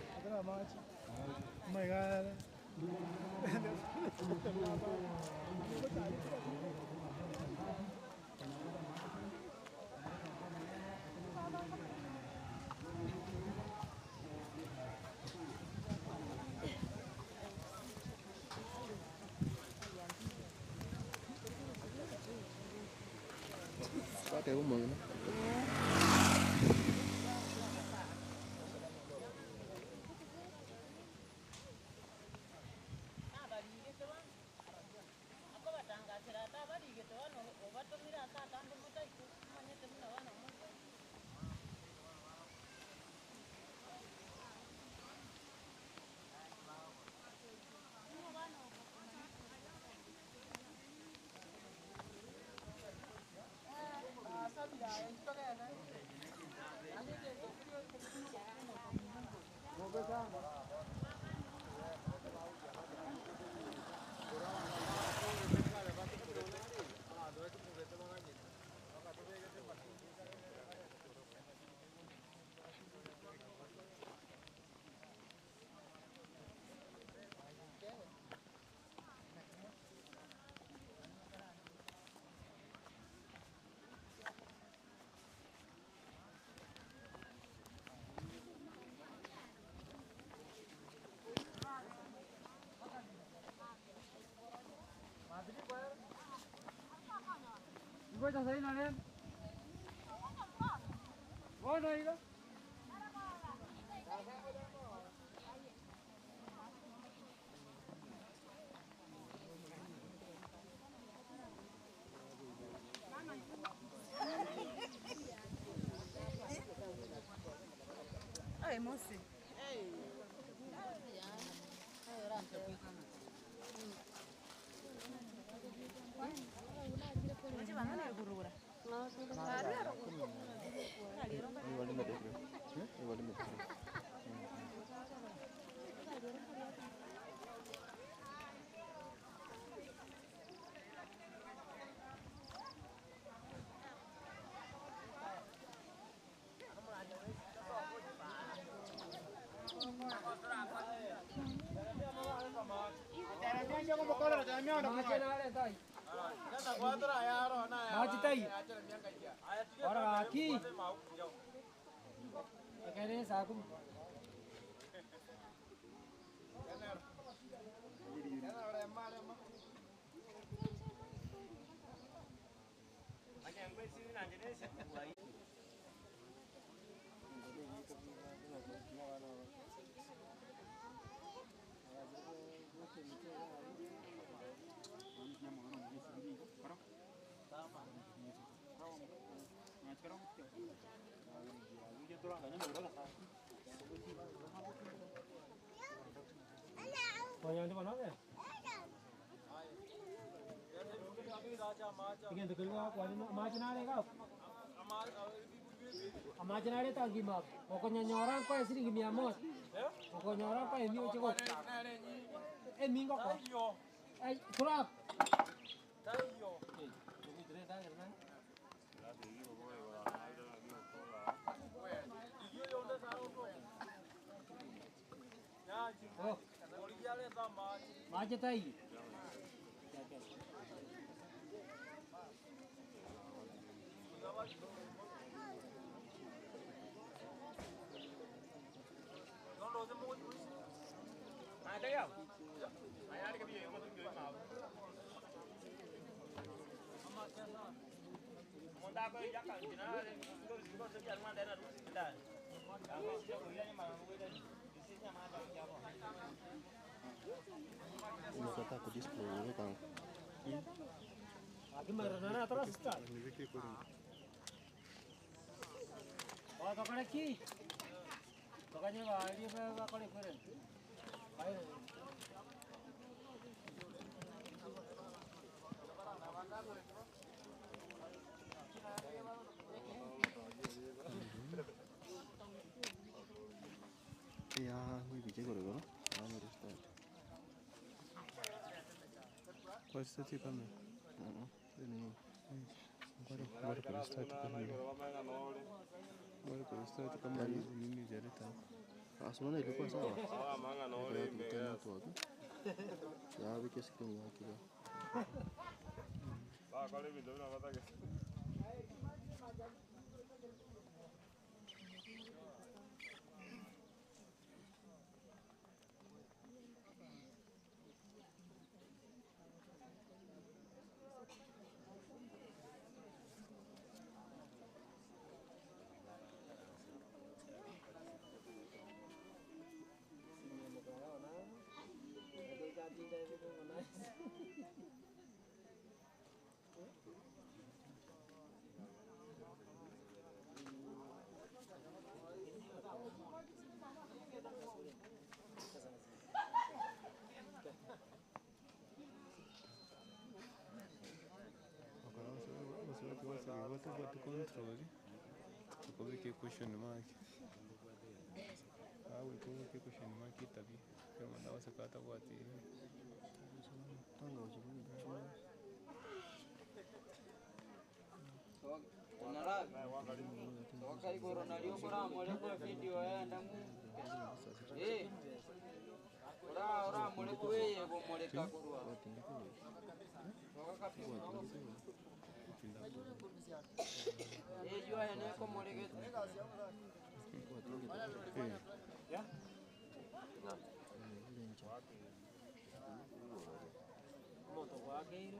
S3: Omonto gwakeire,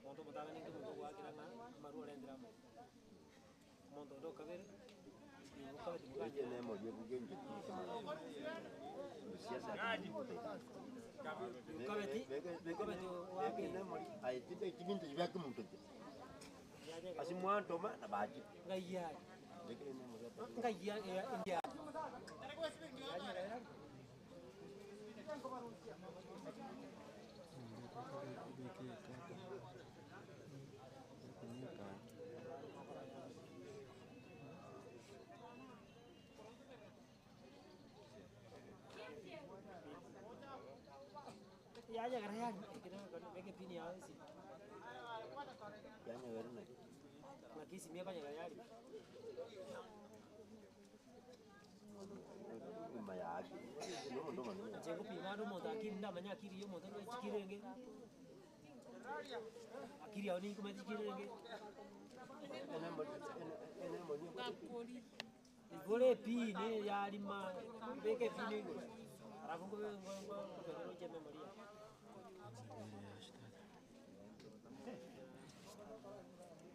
S3: omonto omotang'ani inki omonto ogoakera ng'a amarwa orentire amaino. Omonto onde okabere, ngai aye, ngai aye. Igoro epini yarima, beka epini igoro, alafu ngobe ngo ngo ngoche memory yago.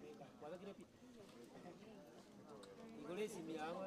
S3: Beka, kwabekire epini? Igoro esimi yago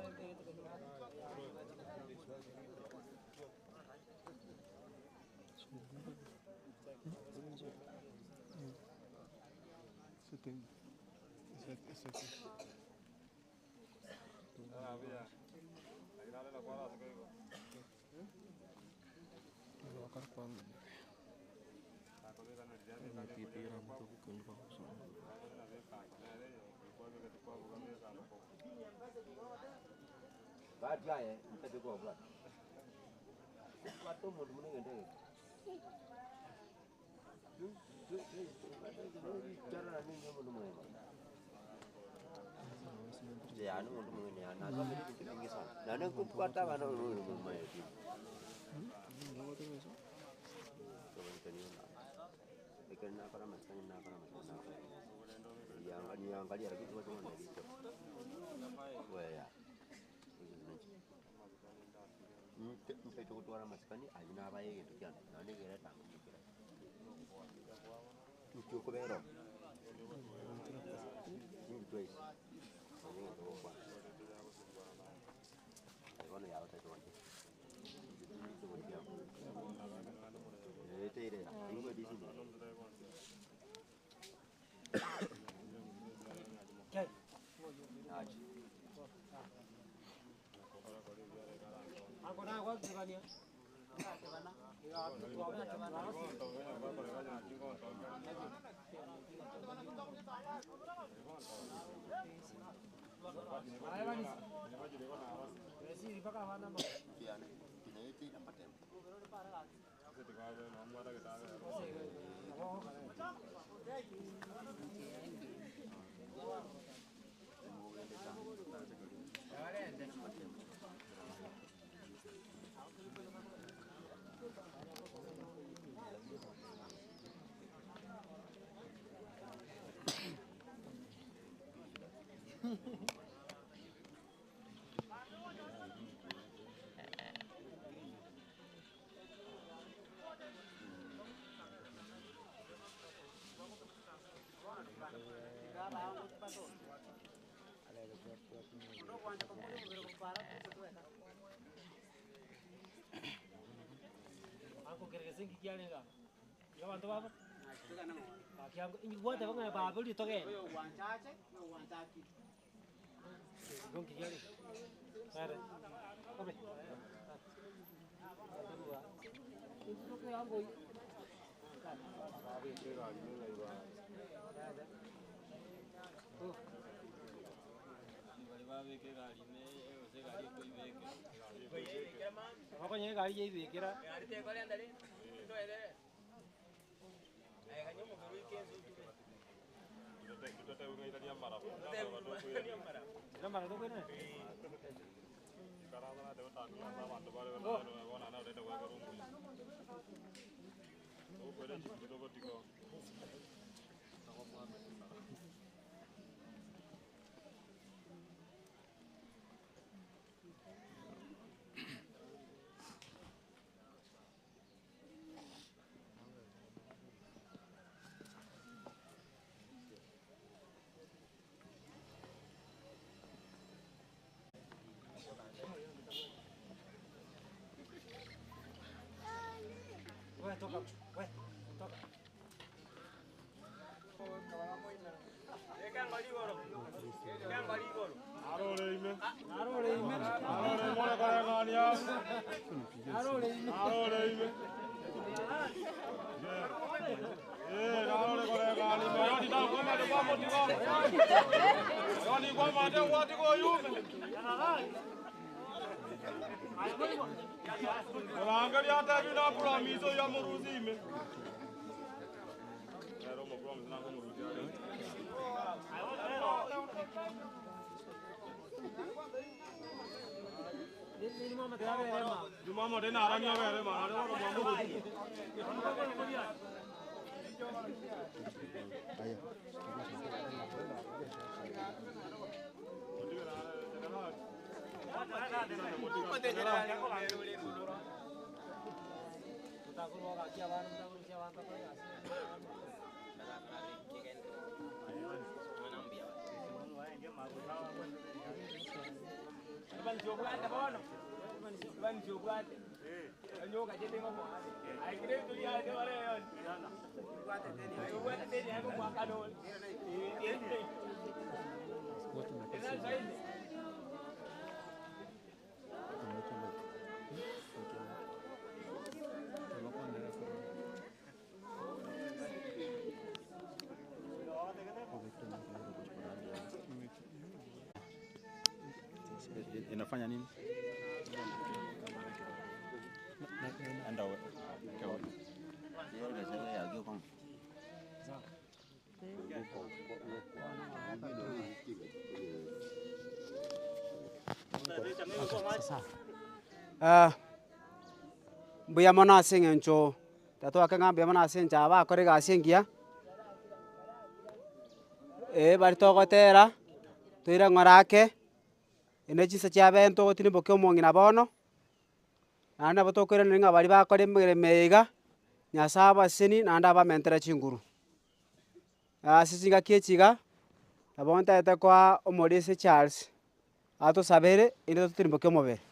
S2: Inafanya nini? Enda
S14: Mbuya mono ase eng'encho tata oake ng'a mbuya mono ase eng'encho aba bakora egasi engiya, eh baria togotera, toire ng'ora ake, ere chinsa chiabeene togotirimbokia omong'ina bono, naende nabo tokoiraneria ng'a baria bakora emeremo eye iga, Nyasaye abasesenie naende abamentere chinguru. Ase chingaki echi iga, nabo ntagete koa omorisia Charles, atosabere erinde totirimbokie omobere.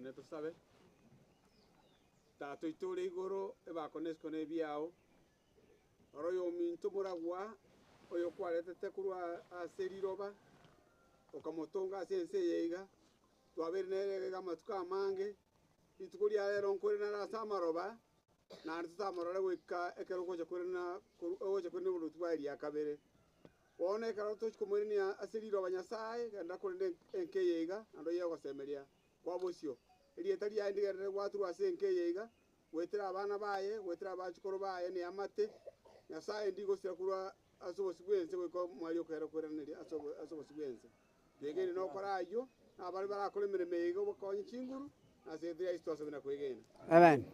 S4: Totenene tosabe. Tata oito ore igoro, ebako na esiko na ebiao, oro oyominto moragwa, oyokwaretete korwa ase riroba, okamotonga ase ense eye iga, twabeire nere iga amatuko amange, rituko ria rero nkore nare ase amaroba, naende totamorore goika ekero ogocha korena ogocha korena oboruoti bwaye ria kabere. Bono ekero tochi komoirania ase riroba Nyasaye, genda korende enka eye iga, naende oye ogosemeria kwa bosio. Erieta riaye ndigenderere gwaturwa ase enka eye iga, goetera abana baye, goetera abachukuru baye na eamate, Nyasaye ndigosira korwa ase obosio bw'ense goika omwari okere koiraneria ase ase obosio bw'ense. Twegene nokora ayio, na abaria barakore emeremo eye iga obakonye chinguru, na ase erieta ria Yeso twasabire na kwegena.
S14: Amen.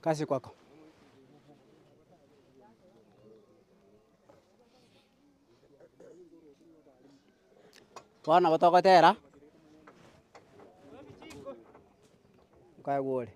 S14: Kazi kwako. Bono nabo togotera, nkaigwa ore.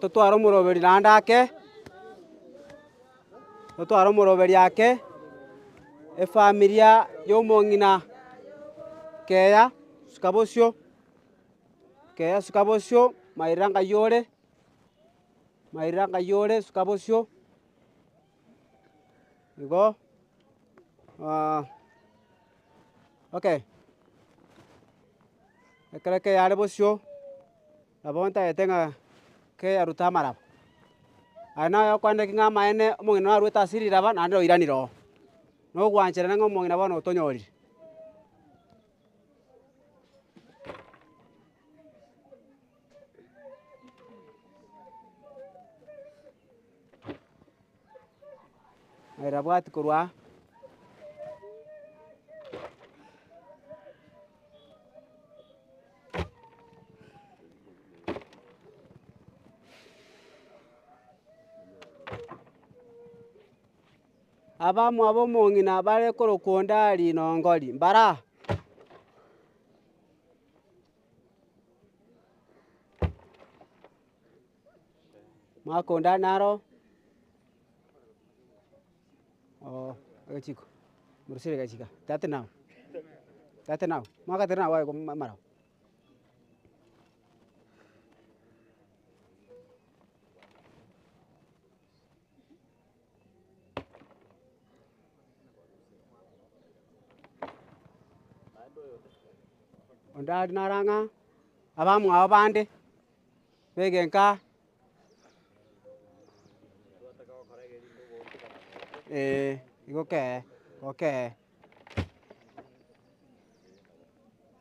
S14: Totware omoroberi naende ake, totware omoroberi ake, efamilia ya omong'ina keya suka bosio, keya suka bosio, mairira ngai ore, mairira ngai ore suka bosio. Igo okay, ekero keyare bosio, nabo ntagete ng'a keyarute amaraba. Aye naye okwanire ng'a amaene omong'ina narwete ase riraba naende oiranire oo, na ogwancherana ng'a omong'ina bono otonyorire. Airabwati korwa aa. Abamwabo omong'ina bare korokwa Ondari na Ongori mbara. Mwaka onde naro oo egechiko, morusere egechiko tate nao, tate nao, mwaka tari nao aye amaraba. Onde aria naro ang'a, abamwabo bande. Begenka eh, igo kee, okee.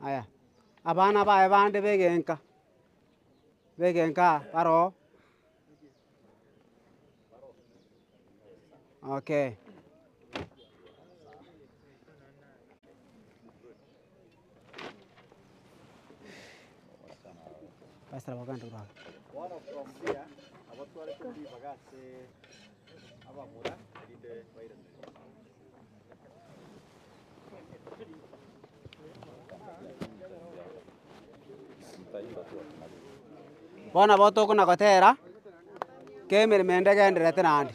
S14: Aya, abana baye bande begenka, begenka baroo. Okay. Pastor nabo okogenda korwa agwo.
S2: Bono from there, nabo tware korwa ribaga ase abamura erinde bairanere.
S14: Bono nabo tokona gotera, kemeremo ende egendererete naende.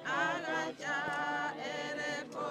S5: Agacha ereko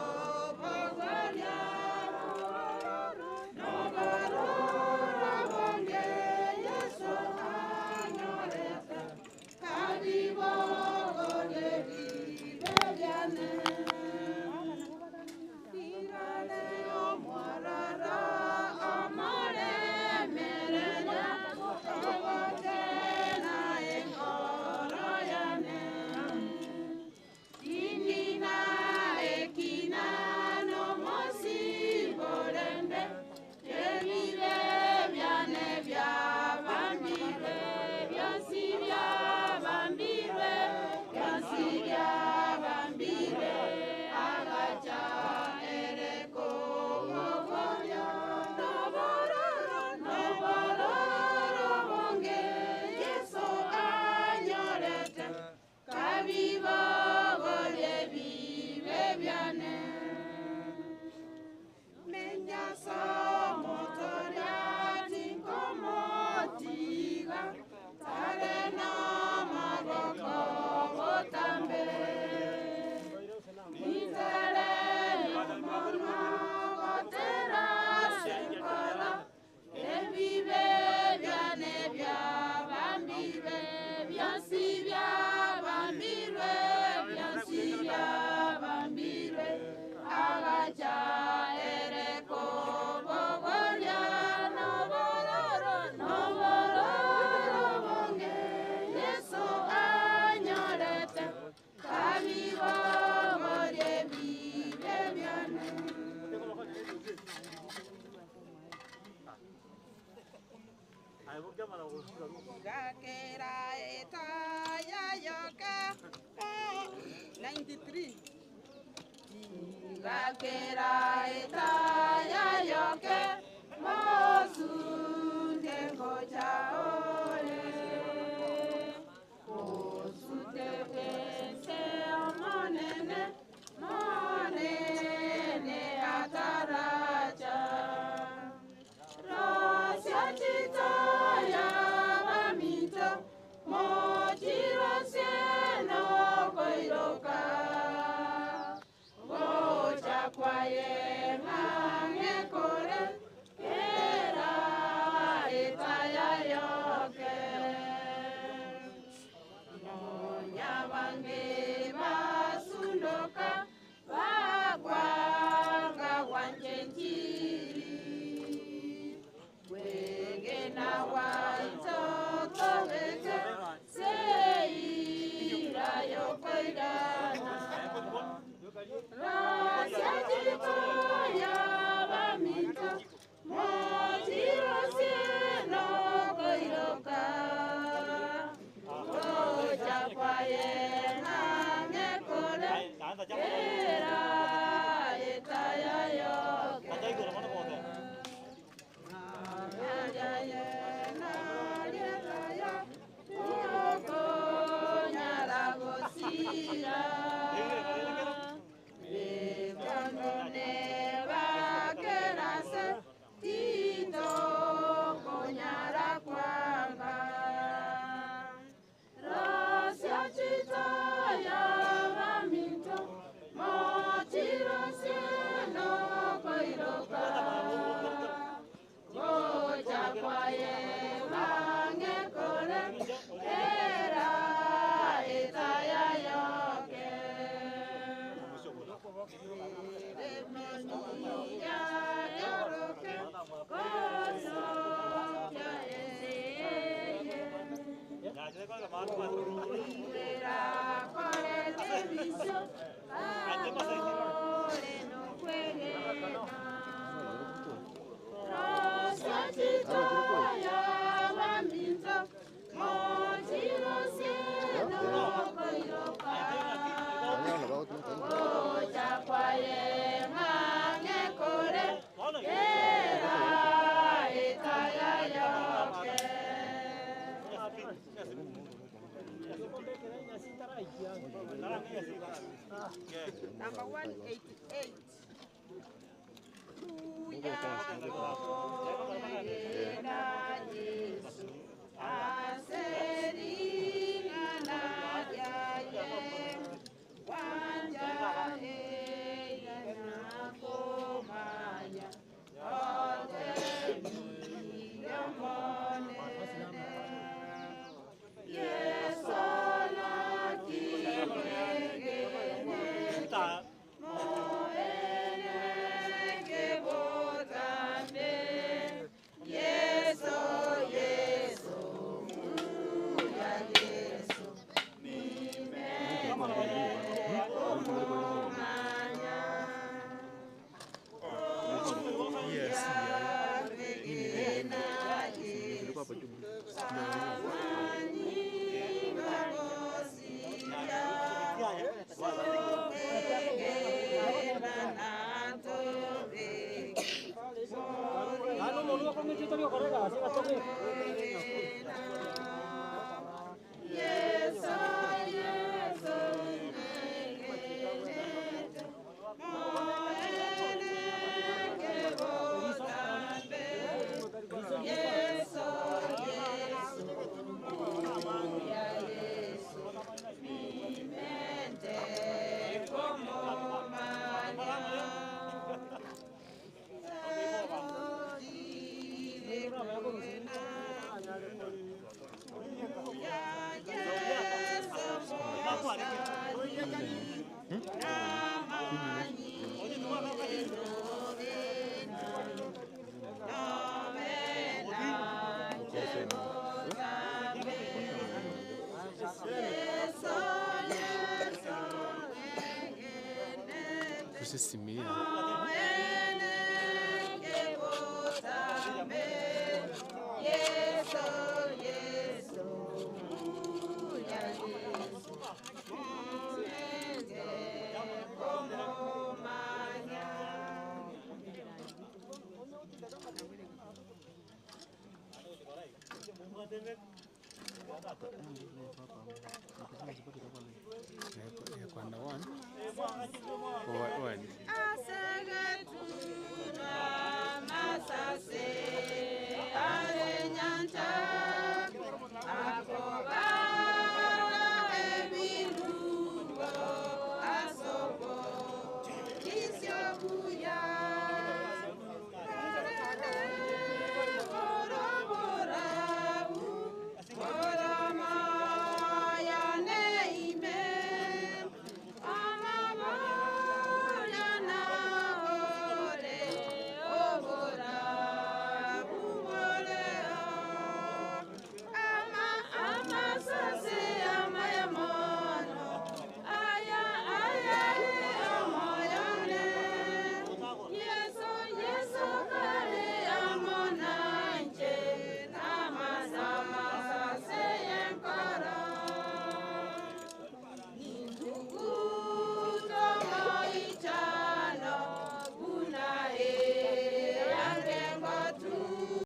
S5: Byansi byabambirwe, byansi byabambirwe, agaca ereko bogoria, nobororo, nobororo bonge, Yesu anyorete, kabibogorie bibe byane.
S15: Gakera etaya yoka 93
S5: Gakera etaya yoke mosunte ngoja ore Mosunte pense monene monene ataraja Rosia chitoya bamito mojiro sieno koiroka Gocha kwaye ng'ang'e kore kera etaya yoke Nonyabange basundoka bagwanga gwanchenchiri Wenge na waitotobeke seira yokoirana Rasiachitoya baminto mochirosieno koiroka Gocha kwaye ng'ang'e kore kera etaya yoke Gocha kwaye ng'ang'e kore kera etaya yoke Remeniya yoroke kosokia eseye Oirera kore temisio atore no kwegena Rosia chitoya baminto mochiro sieno koiroka Gocha kwaye ng'ang'e kore kera etaya yoke
S15: Number 188.
S5: Yeso, Yeso,
S7: Gose simia.
S5: Yeso, Yeso, muya Yeso, mumenze komomanya.
S7: Kwanda one. One.